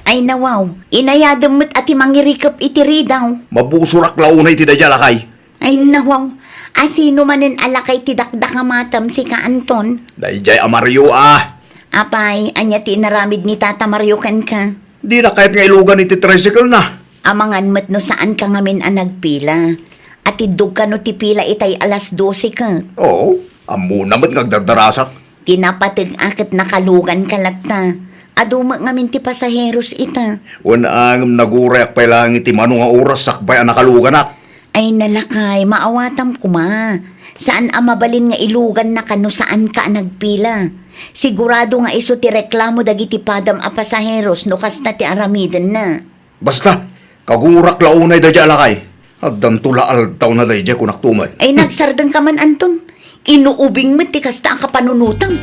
Ay, Nawaw, inayadem met a ti mangirikep iti ridaw. Mabusorak la unay ti daydiay a lakay. Ay, nawaw, a sino manen a lakay ti dakdakamatem, sika, Anton? Daydiay a Mario a. Apay, ania ti inaramid ni Tata Mario kenka? Dina kayat nga ilugan iti tricycle na. Amangan met no saanka ngamin a nagpila. Atiddogka no ti pila itay alas dose ket. Oo, ammona met nga agdardarasak. Ti napateg-ak ket nakaluganka latta. Adu met ngamin ti pasaheros ita. Wen a, ngem nagurayak pay laeng iti mano nga oras sakbay a nakaluganak. Ay, lakay, maawatam koma. Saan a mabalin nga ilugannaka no saanka a nagpila. Sigurado nga isu ti reklamo dagiti padam a pasaheros no kasta ti aramidenna. Basta, kagurak la unay daydiay a lakay. Addanto la aldawna daydiay, kunak tumet. Ay, nagsardengka man, Anton. Inuubing met ti kasta a kapanunotam.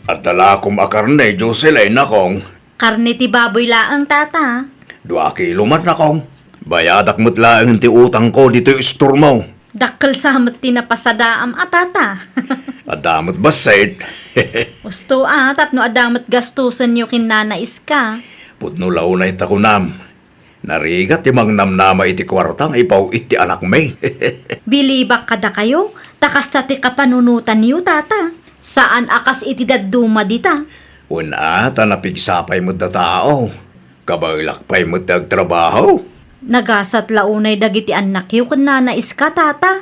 Adda lakom a karne, Jocelyn, nakong. Karne ti baboy laeng, Tata. Dua kilo man, nakong. Bayadak met laeng ti utangko ditoy istormo. Dakkel sa met ti napasadaam a, Tata. Adda met bassit. Usto a, tapno adda met gastusenyo ken Nana Iska. Pudno la unay ta kunam. Narigat ti mangnamnama iti kuarta nga ipaw-it ti anakmi. Bilibak kadakayo, ta kasta ti kapanunotanyo, Tata. Saan a kas iti dadduma dita. Wen a, ta napigsa pay met a tao. Kabaelak pay met ti agtrabaho. Nagasat la unay dagiti annakyo ken Nana Iska, Tata.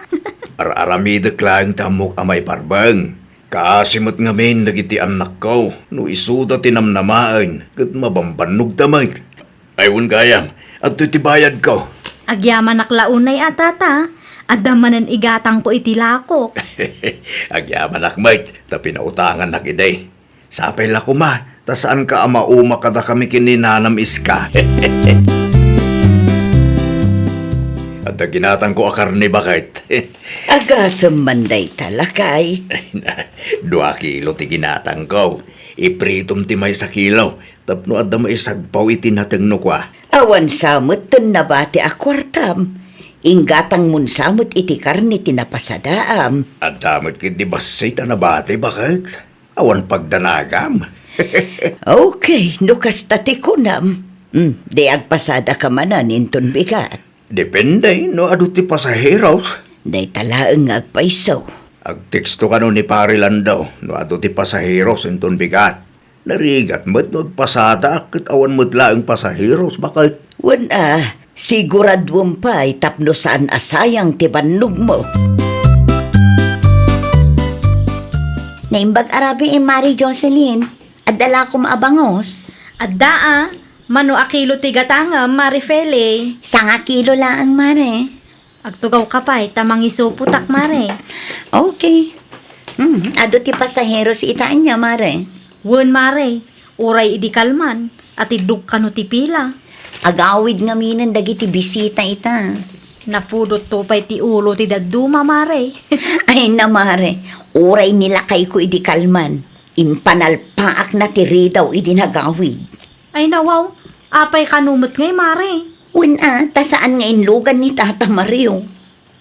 Ar-aramidek laeng ti ammok a maiparbeng. Kaasi met ngamin dagiti annakko. No isuda ti namnamaen, ket mabambannogta met. Ay, wen gayam, adtoy ti bayadko. Agyamanak la unay a, Tata. Adda manen igatangko iti lakok. Agyamanak met, ta pinautangannak idi. Sapay la koma, ta saanka a mauma kadakami ken ni Nanam Iska. Adda ginatangko a karne, baket. Agasem man dayta, lakay. Dua kilo ti ginatangko. Ipritom ti maysa kilo, tapno adda maisagpaw iti natengno kua. Awan sa met ten nabati a kuartam. Inggatangmon sa met iti karne ti napasadaam. Adda met ketdi bassit a nabati, baket. Awan pagdanagam. Okay, no kasta ti kunam. Hmm, di agpasadaka manen inton bigat. Depende no adu ti pasaheros. Dayta laeng nga agpayso. Agteksto kano ni Pare Lando no adu ti pasaheros inton bigat. Narigat met no agpasadaak ket awan met laeng pasaheros, baket. Wen a, siguraduem pay tapno saan a sayang ti bannogmo. Naimbag a rabii, Mare Jocelyn. Adda la koma a bangus? Adda a. Mano a kilo ti gatangem, Mare Feli? Sanga kilo laeng, Mare. Agtugawka pay ta mangisupotak, Mare. Okay. Hmm, adu ti pasaheros ita ania, Mare? Wen, Mare. Uray idi kalman, atiddog kano ti pila. Agawid ngaminen dagiti bisita ita. Napudotto pay ti ulo ti dadduma, Mare. Ay na, Mare. Uray ni lakayko idi kalman. Impanalpaakna ti ridaw idi nagawid. Ay nawaw, apay kano met ngay, Mare? Wen a, ta saan nga inlugan ni Tata Mario.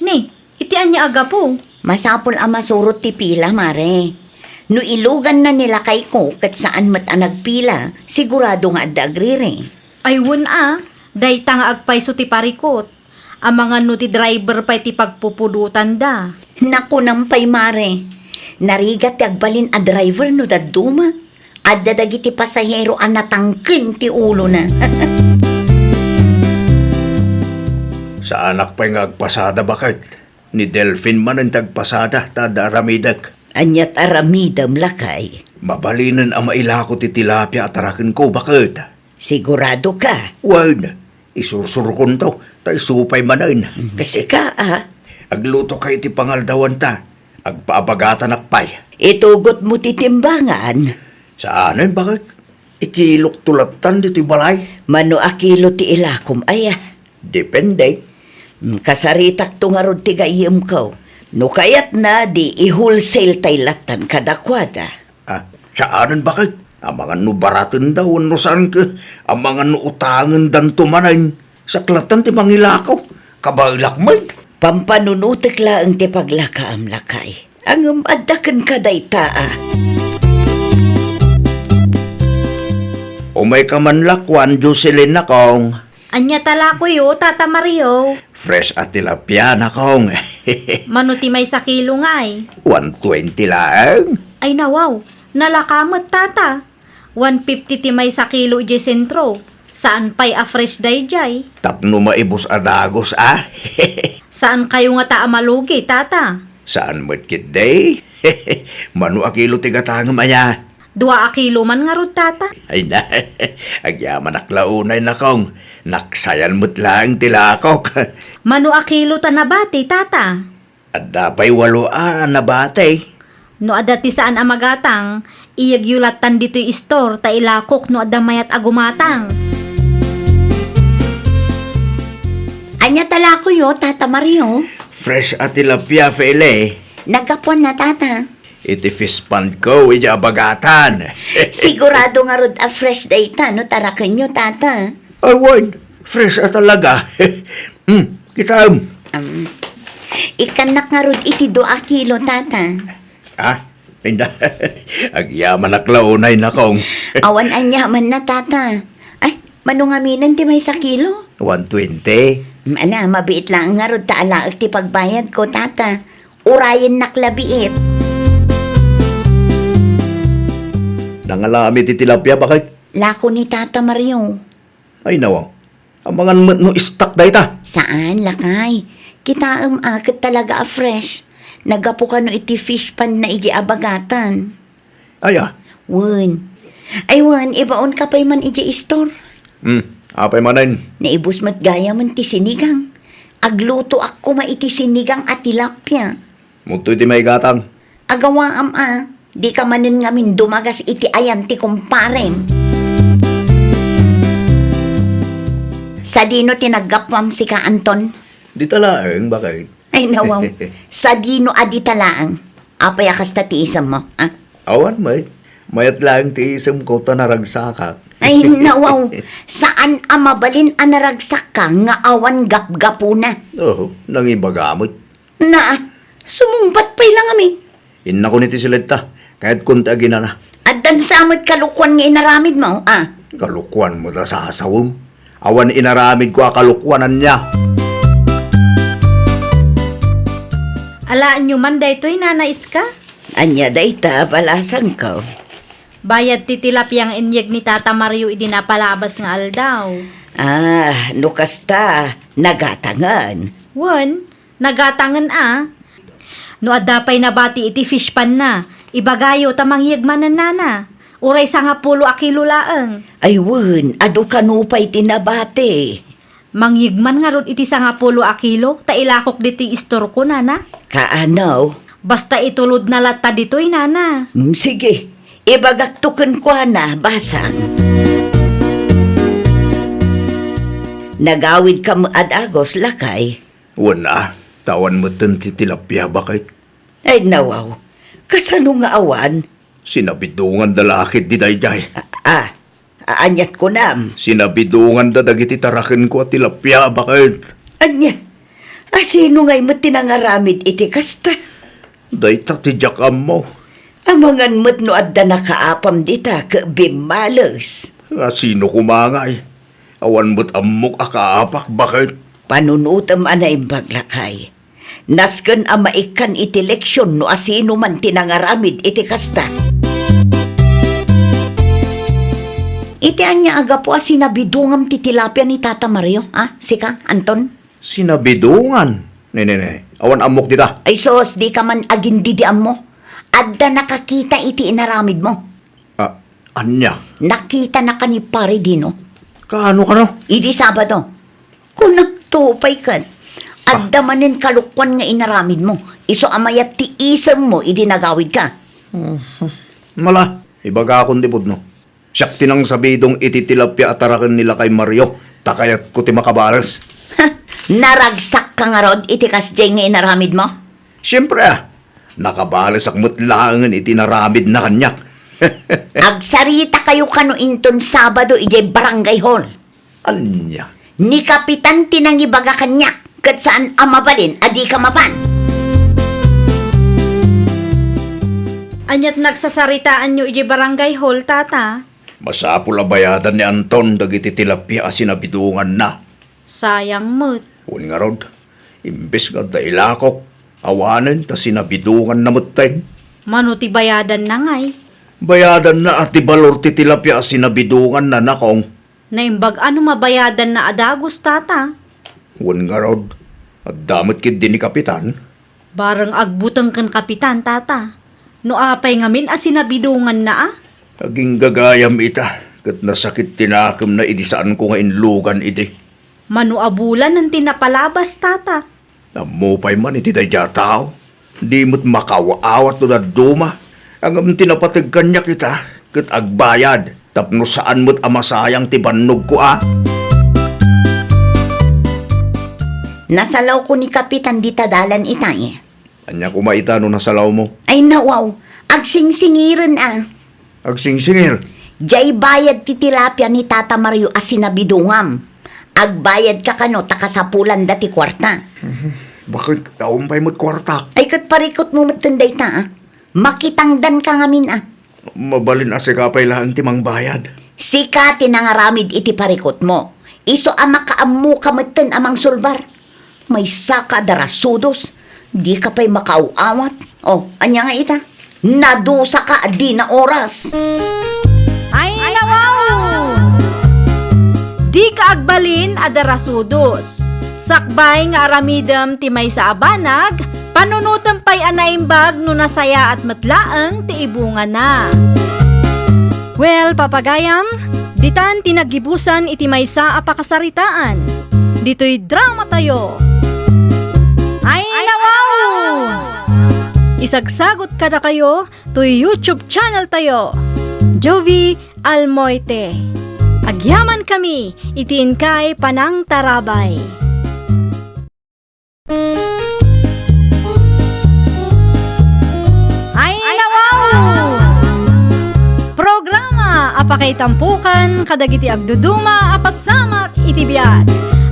Ni, iti ania a gapu? Masapul a masurot ti pila, Mare. No iluganna ni lakayko ket saan met a nagpila, sigurado nga adda agriri. Ay wen a, dayta nga agpayso ti parikut. Amangan no ti driver pay ti pagpupudotanda. Nakunam pay, Mare. Narigat ti agbalin a driver no dadduma. Adda dagiti pasahero a natangken ti ulona. Saanak pay nga agpasada, baket. Ni Delfin manen ti agpasada, ta adda aramidek. Aniat aramidem, lakay? Mabalinen a mailako ti tilapia a tarakenko, baket. Sigurado ka? Wen, isursurkonto, ta isu pay manen. Sika, a? Aglutoka iti pangaldawanta. Agpaabagatanak pay. Itugotmo ti timbangan. Saanen, baket? Ikilokto lattan ditoy balay. Mano a kilo ti ilakom, aya? Depende. Mm, kasaritakto ngarud ti gayyemko. No kayatna, di i-wholesale tay lattan kadakuada. Ah, saanen, baket? Amangan no baratenda wenno saan ket amangan no utangendanto manen. Saklatan ti mangilako. Kabaelak met. Pampanunotek laeng ti paglakaam, lakay. Ngem adda kenka dayta, a. May kaman lakuan, Jocelyn, nakong. Ania ta lakuyo, Tata Mario? Fresh a tilapia, nakong. Mano ti maysa kilo ngay? One twenty laeng. Ay, nawaw. Nalaka met, Tata. One fifty ti maysa kilo idiay sentro. Saan pay a fresh daydiay. Tapno maibus a dagus, a? Saan kayo ngata a malugi, Tata? Saan met ketdi? Mano a kilo ti gatangem aya? Dua a kilo man ngarud, Tata. Ay na, agyamanak la unay, nakong. Naksayan met laeng ti lakok. Mano a kilo ta nabati, Tata? Adda pay walo a nabati. No adda ti saan a magatang, iyegyo lattan ditoy istor ta ilakok no adda mayat a gumatang. Ania ta lakuyo, Tata Mario? Fresh a tilapia, Fele. Naggapuan na, Tata. Iti fish pond ko, iti abagatan. Sigurado ngarud a fresh dayta no tarakenyo, Tata. Awan, fresh a talaga. Hmm, kitaem. Um, ikkannak ngarud iti dua a kilo, Tata. Ah, inda. Agyamanak la unay, nakong. Awan aniamanna, Tata. Ay, mano ngaminen ti maysa kilo? One twenty. Mm, ala, mabiit laeng ngarud ta alaek ti pagbayadko, Tata. Urayennak la biit. Nangalami ti tilapia, baket? Lako ni Tata Mario. Ay, nawaw. Amangan met no istak dayta. Saan, lakay. Kitaem a ket talaga a fresh. Naggapu kano iti fish pond na idiay abagatan. Aya? Wen. Ay, wen, ibaon ka pay man idiay istor. Hmm, apay manen? Naibus met gayamen ti sinigang. Aglutoak koma iti sinigang a tilapia. Mudto iti maigatang. Agawaam a, di ka manen ngamin dumagas iti ayan ti kumparem. Sadino ti naggapuam sika, Anton? Dita laeng, baket? Ay, nawaw. Sadino a dita laeng? Apay a kasta ti isemmo, ha? Awan met. Mayat laeng ti isemko ta naragsakak. Ay, nawaw. Saan a mabalin a naragsakka nga awan gapgapuna? Oo, nangibaga met. Na, sumungbat pay la ngamin. Innakon iti siled ta, kayatkon ti aginana. Addan sa met kalokuan nga inaramidmo, a? Kalokuanmo ta sasawem. Awan inaramidko a kalokuan ania. Alaenyo man daytoy, Nana Iska? Ania dayta, balasangko? Bayad ti tilapia nga inyeg ni Tata Mario idi napalabas nga aldaw. Ah, no kasta, nagatangen. Wen, nagatangen a. No adda pay nabati iti fish pond na, ibagayo ta mangyeg manen, Nana. Uray sangapulo a kilo laeng. Ay wen, adu kano pay ti nabati. Mangyeg man ngarud iti sangapulo a kilo ta ilakok ditoy istorko, Nana. Kaano? Basta itulodna latta ditoy, Nana. Mm, sige. Ibagakto kenkuana, basang. Nagawidka met a dagus, lakay? Wen a, ta awan metten ti tilapia, baket. Ay, nawaw. Kasano nga awan? Sinabidonganda la ketdi daydiay. A, a, a-, aniat kunam? Sinabidonganda dagiti tarakenko a tilapia, baket. Ania? A, sino ngay met ti nangaramid iti kasta? Dayta ti diak ammo. Amangan met no adda nakaapam dita ket bimmales. A, sino koma ngay? Awan met ammok a kaapak, baket. Panunotem a naimbag, lakay. Nasken a maikkan iti leksion no asino man ti nangaramid iti kasta. Iti ania a gapu a sinabidongam ti tilapia ni Tata Mario, a, sika, Anton? Sinabidongan? Ne, ne, ne. Awan ammok dita. Ay sus, di ka man agindidi ammo. Adda nakakita iti inaramidmo. A, ania? Nakitanaka ni Pare Dino. Kaano, kano? Idi Sabado. Kunakto pay ket, adda manen kalokuan nga inaramidmo. Isu a mayat ti isemmo idi nagawidka. Mhm. Mala, ibagakon ti pudno. Siak ti nangsabidong iti tilapia a taraken ni Lakay Mario, ta kayatko ti makabales. Ha! Naragsakka ngarud iti kasdiay nga inaramidmo? Siempre a, nakabalesak met laengen iti inaramidna kaniak. Agsaritakayo kano inton Sabado idiay barangay hall. Ania? Ni Kapitan ti nangibaga kaniak, ket saan a mabalin a dika mapan. Aniat nagsasaritaanyo idiay barangay hall, Tata? Masapul a bayadan ni Anton dagiti tilapia a sinabidonganna. Sayang met. Wen ngarud, imbes nga adda ilakok, awanen ta sinabidonganna metten. Mano ti bayadanna ngay? Bayadanna a ti balor ti tilapia a sinabidonganna, nakong. Naimbag a no mabayadanna a dagus, tata. Wen ngarud, adda met ketdi ni Kapitan. Bareng agbuteng ken Kapitan, tata. No apay ngamin a sinabidonganna a? Aging gagayam ita, ket nasakit ti nakemna idi saanko nga inlugan idi. Mano a bulanen ti napalabas, tata. Ammo pay man iti daydiay a tao, di met makaaw-awat no dadduma. Ngem ti napateg kaniak ita, ket agbayad, tapno saan met a masayang ti bannogko a. Nasalawko ni Kapitan dita dalan itay. Ania koma ita no nasalawmo? Ay, nawaw, agsingsingiren a. Agsingsingir. Diay bayad ti tilapia ni Tata Mario a sinabidongam. Agbayadka kano ta kasapulanda ti kuarta. Bakit? Awan pay met kuartak. Ay, ket parikutmo metten dayta, a. Makitangdanka ngamin, a. Mabalin a sika pay laeng ti mangbayad. Sika ti nangaramid iti parikutmo. Isu a makaammoka metten a mangsulbar. Maysaka a darasudos, dika pay makaaw-awat. O, ania nga ita? Nadusaka a dina oras. Ay, nawaw! Dika agbalin a darasudos. Sakbay nga aramidem ti maysa a banag, panunotem pay a naimbag no nasayaat met laeng ti ibungana. Well, papagayam, ditan ti naggibusan iti maysa a pakasaritaan. Ditoy dramatayo. Ay, nawaw! Isagsagot kadakayo toy YouTube channel tayo, Jovie Almoite. Agyaman kami iti inkay panangtarabay. Ay, nawaw! Programa a pakaitampokan kadagiti agduduma a pasamak iti biag.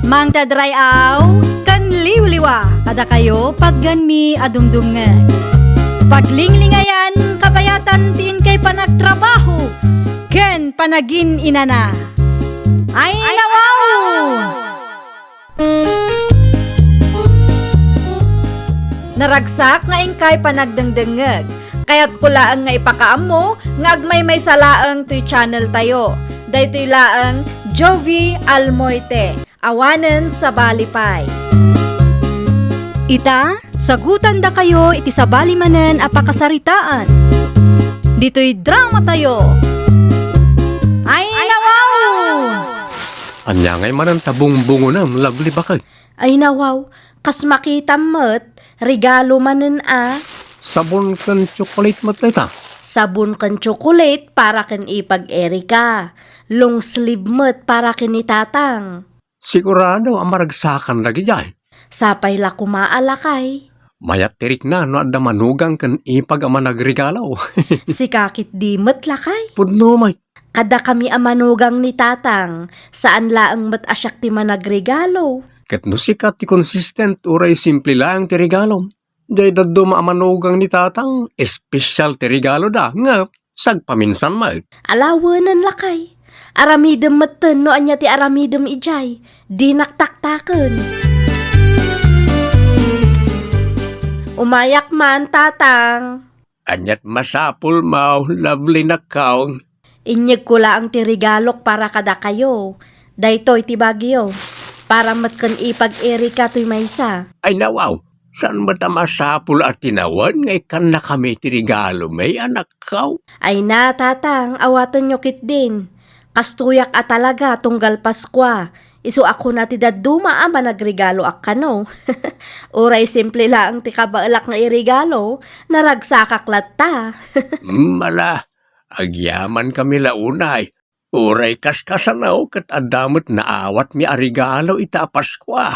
Mangted ray-aw ken liwliwa kadakayo patgenmi a dumdumngeg. Paglinglingayan, kabayatan ti inkay panagtrabaho ken panagin-inana. Ay, nawaw! Naragsak nga inkay panagdengdengngeg. Kayatko laeng nga ipakaammo nga agmaymaysa laeng toy channel tayo. Daytoy laeng Jovie Almoite, awanen sabali pay. Ita, sagutandakayo iti sabali manen a pakasaritaan. Ditoy dramatayo. Ay, nawaw! Ania ngay manen ta bungbungonem, Lovely, bakit? Ay, nawaw, kas makitam met, regalo manen a. Sabon ken tsokolate met dayta. Sabon ken tsokolate para ken ipag Erika. Long sleeve met para ken ni Tatang. Sigurado a maragsakan dagidiay. Sapay la koma a, lakay. Mayat ti rikna no adda manugang ken ipag a managregalo. Sika ketdi met, lakay. Pudno met. Kadakami a manugang ni Tatang, saan laeng met a siak ti managregalo. Ket no sika ti consistent, uray simple laeng ti regalo, diay dadduma a manugang ni Tatang, espesyal ti regaloda, nga sagpaminsan met. Alawenen, lakay. Aramidem metten no ania ti aramidem idiay. Dinak taktaken. Umayak man, Tatang. Aniat masapulmo, Lovely, nakkaw? Inyegko laeng ti regalok para kadakayo. Daytoy ti bagyo. Para met ken ipag Erika toy maysa. Ay, nawaw, saan met a masapul a tinawen nga ikkannakami ti regalo, may anakkaw? Ay na, Tatang, awatenyo ketdin. Kastoyak a talaga tunggal Paskua. Isu a kuna ti dadduma a managregaloak kano. Uray simple laeng ti kabaelak nga iregalo, naragsakak latta. Mm, ala, agyamankami la unay. Uray kaskasano ket adda met naawatmi a regalo ita a Paskua.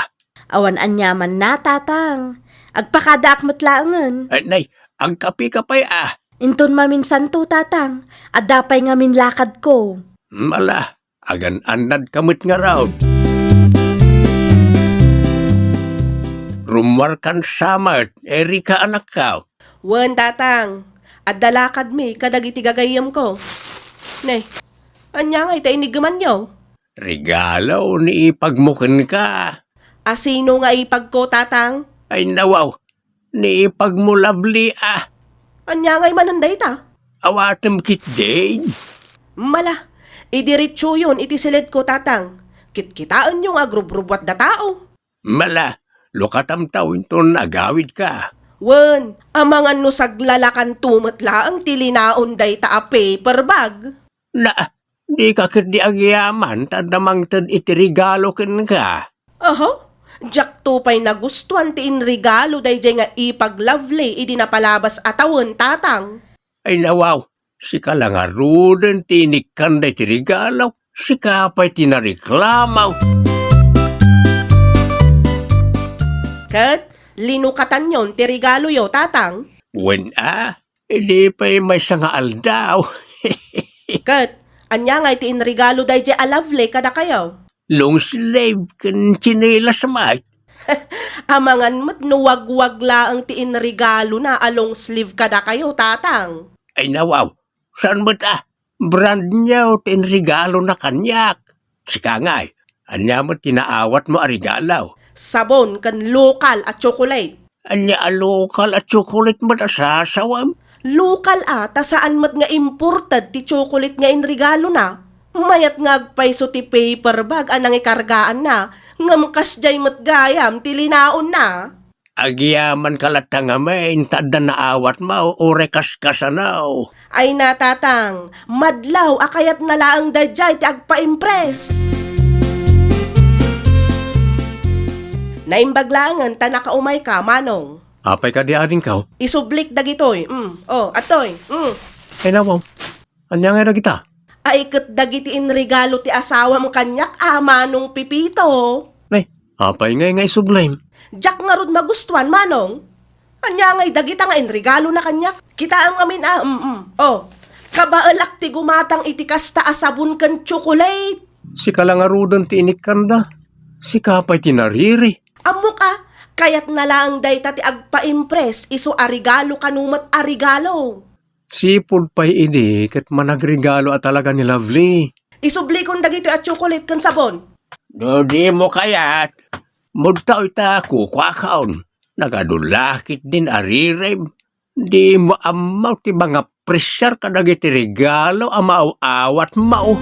Awan aniamanna, Tatang. Agpakadaak met laengen. Ay, nay, agkape ka pay a. Inton maminsanto, Tatang. Adda pay ngamin lakadko. Mm, ala, agan-annadka met ngarud. Rummuarkan sa met, Erika, anakko. Wen, Tatang. Adda lakadmi kadagiti gagayyemko. Ne, Ania ngay ta inigemanyo? Regalo ni ipagmo kenka. A sino nga ipagko, Tatang? Ay, nawaw, ni ipagmo, Lovely, a. Ania ngay manen dayta? Awatem ketdi. Mala, idiretsoyon iti siledko, Tatang. Kitkitaenyo nga agrubrubbuatda tao. Mala, lukatamtaw inton agawidka. Wen, amangan no saglalakanto met laeng ti linaon dayta a paper bag. Na, dika ketdi agyaman ta adda mangted iti regalo kenka. Aha? Diakto pay nagustuan ti inregalo daydiay nga ipag-Lovely idi napalabas a tawen, Tatang. Ay, nawaw, sika la ngaruden ti inikkan daytoy regalo. Sika pay ti nareklamo. Ket linukatanyon ti regaloyo, Tatang? Wen a, idi pay maysa nga aldaw. Ket ania ngay ti inregalo daydiay a Lovely kadakayo? Long sleeve ken tsinelas met. Amangan met no wagwag laeng ti inregalona a long sleeve kadakayo, Tatang. Ay, nawaw, saan met a? Brand new ti inregalona kaniak. Sika ngay, ania met ti naawatmo a regalo? Sabon ken lokal a tsokolate. Ania a lokal a tsokolate met a sasawem? Lokal a, ta saan met nga imported ti tsokolate nga inregalona. Mayat nga agpayso ti paper bag a nangikargaanna, ngem kasdiay met gayam ti linaonna. Agyamanka latta ngamin ta adda naawatmo, uray kaskasano. Ay na, Tatang, madlaw a kayatna laeng daydiay ti agpa-impress. Naimbag laengen ta nakaumayka, Manong. Apay kadi adingko? Isublik dagitoy. Mm. Oh, atoy. Mm. Ay, nawaw. Ania ngay dagita? Ay, ket dagiti inregalo ti asawam kaniak a, Manong Pipito. Nay, apay ngay nga isublim? Diak ngarud magustuan, Manong. Ania ngay dagita nga inregalona kaniak? Kitaem ngamin a, mm, mm. Oh, kabaelak ti gumatang iti kasta a sabon ken tsokolate. Sika la ngaruden ti inikkanda. Sika pay ti nariri. Ammok a, kayatna laeng dayta ti agpa-impress isu a regalo kano met a regalo. Sipud pay idi ket managregalo a talaga ni Lovely. Isublikon dagitoy a tsokolate ken sabon. No dimo kayat, mudtaw ita kukuakon. Nagadu la ketdin a ririb. Dimo ammo ti mangapresiar kadagiti regalo a maaw-awatmo.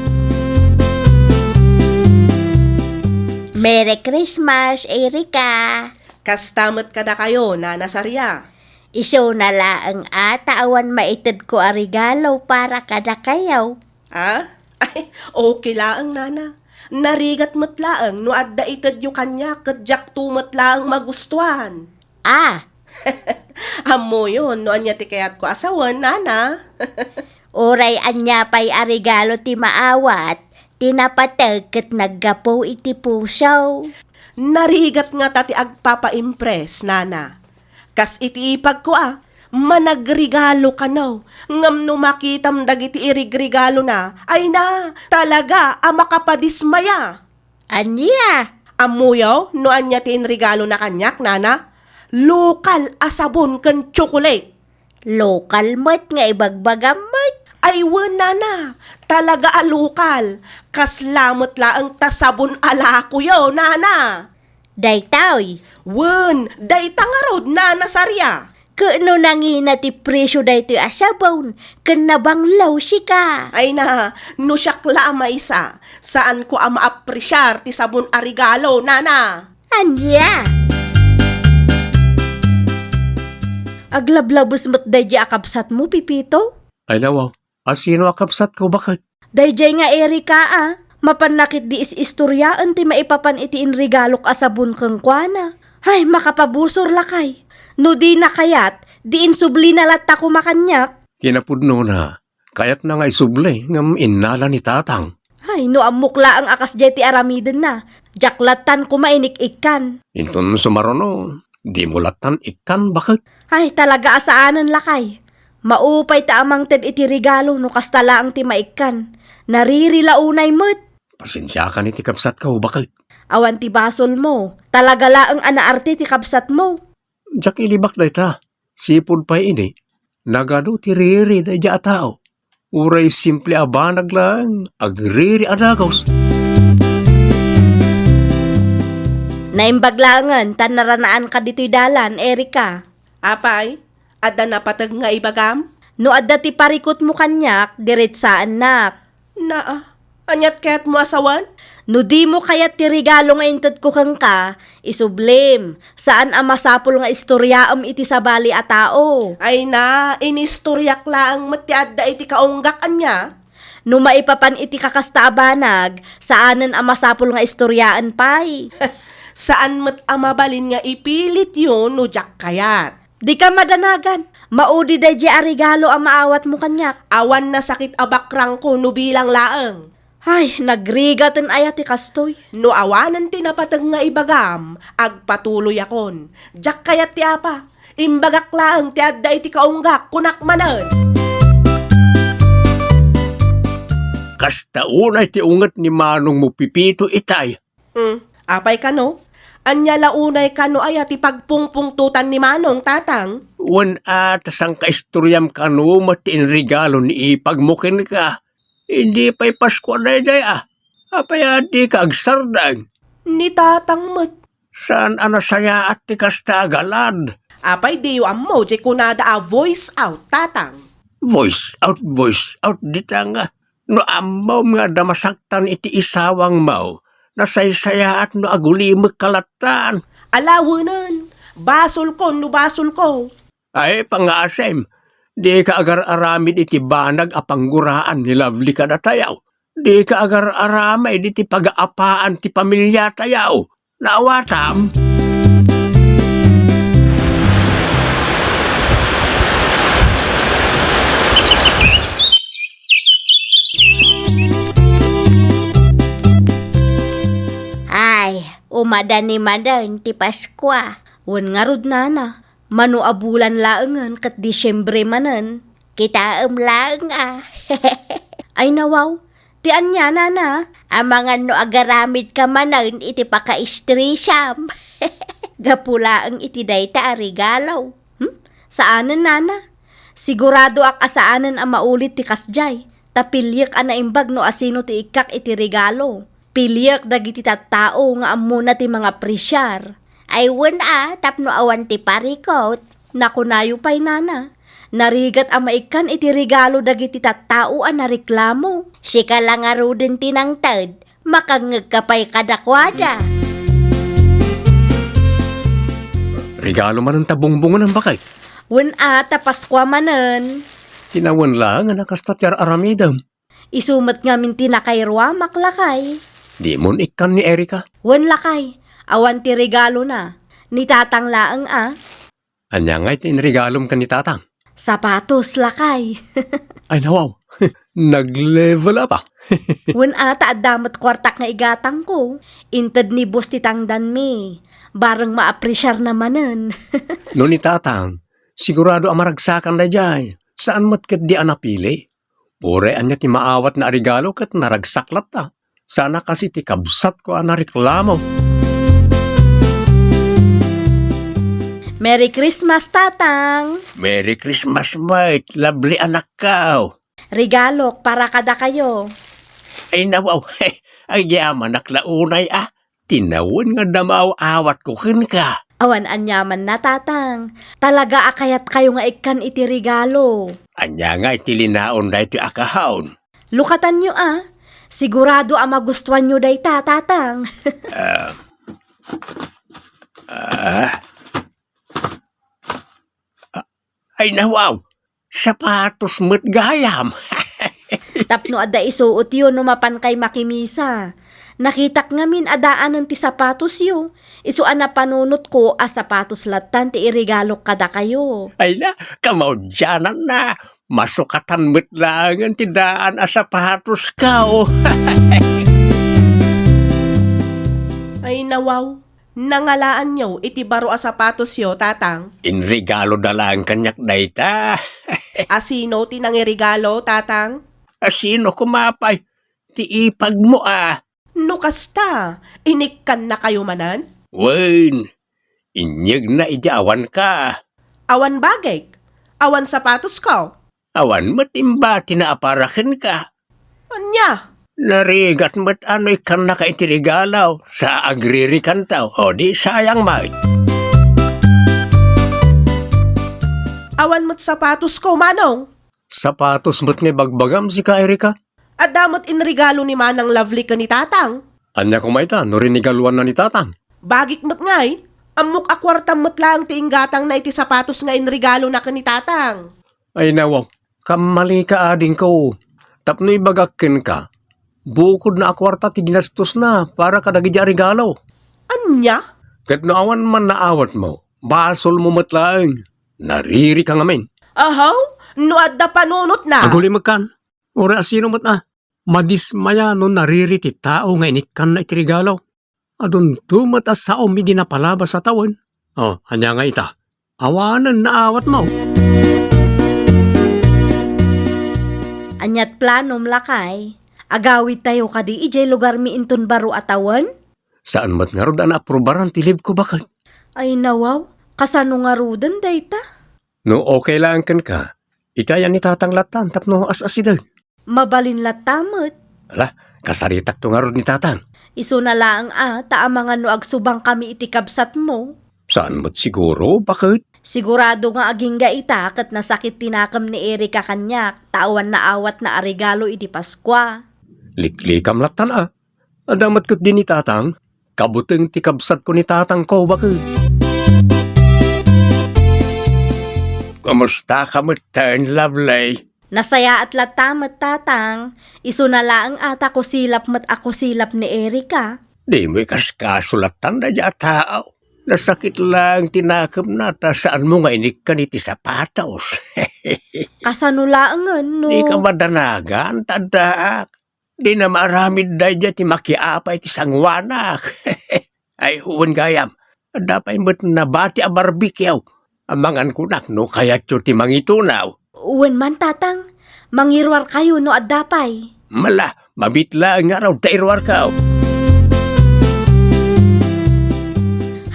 Merry Christmas, Erika! Kasta met kadakayo, Nana Saria. Isuna laeng a ta awan maitedko a regalo para kadakayo. Ah? Ay, okay laeng, Nana. Narigat met laeng no adda itedyo kaniak ket diakto met laeng magustuan. Ah! Ammoyon no ania ti kayatko a sawen, Nana. Uray ania pay a regalo ti maawat, ti napateg ket naggapu iti puso. Narigat ngata ti agpapa-impress, Nana. Kas iti ipagko a, managregalo kano, ngem no makitam dagiti irigregalona, ay na, talaga a makapadismaya. Ania? Ammoyo no ania ti inregalona kaniak, Nana? Lokal a sabon ken tsokolate. Lokal met nga ibagbagam met. Ay wen, Nana, talaga a lokal. Kasla met laeng ta sabon a lakoyo, Nana. Daytoy. Wen, dayta ngarud, Nana Saria. Ket no nangina ti presio daytoy a sabon, ken nabanglaw sika. Ay na, no siak la a maysa, saanko a maapresiar ti sabon a regalo, Nana. Ania? Aglablabes met daydiay a kabsatmo, Pipito? Ay, nawaw. A sino a kabsatko, baket? Daydiay nga Erika a, mapanna ketdi is-istoriaen ti maipapan iti inregalok a sabon kenkuana. Ay, makapabusor lakay. No dina kayat, di insublina latta koma kaniak. Kinapudnona, kayatna nga isubli ngem innala ni Tatang. Ay, no ammok laeng a kasdiay ti aramidenna, diak lattan koma inik-ikkan. Inton sumaruno, dimo lattan ikkan, baket? Ay, talaga a saanen lakay. Maupay ta a mangted iti regalo no kasta laeng ti maikkan. Nariri la unay met. Pasensiakan iti kabsatko, baket? Awan ti basolmo. Talaga laeng a naarte ti kabsatmo. Diak ilibak dayta. Sipud pay idi, nagadu ti riri daydiay a tao. Uray simple a banag laeng, agriri a dagus. Naimbag laengen ta naranaanka ditoy dalan, Erika. Apay, adda napateg nga ibagam? No adda ti parikutmo kaniak, diretsaennak. Naa, aniat kayatmo a sawen? No dimo kayat ti regalo nga intedko kenka, isublim. Saan a masapul nga istoriaem iti sabali a tao. Ay na, inistoriak laeng met ti adda iti kaunggak, ania? No maipapan iti kakasta a banag, saanen a masapul nga istoriaen pay. Saan met a mabalin nga ipilityo no diak kayat. Dika madanagan. Maudi daydiay a regalo a maawatmo kaniak. Awan nasakit a bakrangko no bilang laeng. Ay, nagrigaten aya ti kastoy. No awanen ti napateg nga ibagam, agpatuloyakon. Diak kayat ti apa. Imbagak laeng ti adda iti kaunggak, kunak manen. Kasta unay ti unget ni manongmo Pipito itay. Hmm, apay kano? Ania la unay kano aya ti pagpungpungtotan ni Manong, Tatang? Wen a, ta sangkaistoriam kano met ti inregalo ni ipagmo kenka. Idi pay Paskua daydiay a. Apay a dika agsardeng? Ni Tatang met. Saan a nasayaat ti kasta a galad? Apay diyo ammo, di kunada a voice out, Tatang? Voice out, voice out, dita nga. No ammom nga adda masaktan iti isawangmo, nasaysayaat no agulimekka lattan. Alawenen, basolko no basolko. Ay, pangasem, dika agar-aramid iti banag a pangguraan ni Lovely kadatayaw. Dika agar-aramid iti pagaapaan ti pamiliatayaw. Naawatam? Ay, umadani manen ti Paskua. Wen ngarud, nana, mano a bulan laengen ket Disiembre manen. Kitaem laeng a. Ay, nawaw, ti ania, nana? Amangan no agaramidka manen iti pakaistresam. Gapu laeng iti dayta a regalo. Hmm? Saanen, nana? Siguradoak a saanen a maulit ti kasdiay. Ta piliek a naimbag no asino ti ikkak iti regalo. Piliek dagiti tattao nga ammona ti mangapresiar. Ay wen a, tapno awan ti parikut. Nakunayo pay, nana. Narigat a maikkan iti regalo dagiti tattao a nareklamo. Sika la ngaruden ti nangted. Makangngegka pay kadakuada. Regalo manen ta bungbungen, bakay? Wen a, ta Paskua manen. Kinawen laeng a kasta ti ar-aramidem. Isu met ngamin ti nakairuamak, lakay. Dimon ikkan ni Erika? Wen, lakay. Awan ti regalona. Ni Tatang laeng a. Ania ngay ti inregalom ken ni Tatang? Sapatos, lakay. Ay, nawaw. Nag-level up, a. Wen a, ta adda met kuartak nga igatangko. Inted ni boss ti tangdanmi. Bareng maapresiarna manen. No ni Tatang, sigurado a maragsakan daydiay. Saan met ketdi a napili. Uray ania ti maawatna a regalo ket naragsak latta. Saan a kas iti kabsatko a nareklamo. Merry Christmas, Tatang! Merry Christmas met, Lovely anakko! Regalok para kadakayo. Ay, nawaw, agyamanak la unay a. Tinawen nga damaaw-awatko kenka. Awan aniamanna, Tatang. Talaga a kayatkayo nga ikkan iti regalo. Ania nga iti linaon daytoy a kahaon? Lukatanyo a. Sigurado a magustuanyo dayta, Tatang. Ah. Ah. Ay, nawaw. Sapatos met gayam. Tapno adda isuotyo no mapankay makimisa. Nakitak ngamin a daanen ti sapatosyo. Isu a napanunotko a sapatos lattan ti iregalok kadakayo. Ay na, kamaudiananna. Masukatan met laengen ti daan a sapatosko. Ay, nawaw. Nangalaanyo iti baro a sapatosyo, Tatang? Inregaloda laeng kaniak dayta. Asino ti nangiregalo, Tatang? Asino koma pay? Ti ipagmo a. No kasta, inikkannakayo manen? Wen, inyegna idi awanka. Awan bagik, awan sapatosko. Awan met imbatina a para kenka. Ania? Narigat met a no ikkannaka iti regalo, sa agririkanto, o di sayang met. Awan met sapatosko, Manong. Sapatos met nga ibagbagam, sika, Erika? Adda met inregalo ni Manang Lovely ken ni Tatang. Ania koma ita no rinigaluanna ni Tatang? Bagik met ngay, ammok a kuartam met laeng ti inggatangna iti sapatos nga inregalona ken ni Tatang. Ay nawaw, kammalika, adingko. Tapno ibagak kenka, bukodna a kuarta ti ginastosna para kadagiti a regalo. Ania? Ket no awan man naawatmo, basolmo met laeng. Naririka ngamin. Ahaw, no adda panunotna. Agulimekkan. Uray a sino met a madismaya no nariri ti tao nga inikkanna iti regalo. Adunto met a saom idi napalabas a tawen. O, ania nga ita? Awanen naawatmo. Aniat planom, lakay? Agawidtayo kadi idiay lugarmi inton baro a tawen? Saan met ngarud a naaprubaran ti leave ko, baket. Ay nawaw, kasano ngaruden dayta? No okay laeng kenka, iti ayan ni Tatang lattan tapno as-asideg. Mabalin latta met. Ala, kasaritakto ngarud ni Tatang. Isuna laeng a, ta amangan no agsubangkami iti kabsatmo. Saan met siguro, baket? Sigurado nga agingga ita ket nasakit ti nakem ni Erika kaniak, ta awan naawatna a regalo idi Paskua. Liklikam lattan a. Adda met ketdi ni Tatang, kabuteng ti kabsatko ni Tatangko, baket. Kumustaka metten, Lovely? Nasayaat latta met, Tatang. Isuna laeng a ta kusilap met a kusilap ni Erika. Dimo ikaskaso lattan daydiay a tao. Nasakit laeng ti nakemna ta saanmo nga inikkan iti sapatos. Kasano laengen no? Dika madanagan, ta addaak. Dina maaramid daydiay ti makiapa iti sangoanak. Ay, wen gayam, adda pay met nabati a barbecue. Amangan kunak no kayatyo ti mangitunaw. Wen man, Tatang, mangiruarkayo no adda pay. Mala, mabiit laeng ngarud ta iruarkaw.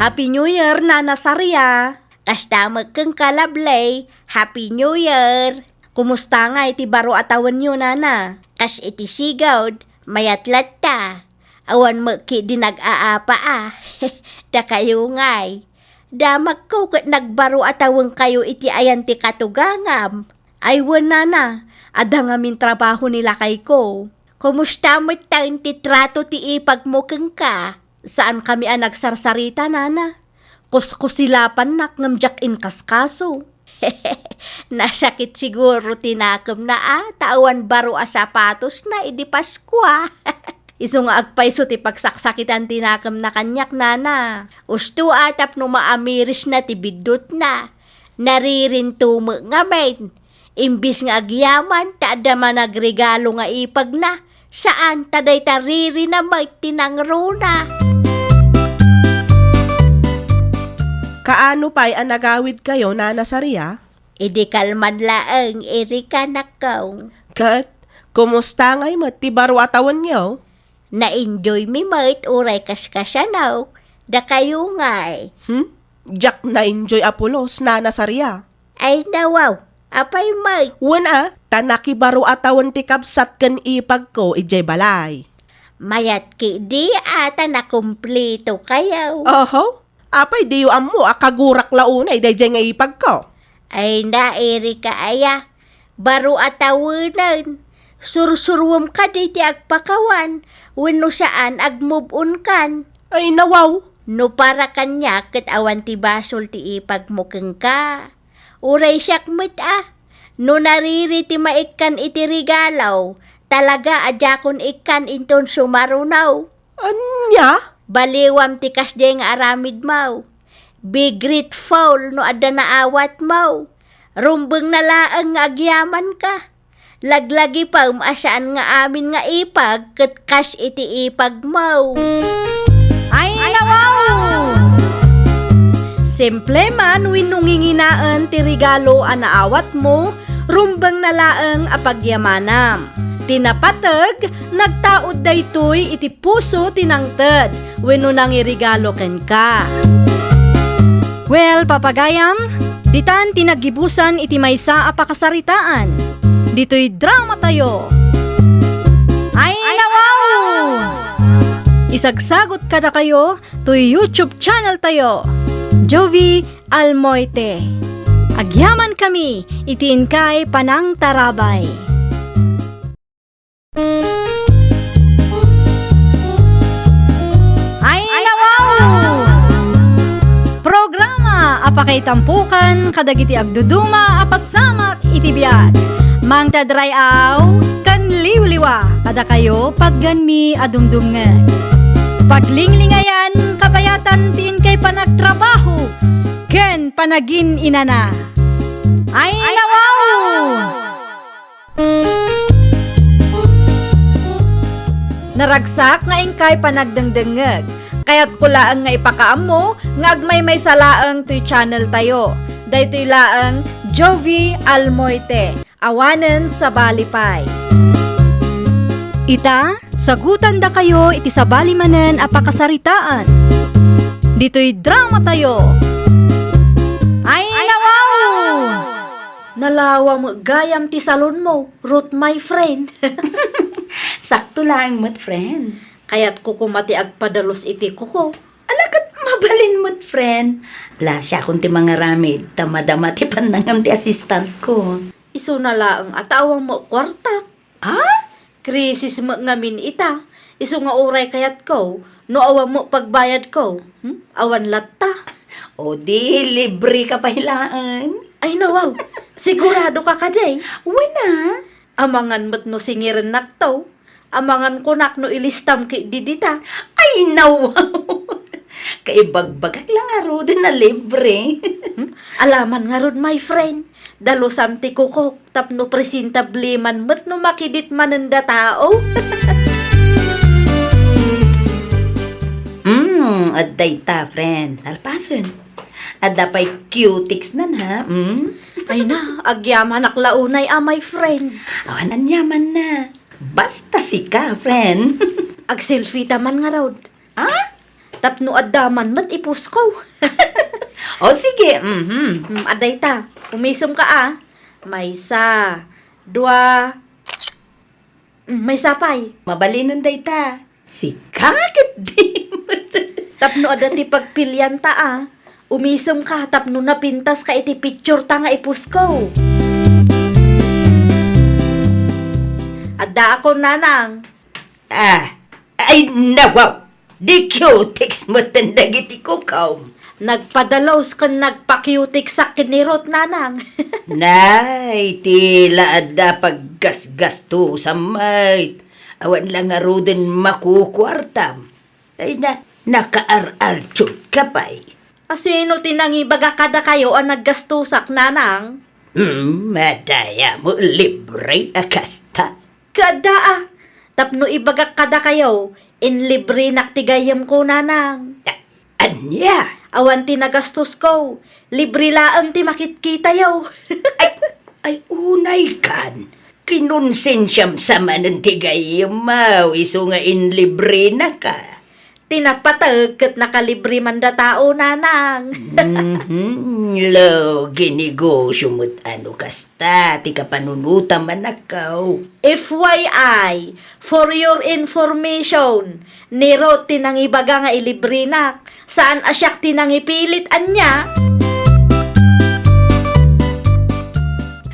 Happy New Year, Nana Saria. Kasta met kenka, Lovely. Happy New Year. Kumusta ngay ti baro a tawenyo, Nana? Kas iti sigud, mayat latta. Awan met ketdi nag-aapa a. Dakayo ngay. Damakko ket nagbaro a tawenkayo iti ayan ti katugangam. Ay wen, Nana, adda ngamin trabaho ni lakayko. Kumusta metten ti trato ti ipagmo kenka? Saankami a nagsarsarita, Nana. Kuskusilapannak ngem diak inkaskaso. Nasakit siguro ti nakemna a, ta awan baro a sapatosna idi Paskua. Isu nga agpayso ti pagsaksakitan ti nakemna kaniak, Nana. Usto a tapno maamirisna ti biddutna. Naririnto met ngamin. Imbis nga agyaman ta adda managregalo nga ipagna, saan ta dayta ririna met ti nangruna. Kaano pay a nagawidkayo, Nana Saria? Idi kalman laeng, Erika, nakkaw. Ket, kumusta ngay met ti baro a tawenyo? Na-enjoy mi met uray kaskasano, dakayo ngay. Hmm? Diak na-enjoy a pulos, Nana Saria. Ay nawaw, apay met? Wen a, ta nakibaro a tawen ti kabsat ken ipagko idiay balay. Mayat ketdi a ta nakumplitokayo. Oho, apay diyo ammo a kagurak la unay daydiay nga ipagko? Ay na, Erika aya, baro a tawenen. Sursuruem kadi ti agpakawan, wenno saan, agmove-on kan. Ay, nawaw. No para kaniak ket awan ti basol ti ipagmo kenka. Uray siak met a, no nariri ti maikkan iti regalo, talaga a diakon ikkan inton sumaruno. Ania? Baliwam ti kasdiay nga aramidmo. Be grateful no adda naawatmo. Rumbengna laeng nga agyamanka. Laglagipem a saan nga amin nga ipag ket kas iti ipagmo. Ay, nawaw! Simple man wenno nginginaen ti regalo a naawatmo, rumbengna laeng a pagyamanam. Ti napateg, nagtaud daytoy iti puso ti nangted wenno nangiregalo kenka. Well, papagayam, Ditan ti naggibusan iti maysa a pakasaritaan. Ditoy dramatayo. Ay, nawaw! Isagsagot kadakayo toy YouTube channel tayo, Jovie Almoite. Agyamankami iti inkay panangtarabay. Ay, nawaw! Programa a pakaitampukan kadagiti agduduma a pasamak iti biag. Mangted ray-aw ken liwliwa kadakayo patgenmi a dumdumngeg. Paglinglingayan, kabayatan ti inkay panagtrabaho ken panagin-inana. Ay, nawaw! Naragsak nga inkay panagdengdengngeg. Kayatko laeng nga ipakaammo nga agmaymaysa laeng toy channel tayo. Daytoy laeng Jovie Almoite. Awanen sabali pay. Ita, sagutandakayo iti sabali manen a pakasaritaan. Ditoy dramatayo. Ay, nawaw! Nalawa met gayam ti salonmo, Ruth, my friend. Sakto laeng met, friend. Kayatko koma ti agpadalus iti kuko. Ala, ket mabalin met, friend. La, siakon ti mangaramid, ta madama ti pannangam ti assistantko. Isuna laeng a ta awan met kuartak. Ah? Krisis met ngamin ita. Isu nga uray kayatko, no awan met pagbayadko. Hmm? Awan latta. O di, libre ka pay laeng. Ay, nawaw. Sigurado ka kadi? Wen a. Amangan met no singirennakto. Amangan kunak no ilistam ketdi dita. Ay, nawaw. Kaibagbagak la ngaruden a libre. Hmm? Alaman ngarud, my friend. Dalusam ti kukok tapno presentable man met no makidit manen datao. Mm, adda ita, friend. Alpasen. Adda pay cutex nan, ha? Mm? Ay na, agyamanak la unay a, my friend. Awan aniaman na. Basta sika, friend. Agselfie ta man ngarud. Ah? Tapno adda man met ipusko. O, sige, mhm. Mm, adda ita. Umisem ka, a. Maysa, dua, mm, maysa pay. Mabalinen dayta. Sika ketdi met. Tapno adda ti pagpilianta, a. Umisem ka tapno napintas ka iti picture ta nga ipusko. Addaakon, nanang. Ah, ay, nawaw! Di cutex metten dagiti kukom. Nagpadalus ken nagpa-cutex-ak ken ni Ruth, nanang. Nay, ti la adda paggasgastusam met. Awan la ngaruden makukuartam. Ay na, nakaar-artiod ka pay. A, sino ti nangibaga kadakayo a naggastusak, nanang? Hmm, madayam, libre a kasta. Kaadda a, tapno ibagak kadakayo, inlibrenak ti gayyemko, nanang. A-, ania? Awan ti nagastusko, libre laeng ti makitkitayo. Ay, ay, unay kan, kinonsensiam sa manen ti gayyem, isu nga inlibrenaka. Ti napateg ket nakalibre man datao, nanang. Mhm, lo, ginegosio met a no kasta ti kapanunotam a nakaw. F Y I, for your information, ni Ruth ti nangibaga nga ilibrenak. Saan a siak ti nangipilit, ania?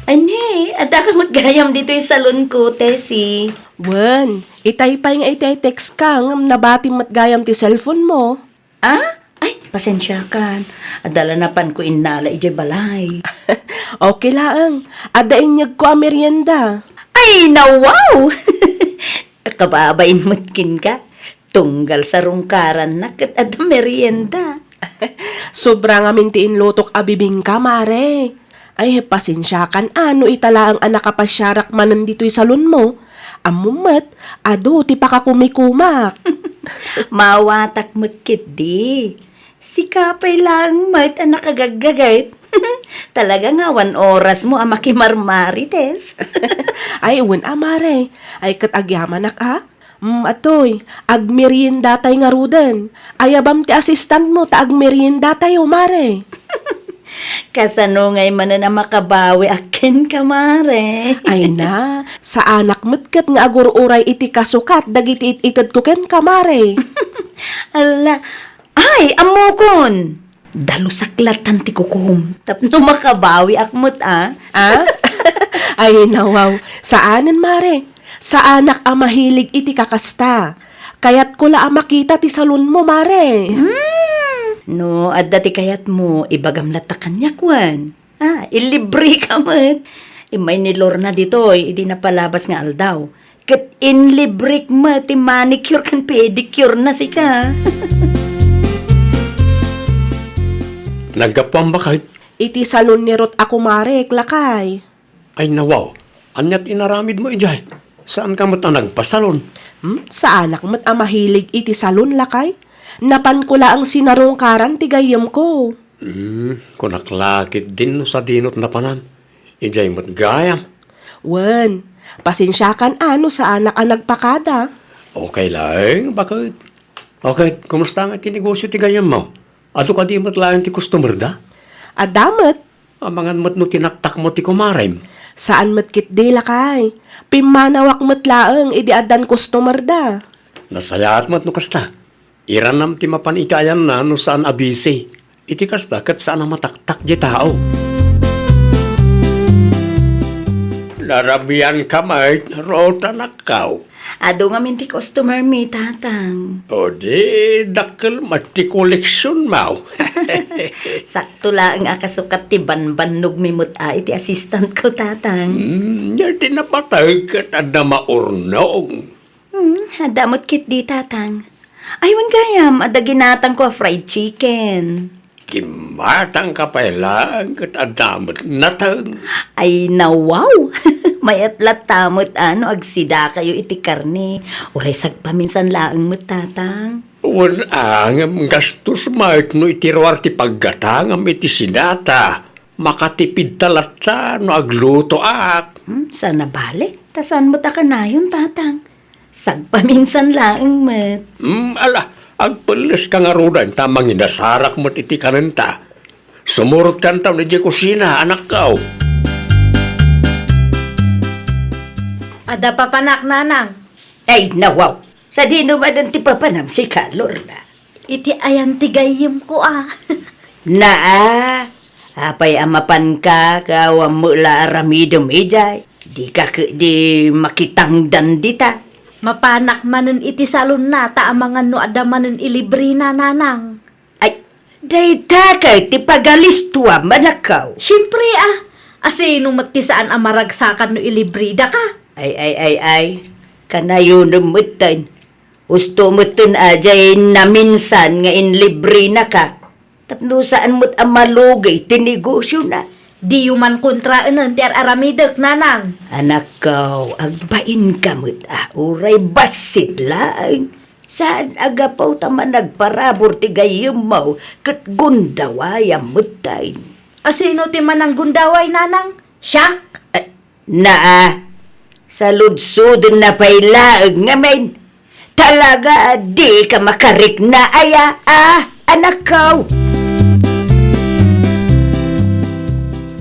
Ania, addaka met gayam ditoy salonko, Tessie. Wen, itay pay nga itay text ka, ngem nabatim met gayam ti cellphone mo. Ah? Ay, pasensiakan. Adda la napanko innala idiay balay. Okay laeng. Adda inyegko a merienda. Ay, nawaw! Kababain met kenka. Tunggal sarungkaranna ket adda merienda. Sobra ngamin ti inlutok a bibingka, mare. Ay, pasensiakan a no ita laeng a nakapasiarak manen ditoy salonmo. Ammom met, adu ti pakakumikumak. Maawatak met ketdi. Sika pay laeng met a nakagaggaget. Talaga nga awan orasmo a makimarmarites. Ay, wen a, mare. Ay, ket agyamanak a. Mm, atoy, agmeriendatay ngaruden. Ayabam ti assistantmo ta agmeriendatayo, mare. Kasano ngay manen a makabawiak kenka, Mare? Ay na, saanak met ket nga agur-uray iti kasukat dagiti it-itedko kenka, Mare. Ala, ay, ammokon! Dalusak latan ti kukum tapno makabawiak met, a? A? Ay, nawaw. Saanen, Mare. Saanak a mahilig iti kakasta. Kayatko la a makita ti salonmo, Mare. Hmm. No, adda ti kayatmo, ibagam latta kaniak wen. A, ilibreka met. Immay ni Lorna ditoy, idi napalabas nga aldaw. Ket inlibrek met ti manicure ken pedicure na sika. Naggapuam baket? Iti salon ni Ruth a kumarek, lakay. Ay, nawaw. Ania ti inaramidmo idiay? Saanka met a nagpasalon? Hmm? Saanak met a mahilig iti salon, lakay. Napanko laeng sinarungkaran ti gayyemko. Hmm, kunak la ketdin no sadino ti napanan. Idiay met gayam. Wen, pasensiakan a no saanak a nagpakada. Okay laeng, baket. Okay, kumusta nga ti negosyo ti gayyemmo? Adu kadi met laeng ti customer da? Adda met. Amangan met no tinaktakmo ti kumarem? Saan met ketdi, lakay. Pimmanawak met laeng idi addan customer da. Nasayaat met no kasta. Iranam ti mapan iti ayanna no saan a busy. Iti kasta, ket saan a mataktak diay tao. Narabianka met, Ruth, anakko. Adu ngamin ti customer mi, Tatang. O di, dakkel met ti koleksionmo. Sakto laeng a kasukat ti banbannog mi met a iti assistant ko, Tatang. Hmm, iti napateg ket adda maurnong. Hmm, adda met ketdi, Tatang. Ay, wen gayam, adda ginatangko a fried chicken. Kimmatangka pay laeng ket adda met nateng. Ay, nawaw! Mayat latta met a no agsidakayo iti karne. Uray sagpaminsan laeng met, Tatang. Wen a, ngem gastos met no iti ruar ti paggatangam iti sidata. Makatipidta latta no aglutoak. Hmm, saan a bale? Ta saan met a kanayon, Tatang? Sagpaminsan laeng met. Hmm, ala, agpelleska ngaruden ta mangidasarak met iti kanenta. Sumurotkanto idiay kusina, anakko. Adda papanak, Nanang. Ay, nawaw. Sadino manen ti papanam sika, Lorna? Iti ayan ti gayyemko a. Naa, apay a mapanka, ket awan met la aramidem idiay? Dika ketdi makitangdan dita? Mapanak manen iti salonna ta amangan no adda manen ilibrina, Nanang. Ay, dayta kay ti pagalistoam, anakko. Siempre a, asino met ti saan a maragsakan no ilibridaka? Ay, ay, ay, ay, kanayonem metten. Usto metten a diay naminsan nga inlibrinaka. Tapno saan met a malugay ti negosiona. Diyo man kontraenen ti ar-aramidek, Nanang. Anakko, agbainka met a, uray bassit laeng. Saan a gapu ta managparabur ti gayyemmo ket gundawayam metten. Asino ti mananggundaway, Nanang? Siak? Eh, naa, saludsodna pay laeng ngamin. Talaga a dika makarikna aya, a, anakko?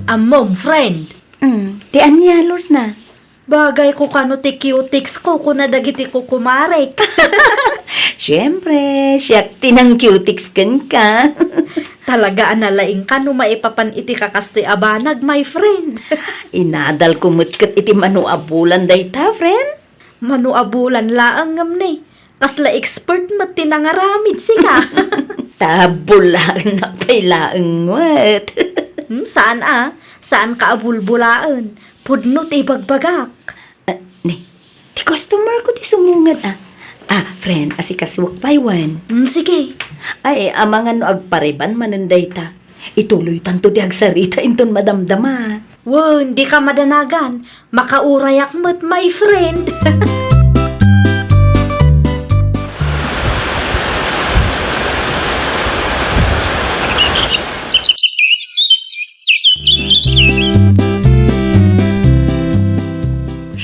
Ammom, friend. Mm, ti ania, Lorna? Bagayko kano ti cutex ko, kuna dagiti kukumarek. Siempre, siak ti nang-cutex kenka. Talaga a nalaingka no maipapan iti kakastoy a banag, my friend. Inadalko met ket iti mano a bulan dayta, friend. Mano a bulan laeng ngem ne, kasla expert met ti nangaramid, sika. Ta bullaennak pay laeng met. Hmm, saan a, saanka a bulbulaen. Pudno ti ibagbagak. Ah, ne, ti customer ko ti sumungad, a. Ah, friend, asikasuak pay wen. Hmm, sige. Ay, amangan no agpariban manen dayta. Ituloytanto ti agsarita inton madamdama. Wen, dika madanagan. Makaurayak met, my friend.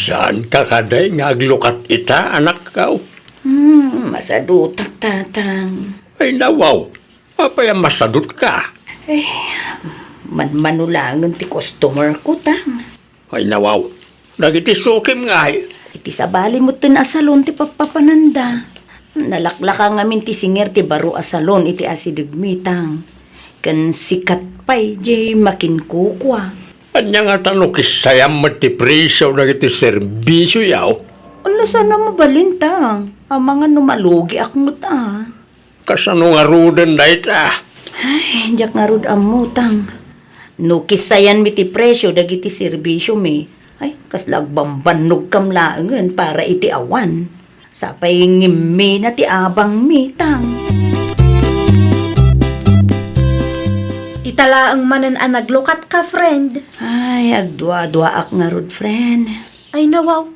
Saanka kadi nga aglukat ita, anakko? Hmm, masadutak, Tatang. Ay, nawaw. Apay a masadutka? Eh, Manmano laengen ti customer ko, Tang. Ay, nawaw. Dagiti sukim ngay. Iti sabali metten a salon ti pappapananda. Nalaklaka ngamin ti singer ti baro a salon iti asidegmi, Tang. Ken sikat pay diay makinkukua. Ania ngata no kissayan met ti presio dagiti serbisioyo? Ala, saan a mabalin, Tang. Amangan no malugiak met a. Kasano ngaruden dayta? Ay, diak ngarud ammo, Tang. No kissayanmi ti presio dagiti serbisiomi, ay, kasla agbambannogkam laengen para iti awan. Sapay ngimmina ti abangmi, Tang. Ita laeng manen a naglukatka, friend. Ay, agduaduaak ngarud, friend. Ay, nawaw.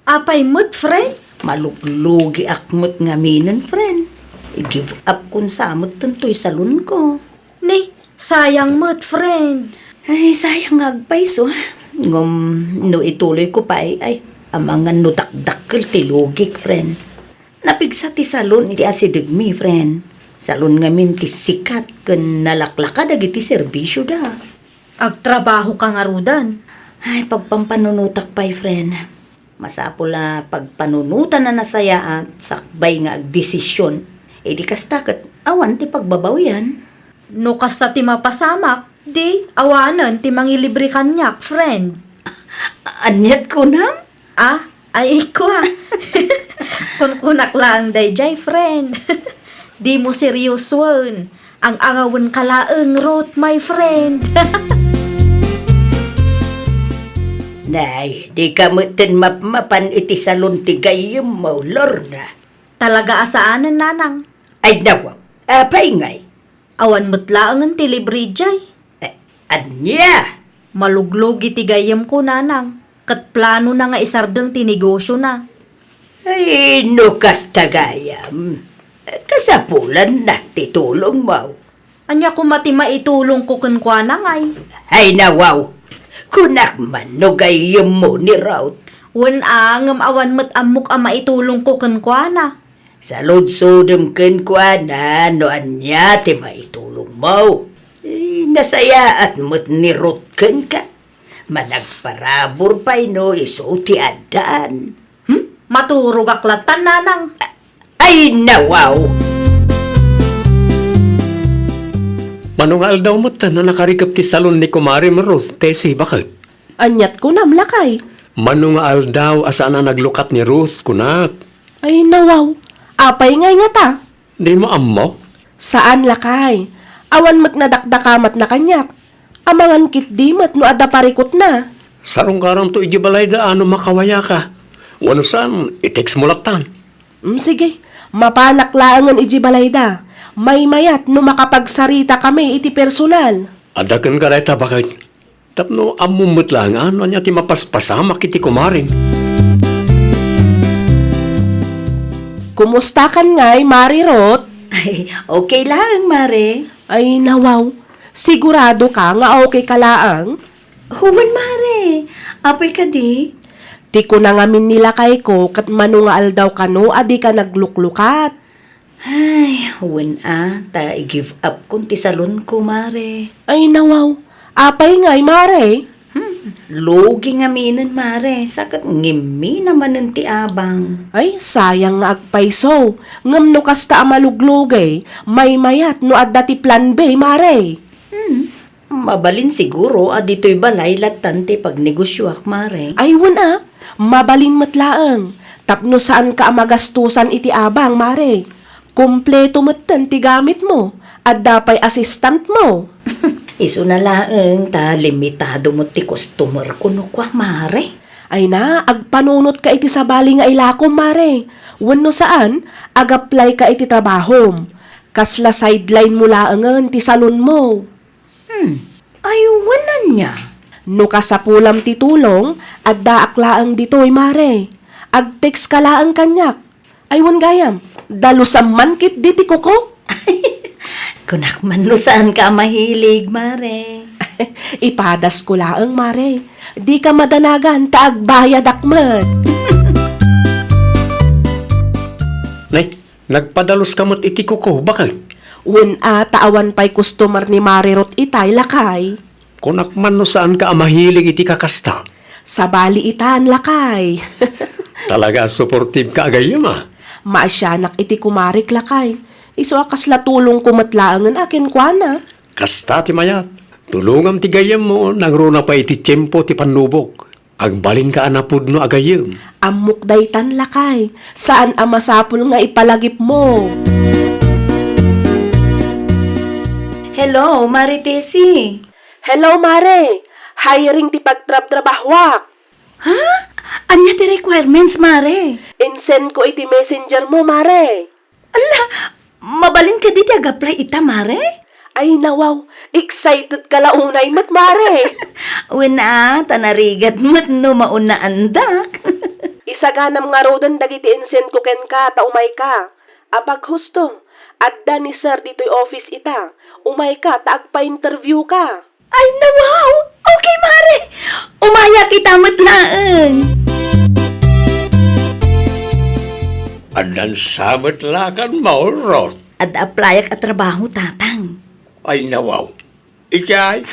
Apay met, friend? Maluglugiak met ngaminen, friend. I-give up kon sa met toy salonko. Ni, sayang met, friend. Ay, sayang nga agpayso. Ngem no ituloyko pay, ay, amangan no dakdakkel ti lugik, friend. Napigsa ti salon iti asidegmi, friend. Salon ngamin ti sikat ken nalaklaka dagiti serbisioda. Agtrabahoka ngaruden. Ay, pagpampanunotak pay, friend. Masapul a pagpanunotan a nasayaat sakbay nga agdesisyon. Idi kasta ket awan ti pagbabawian. No kasta ti mapasamak, di awanen ti mangilibre kaniak, friend. Aniat kunam? Ah, ay, kua. Kunkunak laeng daydiay, friend. Dimo seriosoen. Ang-angawenka laeng, Ruth, my friend. Nay, dika metten mapmapan iti salon ti gayyemmo, Lorna. Talaga a saanen, Nanang. Ay, nawaw. Apay ngay? Awan met laengen ti libre idiay. Eh, ania? Maluglugi ti gayyemko, Nanang, ket planona nga isardeng ti negosiona. Ay, no kasta gayam, kasapulanna ti tulongmo. Ania koma ti maitulongko kenkuana ngay? Ay, nawaw! Kunak man no gayyemmo ni Ruth. Wen a, ngem awan met ammok a maitulongko kenkuana. Saludsodem kenkuana no ania ti maitulongmo. Eh, nasayaat met ni Ruth kenka. Managparabur pay no isu ti addaan. Hmm? Maturogak lattan, Nanang. Ay, nawaw! Mano nga aldaw metten a nakarikep ti salon ni Kumarem Ruth, Tessie, baket? Aniat kunam, lakay? Mano nga aldaw a saan a naglukat ni Ruth, kunak? Ay, nawaw. Apay ngay ngata? Dimo ammo? Saan, lakay. Awan met nadakdakamatna kaniak. Amangan ketdi met no adda parikutna. Sarungkaranto idiay balayda a no makawayaka. Wenno saan, i-text mo lattan. Mm, sige. Mapanak laengen idiay balayda. Maymayat no makapagsaritakami iti personal. Adda kenka dayta, baket. Tapno ammom met laeng a no ania ti mapaspasamak iti kumarem. Kumustakan ngay, Mare Ruth? Ay, okay laeng, Mare. Ay, nawaw. Sigurado ka nga okay ka laeng? Wen, Mare. Apay kadi? Ti kuna ngamin ni lakayko ket mano nga aldaw kano a dika nagluklukat. Ay, wen a, ta i-give up kon ti salonko, Mare. Ay, nawaw. Apay ngay, Mare? Hmm, lugi ngaminen, Mare. Sa ket ngimmi na manen ti abang. Ay, sayang nga agpayso. Ngem no kasta a maluglugi, maymayat no adda ti plan B, Mare. Hmm. Mabalin siguro a ditoy balay lattan ti pagnegosioak, Mare. Ay, wen a, mabalin met laeng. Tapno saanka a magastosan iti abang, Mare. Kompleto metten ti gamitmo. Adda pay assistantmo. Isuna laeng ta limitado met ti customerko no kua, Mare. Ay na, agpanunotka iti sabali nga ilakom, Mare. Wenno saan, ag-applyka iti trabahom. Kasla sideline mo laengen ti salonmo. Hmm. Ay, wen ania? No kasapulam ti tulong, addaak laeng ditoy, Mare. Ag-text ka laeng kaniak. Ay, wen gayam, dalusam man ketdi ti kukok. Kunak man no saanka a mahilig, Mare. Ipadasko laeng, Mare. Dika madanagan ta agbayadak met. Nay, nagpadaluska met iti kuko, baket? Wen a, ta awan pay customer ni Mare Ruth itay, lakay. Kunak man no saanka a mahilig iti kakasta. Sabali itan, lakay. Talaga a supportive ka, agayem, a. Maasianak iti kumarek, lakay. Isu a kasla tulongko met laengen a kenkuana. Kasta ti mayat. Tulongam ti gayyemmo, nangruna pay iti tiempo ti pannubok. Agbalinka a napudno, agayem. Ammok daytan, lakay. Saan a masapul nga ipalagipmo. Hello, Mare Tessie. Hello, Mare. Hiring ti pagtrabtrabahuak. Ha? Ania ti requirements, Mare? Insend ko iti messenger mo, Mare. Ala, mabalin kadi ti ag-apply ita, Mare? Ay, nawaw. Excited ka la unay met, Mare. Wen a, ta narigat met no maunaandak. Isaganam ngaruden dagiti insend ko kenka ta umayka. Apaghusto, adda ni Sir ditoy office ita. Umayka ta agpa-interview ka. Ay, nawaw! Okay, Mare! Umayak ita met laeng! Addan sa met la kan maurot. Adda applyak a trabaho, Tatang. Ay, nawaw. Idiay?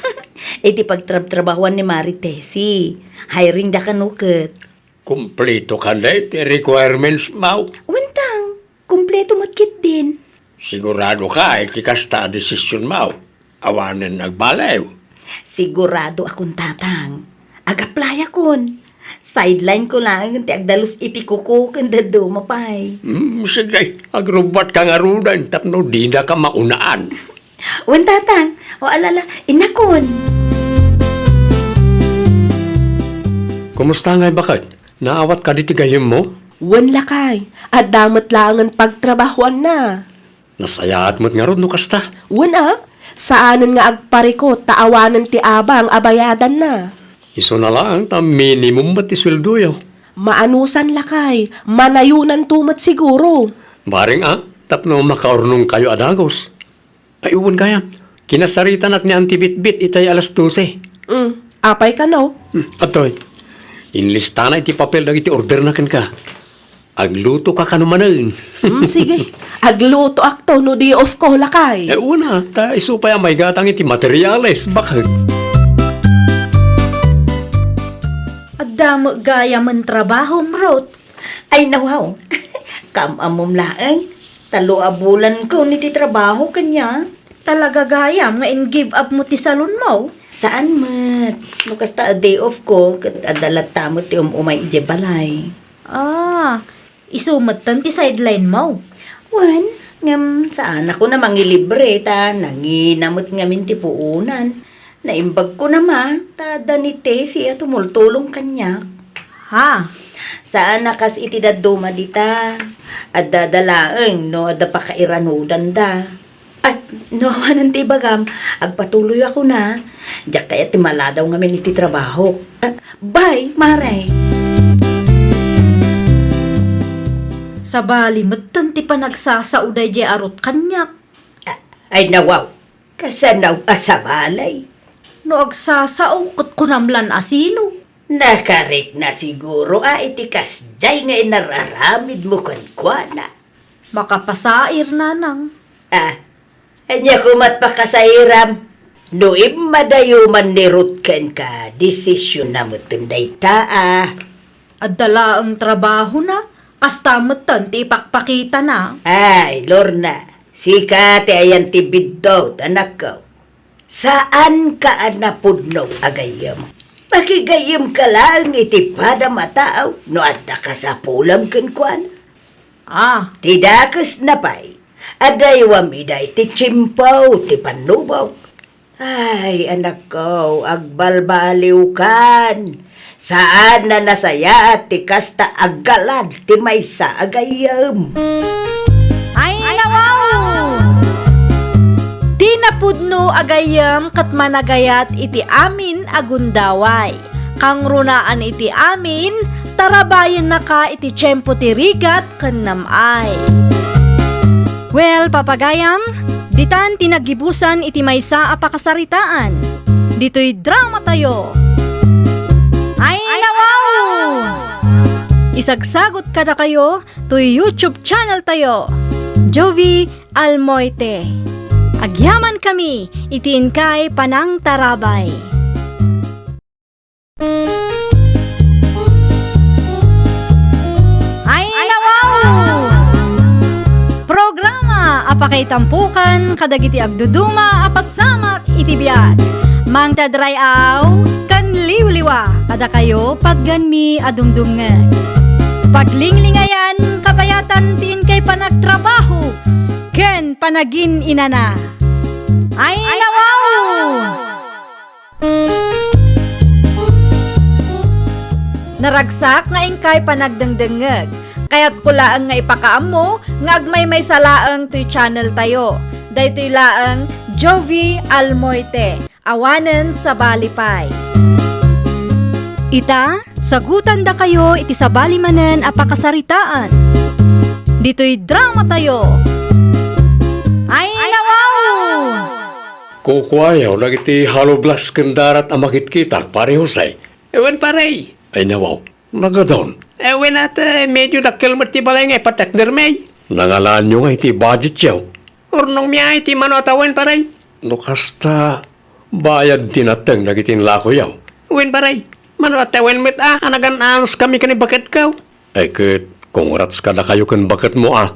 Iti pagtrabtrabahuan ni Mare Tessie. Hiring da kano ket. Kumpleto kadi ti requirements mo? Wen, Tang, kumpleto met ketdin. Sigurado ka iti kasta a desisyon mo? Awanen agbaliw? Sigurado akon, Tatang. Ag-apply akon. Sideline ko laeng ti agdalus iti kuko ken dadduma pay. Hmm, sige, agrubbat ka ngaruden tapno dina ka maunaan. Wen, Tatang. O, alala, innakon. Kumusta ngay, baket? Naawat kadi ti gayyemmo? Wen, lakay. Adda met laengen pagtrabahoanna. Nasayaat met ngarud no kasta. Wen a, saanen nga agparikut ta awanen ti abang a bayadanna. Isuna laeng ta minimum met ti sueldoyo. Maanusan, lakay. Manayonanto met siguro. Bareng a, tapno makaurnongkayo a dagus. Ay, wen gayam. Kinasaritanak ni Auntie Bitbit itay alas dose. Mm, apay kano? Hmm, atoy. Inlistana iti papel dagiti orderna kenka. Agluto ka kano manen. Mm, sige. Aglutoakto no day off ko, lakay. Eh, wen a, ta isu pay a maigatang iti materials, baket. Adda met gayamen trabahom, Ruth. Ay, nawaw. Kaam-ammom laeng. Tallo a bulanko iti trabaho kaniak. Talaga gayam nga in-give up mo ti salonmo? Saan met. No kasta a day off ko, ket adda latta met ti um-umay idiay balay. Ah, isu metten ti sideline mo? Wen, ngem saanakon a mangilibre ta nangina met ngamin ti puonan. Naimbagko na ma, ta adda ni Tessie a tumultulong kaniak. Ha? Saan a kas iti dadduma dita. Adda da laeng no adda pakairanudanda. Ay, no awanen ti ibagam, agpatuloyakon a. Diak kayat ti maladaw ngamin iti trabahok. Ah, bye, Mare. Sabali metten ti panagsasao daydiay a Ruth kaniak. Ah, ay, nawaw. Kasano a sabali? No agsasao, ket kunam lan a sino? Nakarikna siguro a iti kasdiay nga inararamidmo kenkuana. Makapasair, nanang. Ah, ania koma't pakasairam? No immadayo man ni Ruth kenka, desisionna metten dayta, a. Adda laeng trabahona, kasta metten ti ipakpakitana. Ay, Lorna, sika ti ayan ti biddut, anakko. Saanka a napudno a gayyem. Makigayyemka laeng iti padam a tao no adda kasapulam kenkuana. Ah. Ti dakesna pay, adaywam ida iti tiempo ti pannubok. Ay, anakko, agbalbaliwkan. Saan a nasayaat ti kasta a galad ti maysa a gayyem. Ay, nawaw! Di napudno a gayyem ket managayat iti amin a gundaway. Kangrunaan iti amin, tarabayennaka iti tiempo ti rigat ken nam-ay. Well, papagayam, ditan ti naggibusan iti maysa a pakasaritaan. Ditoy dramatayo. Ay, nawaw! Isagsagot kadakayo toy YouTube channel tayo, Jovie Almoite. Agyamankami iti inkay panangtarabay. Itampukan kadagiti agduduma a pasamak iti biag. Mangted ray-aw ken liwliwa kadakayo patganmi a dumdumngeg. Paglinglingayan, kabayatan ti inkay panagtrabaho ken panagin-inana. Ay, nawaw! Naragsak nga inkay panagdengdengngeg. Kayatko laeng nga ipakaammo nga agmaymaysa laeng toy channel tayo. Daytoy laeng Jovie Almoite, awanen sabali pay. Ita, sagutandakayo iti sabali manen a pakasaritaan. Ditoy drama tayo. Ay, nawaw! Kukuayo dagiti haloblas ken darat a makitkitak, Pare Jose. Wen, pare. Ay, nawaw. Nagadon. Eh, wen, at, eh, medyo dakkel met ti balay nga ipatakdermi. Nangalaanyo nga iti budgetyo? Urnongmi a iti mano a tawen, pare. No kasta, bayad ti nateng dagiti inlakoyo. Wen, pare. Mano a tawen met a, a nagan-anos kami ken ni baketko. Ay ket, congrats kadakayo ken baketmo a.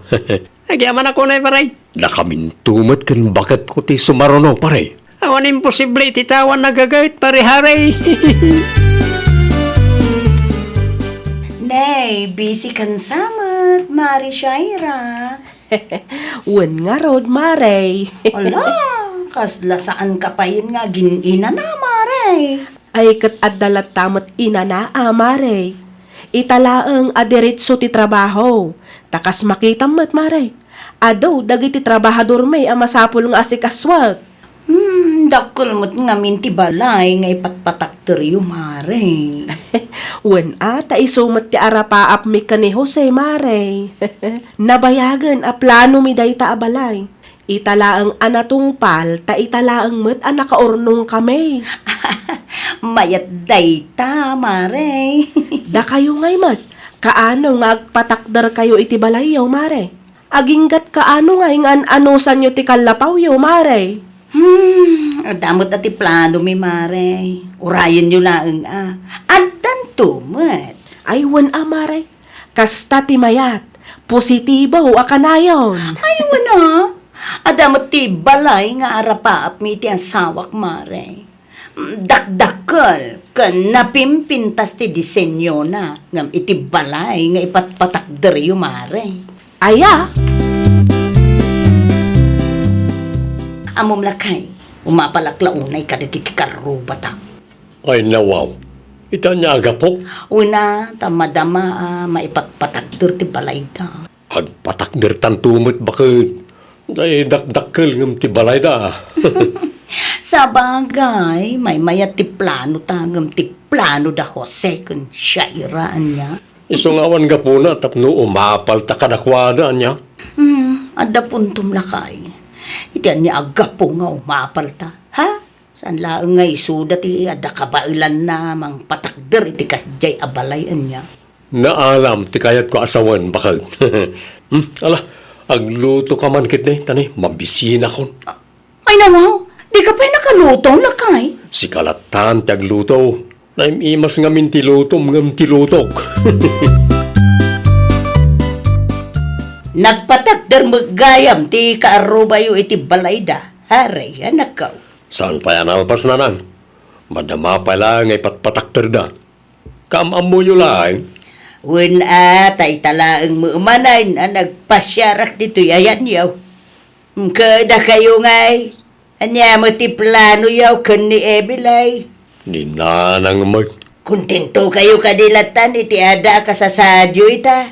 Agyamanak unay, pare. Dakaminto met ken baketko ti sumaruno, pare. Awan imposible iti tao a nagaget, pare Harry. Nay, busy kan sa met, Mari Shaira. Wen ngarud, Mare. Ala, kasla saan ka payen nga agin-inana, Mare. Ay, ket adda latta met inana a, Mare. Ita laeng a diretso ti trabaho. Ta kas makitam met, Mare, adu dagiti trabahadormi a masapul nga asikasuek. Hmm, dakkel met ngamin ti balay nga ipatpatakderyo, Mare. Wen a, ta isu met ti arapaapmi ken ni Jose, Mare. Nabayagen a planomi dayta a balay. Ita laeng a natungpal, ta ita laeng met a nakaurnongkami. Mayat dayta, Mare. Dakayo ngay met, kaano nga agpatakderkayo iti balayyo, Mare? Aginggat kaano ngay nga an-anosanyo ti kallapawyo, Mare? Hmm, adda met a ti planomi, Mare. Urayenyo laeng a. Addanto met. Ay, wen a, Mare. Kasta ti mayat. Positibo a kanayon. Ay, wen a. Adda met ti balay nga arapaapmi iti asawak, Mare. Dakdakkel ken napimpintas ti disenyona ngem iti balay nga ipatpatakderyo, Mare. Aya? Ammom lakay, umapalak la unay kadagiti karrubata. Ay, nawaw. Ita ania a gapu? Una, ta madama a maipatpatakder ti balayda. Agpatakdertanto met baket. Tay dakdakkel ngem ti balayda. Sabagay, maymayat ti planota ngem ti plano da Jose ken Shaira ania. Isu nga awan gapuna tapno umapalta kadakuada ania. Hmm, adda puntom lakay. Iti ania a gapu nga umapalta, ha? Saan laeng nga isuda ti adda kabaelanna mangpatakder iti kasdiay a balay ania? Naalam ti kayatko a sawen, baket. Hmm, ala, aglutoka man ketdi, ta ni, mabisinakon. Ay, nawaw, dika pay nakaluto, lakay. Sika lattan ti agluto. Naim-imas ngamin ti lutom ngem ti lutok. Nagpatakder met gayam ti kaarrubayo iti balayda, Haray, anakko. Saan pay a nalpas, nanang? Madama pay laeng nga ipatpatakderda. Kaam-ammoyo laeng? Wen a, ta ita laeng met manen a nagpasiarak ditoy ayanyo. Kadakayo ngay, ania met ti planoyo ken ni Emily? Ni nanang met. Kontentokayo kadi lattan iti adda a kasasaadyo ita?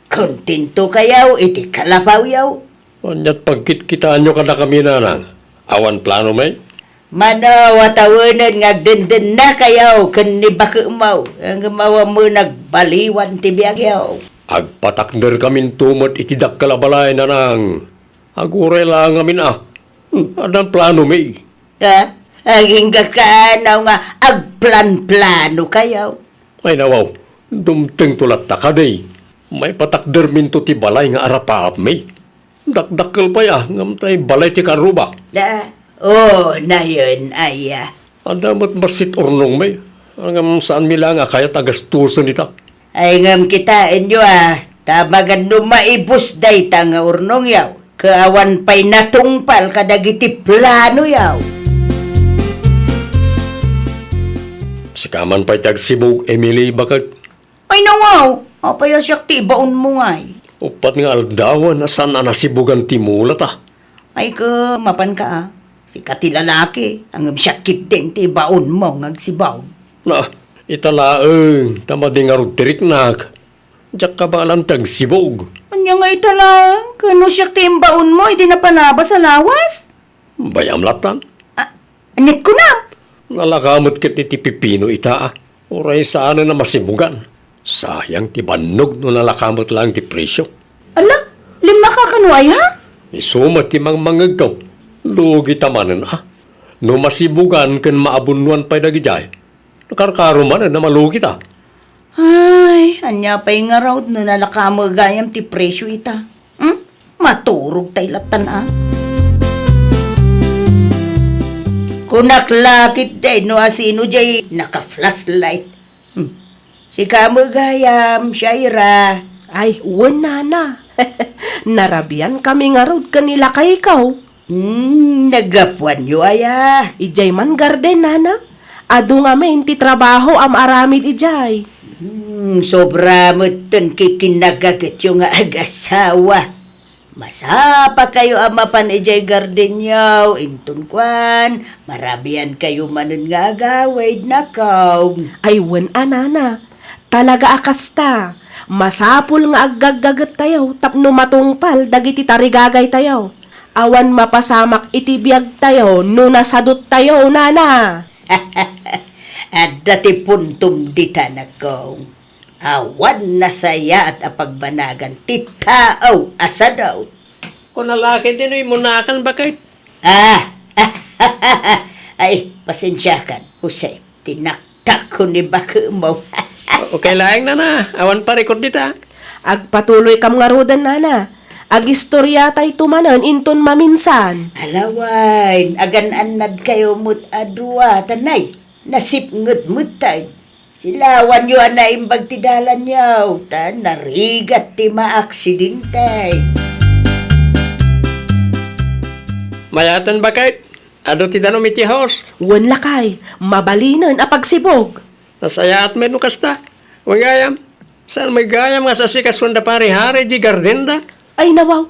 Kontentokayo iti kalapawyo? Ania ti pagkitkitaanyo kadakami, nanang? Awan plano met? Mano a tawenen nga agdendennakayo ken ni baketmo, ngem awan met nagbaliwan ti biagyo. Agpatakderkaminto met iti dakkel a balay, nanang. Aguray laeng ngamin a. Hmm, addan planomi. Ha? Agingga kaano nga agplanplanokayo? Ay, nawaw, dumtengto latta kadi. Maipatakderminto ti balay nga arapaapmi. Dakdakkel pay a, ngem tay balay ti karruba. Ah, oh, nayon, aya. Adda met bassit urnongmi, ngem saanmi laeng a kayat a gastusen ita. Ay, ngem kitaenyo a, ta maganno maibus dayta nga urnongyo, Ket awan pay natungpal kadagiti planoyo. Sika man pay ti agsibug, Emily, baket? Ay, nawaw! Apay a siak ti ibaonmo ngay? Uppat nga aldawen a saan a nasibugan ti mulata. Ay, ket mapanka a. Sika ti lalaki, ngem siak ketdin ti ibaonmo nga agsibug. Na, ita laeng, ta madi ngarud ti riknak. Diak kabaelan ti agsibug. Ania nga ita laeng, ket no siak ti ibaonmo, idi napalabas a lawas? Bay-am lattan. Ah, aniat kunam? Nalaka met ket iti pipino ita, a. Uray saanen a masibugan. Sayang ti bannog no nalaka met laeng ti presio. Ala, limaka kano aya? Isu met ti mangmangegko. Lugi ta manen, a. No masibugan ken maabunnoan pay dagidiay, nakarkaro manen a malugita. Ay, ania pay ngarud no nalaka met gayam ti presio ita? Hmm? Maturog tay lattan a. Kunak la ketdi no asino diay naka-flashlight. Hmm. Sika met gayam, Shaira. Ay, wen, nana. Narabian kami ngarud ken ni lakayko. Hmm, naggapuanyo aya? Idiay man garden, nana. Adu ngamin ti trabaho a maaramid idiay. Hmm, sobra metten ti kinnagagetyo nga agasawa. Masapakayo a mapan idiay gardenyo, inton kuan, marabiankayo manen nga agawid, nakaw. Ay, wen a, nana. Talaga a kasta. Masapul nga aggaggagettayo tapno matungpal dagiti tarigagaytayo. Awan mapasamak iti biagtayo no nasaduttayo, nana. Adda ti puntom dita, nakaw. Awan nasayaat a pagbanagan ti tao a sadut. Kuna la ketdi no immunakan, baket? Ah! Ay, pasensiakan, Jose. Tinaktakko ni bakemo. Okay laeng, nana. Awan parikut dita. Agpatuloykam ngaruden, nana. Agistoriatayto manen inton maminsan. Ala wen, agan-annadkayo met a dua, ta nay, nasipnget metten. Silawanyo a naimbag ti dalanyo, ta narigat ti maaksidente. Mayaten, baket. Adu ti danum iti host. Wen, lakay, mabalinen a pagsibug. Nasayaat met no kasta. Wen gayam, saan met gayam nga asikasoen da Pare Harry di gardenda? Ay, nawaw.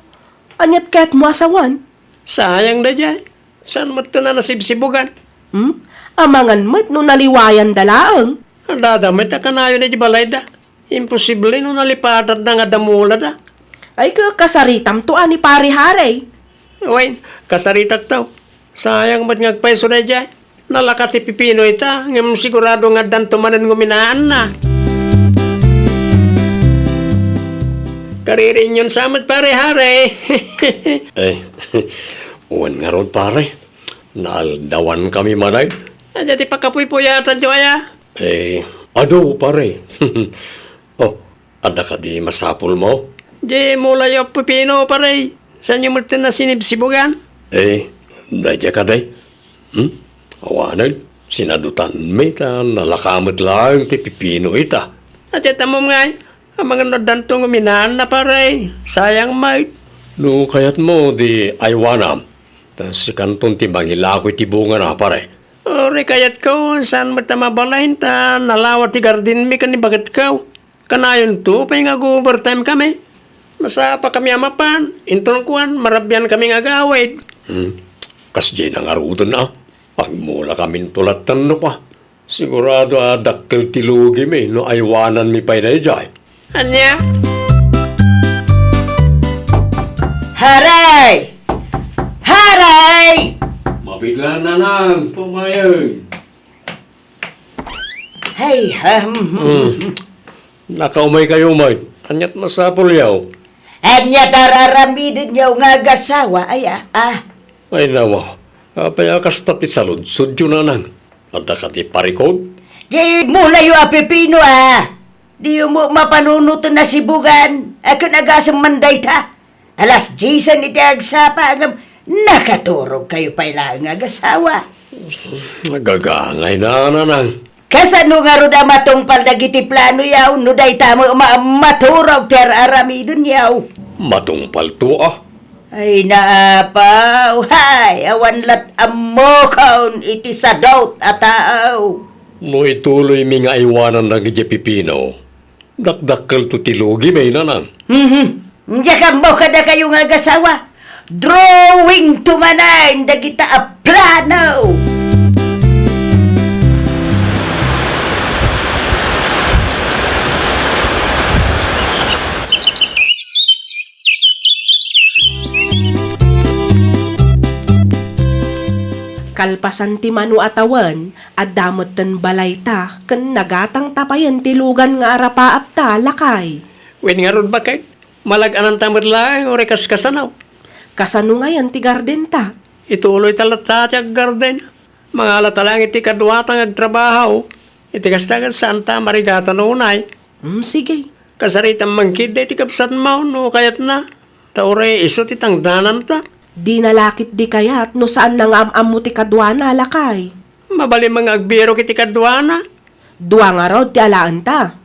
Aniat kayatmo a sawen? Sayang daydiay. Saan met a nasibsibugan? Hmm? Amangan met no naliwayanda laeng. Adda met a kanayon iti balayda. Imposible no nalipatatda nga adda mulada. Ay, ka-, kasaritamto a ni Pare Harry. Wen, kasaritakto. Sayang met nga agpayso daydiay. Nalaka ti pipino ita, ngem sigurado nga addanto manen nga uminaanna. Kaririinyon sa met, Pare Harry. Eh, wen ngarud, pare. Naaldawankami manen. Adda ti pakapuypuyatanyo aya? Eh, adu, pare. Oh, adda kadi masapulmo? Di mulayo a pipino, pare. Saanyo met a sinibsibugan? Eh, daydiay kadi? Hmm? Awanen, sinadutanmi ta nalaka met laeng ti pipino ita. Ati ammom ngay, amangan no addanto nga uminaanna, pare. Sayang met. No kayatmo, di aywanam. Ta sikanton ti mangilako iti bungana, pare. Uray kayatko, saan met a mabalin ta nalawa ti gardenmi ken ni baketko. Kanayonto pay nga ag-overtime kami. Masapakami a mapan, inton kuan, marabiankami nga agawid. Hmm. Kasdiay na ngaruden a. Agmulakaminto lattan no kua. Sigurado a dakkel ti lugimi no aywananmi pay daydiay. Ania? Haray! Haray! Mabigla, nanang, pumayeng. Hay, ham. Hmm. Nakaumaykayo met. Aniat masapulyo? Aniat ar-aramidenyo nga agasawa, aya, ah? Ay, nawa. Apay a kasta ti saludsodyo, nanang? Adda kadi parikut? Di mulayo a pipino, ah. Diyo met mapanunoten a sibugan. Akin agasem man dayta. Alas diesen iti agsapa, ngem nakaturogkayo pay laeng nga agasawa. Agagangay na, nanang. Kasano ngarud a matungpal dagiti planoyo, no dayta met ma-, maturog ti ar-aramidenyo? Matungpalto, a. Ay, naapaw, hay, awan lat ammokon iti sadot a tao. No ituloymi nga aywanannak idiay pipino, dakdakkelto ti lugimi, Nanang. Mhm. Diak ammo kadakayo nga agasawa. Drawing to manen dagita a plano. Kalpasan ti mano a tawen, adda metten balayta ken nagatangta payen ti lugan nga arapaapta, lakay. Wen ngarud, baket, malag-ananta met laeng uray kaskasano. Kasano ngayen ti gardenta? Ituloyta latta ti aggarden. Mangalata laeng iti kaduata nga agtrabaho. Iti kasta, ket saanta marigatan unay. Mm, sige. Kasaritam man ketdi iti kabsatmo no kayatna. Ta uray isu ti tangdananta. Dina la ketdi kayat no saanna nga am-ammo ti kaduana, lakay. Mabalin man nga agbirok iti kaduana. Dua ngarud ti alaenta.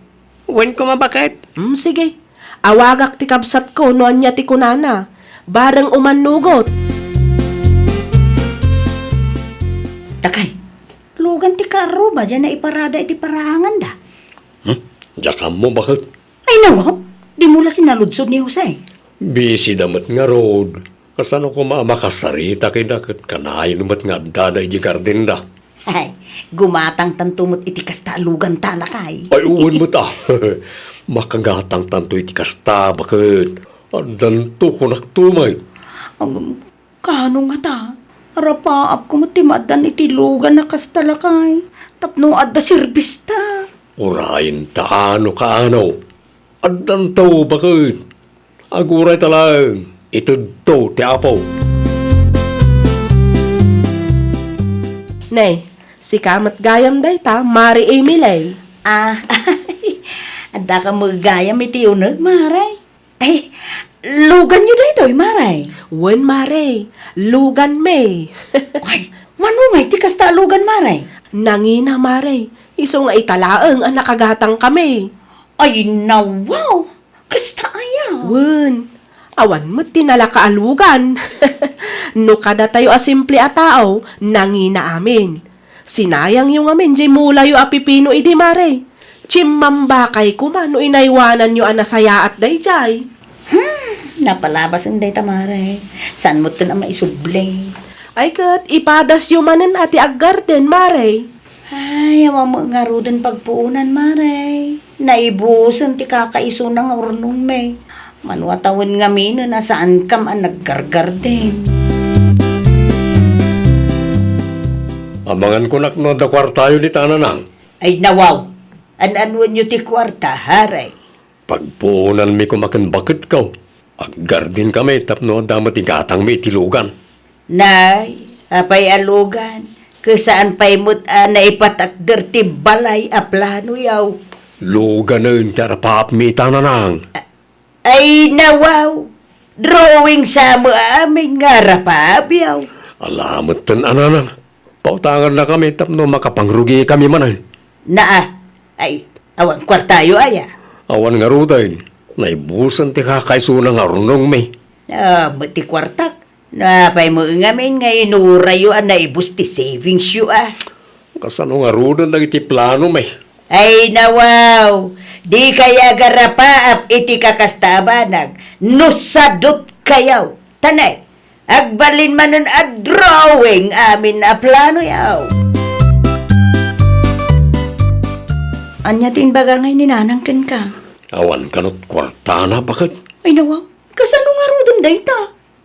Wen koma, baket. Mm, sige. Awagak ti kabsatko no ania ti kunana. Bareng umannugot. Dakay, lugan ti kaarruba diay naiparada iti paraanganda. Hmm? Diak ammo, baket. Ay, nawaw, dimo la sinaludsod ni Jose. Busy da met ngarud. Kasano koma a makasarita kayda ket kanayon met nga addada idiay gardenda? Ay, gumatangtanto met iti kasta a luganta, lakay. Ay, wen met a. Makagatangtanto iti kasta, baket. Addanto, kunakto met. Agam, kaano ngata? Arapaapko met ti maaddan iti lugan a kasta, lakay. Tapno adda serbista. Urayenta no kaano. Addanto, baket. Agurayta laeng, itedto ti Apo. Ne, sika met gayam dayta, Mari Emily. Ah, addaka met gayam iti uneg, Mare. Ay, luganyo daytoy, Mare? Wen, Mare, luganmi. Ay, mano ngay ti kasta a lugan, Mare? Nangina, Mare, isu nga ita laeng a nakagatangkami. Ay, nawaw! Kasta aya? Wen, awan met ti nalaka a lugan. No kadatayo a simple a tao, nangina amin. Sinayangyo ngamin diay mulayo a pipino idi, Mare. Chimmambakay koma no inaywananyo a nasayaat daydiay. Hmm, napalabasen dayta, Mare. Saan metten a maisubli? Ay ket, ipadasyo manen a ti aggarden, Mare. Ay, awan met ngaruden pagpuonan, Mare. Naibusen ti kakaisuna nga urnongmi. Mano a tawen ngaminen a saankam a naggargarden. Amangan kunak no adda kuartayo dita, Nanang. Ay, nawaw! An-anuenyo ti kuarta, Mare? Pagpuonanmi koma ken baketko. Aggardenkami tapno adda met igatangmi iti lugan. Nay, apay a lugan? Ket saan pay met a naipatakder ti balay a planoyo? Luganen ti arapaapmi ita, Nanang. A-, ay, nawaw! Drawing sa met amin nga arapaapyo. Ala metten a, Nanang. Pautangannakami tapno makapangrugikami manen. Naa, ay, awan kuartayo aya? Awan ngaruden. Naibusen ti kakaisuna nga urnongmi. Ah, met ti kuartak. Napay met ngamin nga inurayo a naibus ti savingsyo a? Kasano ngaruden dagiti planomi? Ay, nawaw! Dikay agarapaap iti kakasta a banag no sadutkayo. Tanay, agbalin manen a drawing amin a planoyo. Ania ti imbaga ngay ni Nanang kenka? Awan kanut kuartana, baket. Ay, nawaw. Kasano ngaruden dayta?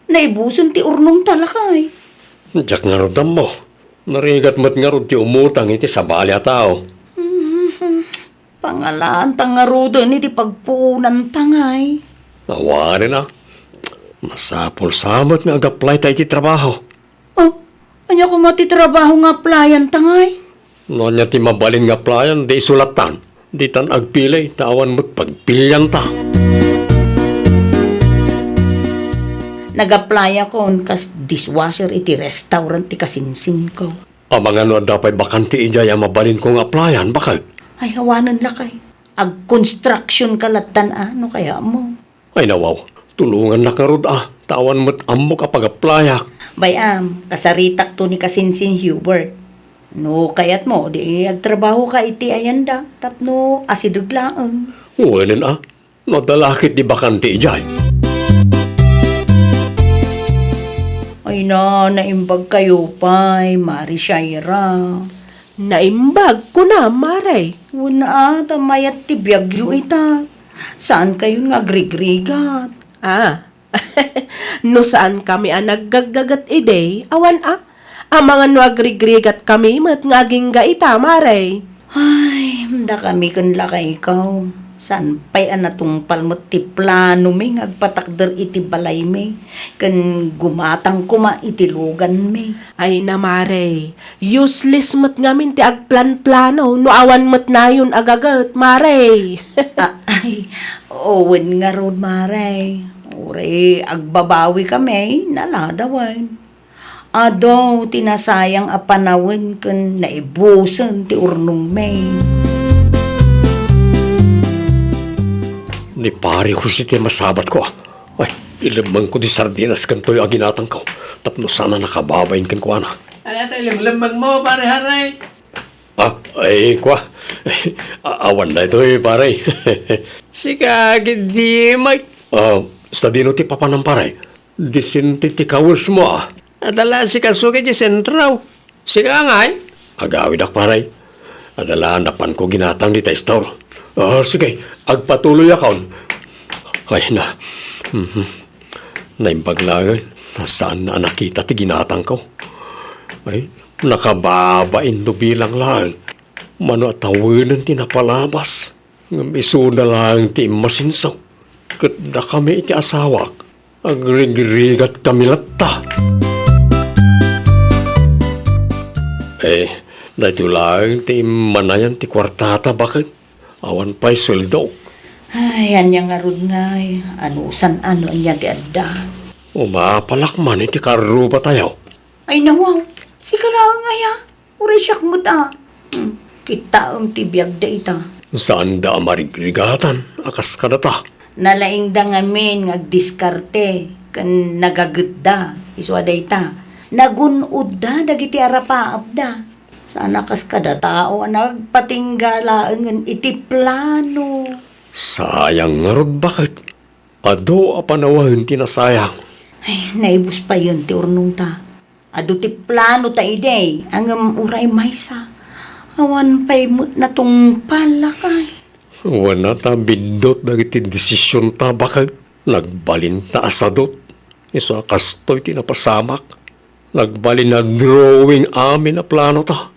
Naibusen ti urnongta, lakay. Diak ngarud ammo. Narigat met ngarud ti umutang iti sabali a tao. Mhm. Pangalaanta ngaruden iti pagpuonanta ngay. Awanen a. Masapul sa met nga agaplayta iti trabaho. Oh, ania koma ti trabaho nga aplayanta ngay? No ania ti mabalin nga aplayanda, isu lattan. Ditan agpili, ta awan met pagpilianta. Nag-applyakon kas dishwasher iti restaurant ti kasinsinko. Amangan no adda pay bakante idiay a mabalinko nga applyan, baket? Ay, awanen lakay. Ag-construction ka lattan a, no kayatmo? Ay, nawaw. Tulongannak ngarud a, ta awan met ammok a pagaplayak. Bay-am, kasaritakto ni kasinsin Hubert. No kayatmo, di agtrabahoka iti ayanda tapno asideg laeng. Wen a, no adda la ket di bakante idiay. Ay na, naimbagkayo pay, Mare Shaira. Naimbag, kunam, Mare. Wen a, ta mayat ti biagyo ita. Saankayon nga agrigrigat. Ah, no saankami a naggaggaget idi, awan a. Amangan no agrigrigatkami met nga agingga ita, Mare. Ay, dakami ken lakayko. Saan pay a natungpal met ti planomi nga agpatakder iti balaymi, ken gumatang koma iti luganmi. Ay na, Mare, useless met ngamin ti agplanplano no awan met nayon a gaget, Mare. Ah, ay, wen ngarud, Mare. Uray agbabawikami, naladawen. Adu ti nasayang a panawen ken naibusen ti urnongmi. Ni Pare Jose ti masabatko, a. Ay, ilemmengko ti sardinas ken toyo a ginatangko tapno saan a nakababain kenkuana. Ania ti ilemlemmengmo, Pare Haray? Ah, ay, kua. A-, awan daytoy, pare. Sika, Gidimay. Ah, sadino ti papanam, pare? Disente ti kawesmo, a. Adda la sikaso iti sentro. Sika ngay? Agawidak, pare. Adda la napanko ginatang dita store. Ah, sige, agpatuloyakon. Ay na. Mhm. Naimbag laeng, saan a nakita ti ginatangko. Ay, nakababain no bilang laeng. Mano a tawenen ti napalabas. Ngem isuna laeng ti immasinso. Ket dakami iti asawak, agrigrigatkami latta. Eh, daytoy laeng ti immanayan ti kuartata, baket. Awan pay sueldok. Ay, ania ngarud ngay, anusan a no ania ti adda. Umapalak man iti karrubatayo. Ay, nawaw, sika laeng aya? Uray siak met a. Hmm, kitaem ti biagda ita. Saanda a marigrigatan a kas kadata. Nalaingda ngamin nga agdiskarte ken nagagetda, isu a dayta, nagun-odda dagiti arapaapda. Saan a kas kada tao a nagpatingga laengen iti plano. Sayang ngarud, baket. Adu a panawen ti nasayang. Ay, naibus payen ti urnongta. Adu ti planota idi, ngem uray maysa. Awan pay met natungpal, lakay. Wen a ta biddut dagiti desisionta, baket. Nagbalinta a sadut. Isu a kastoy ti napasamak. Nagbalin a drawing amin a planota.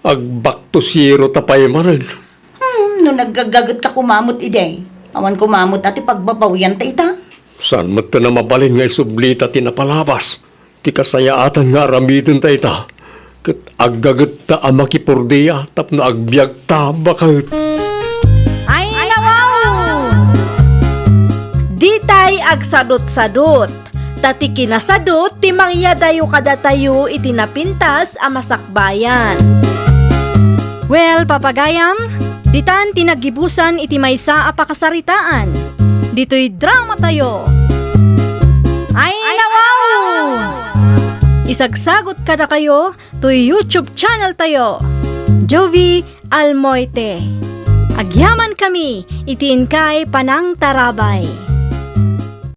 Ag-back to zero ta pay manen. Hmm, no naggaggagetka koma met idi, awan koma met a ti pagbabawianta ita. Saan met a mabalin nga isublita ti napalabas? Ti kasayaatan nga aramidenta ita, ket aggagetta a makipordia tapno agbiagta, baket. Ay, nawaw! Ditay agsadutsadut, ta ti kinasadut ti mangyadayo kadatayo iti napintas a masakbayan. Well, papagayam, ditan ti naggibusan iti maysa a pakasaritaan. Ditoy dramatayo. Ay, nawaw! Isagsagot kadakayo toy YouTube channel tayo, Jovie Almoite. Agyamankami iti inkay panangtarabay.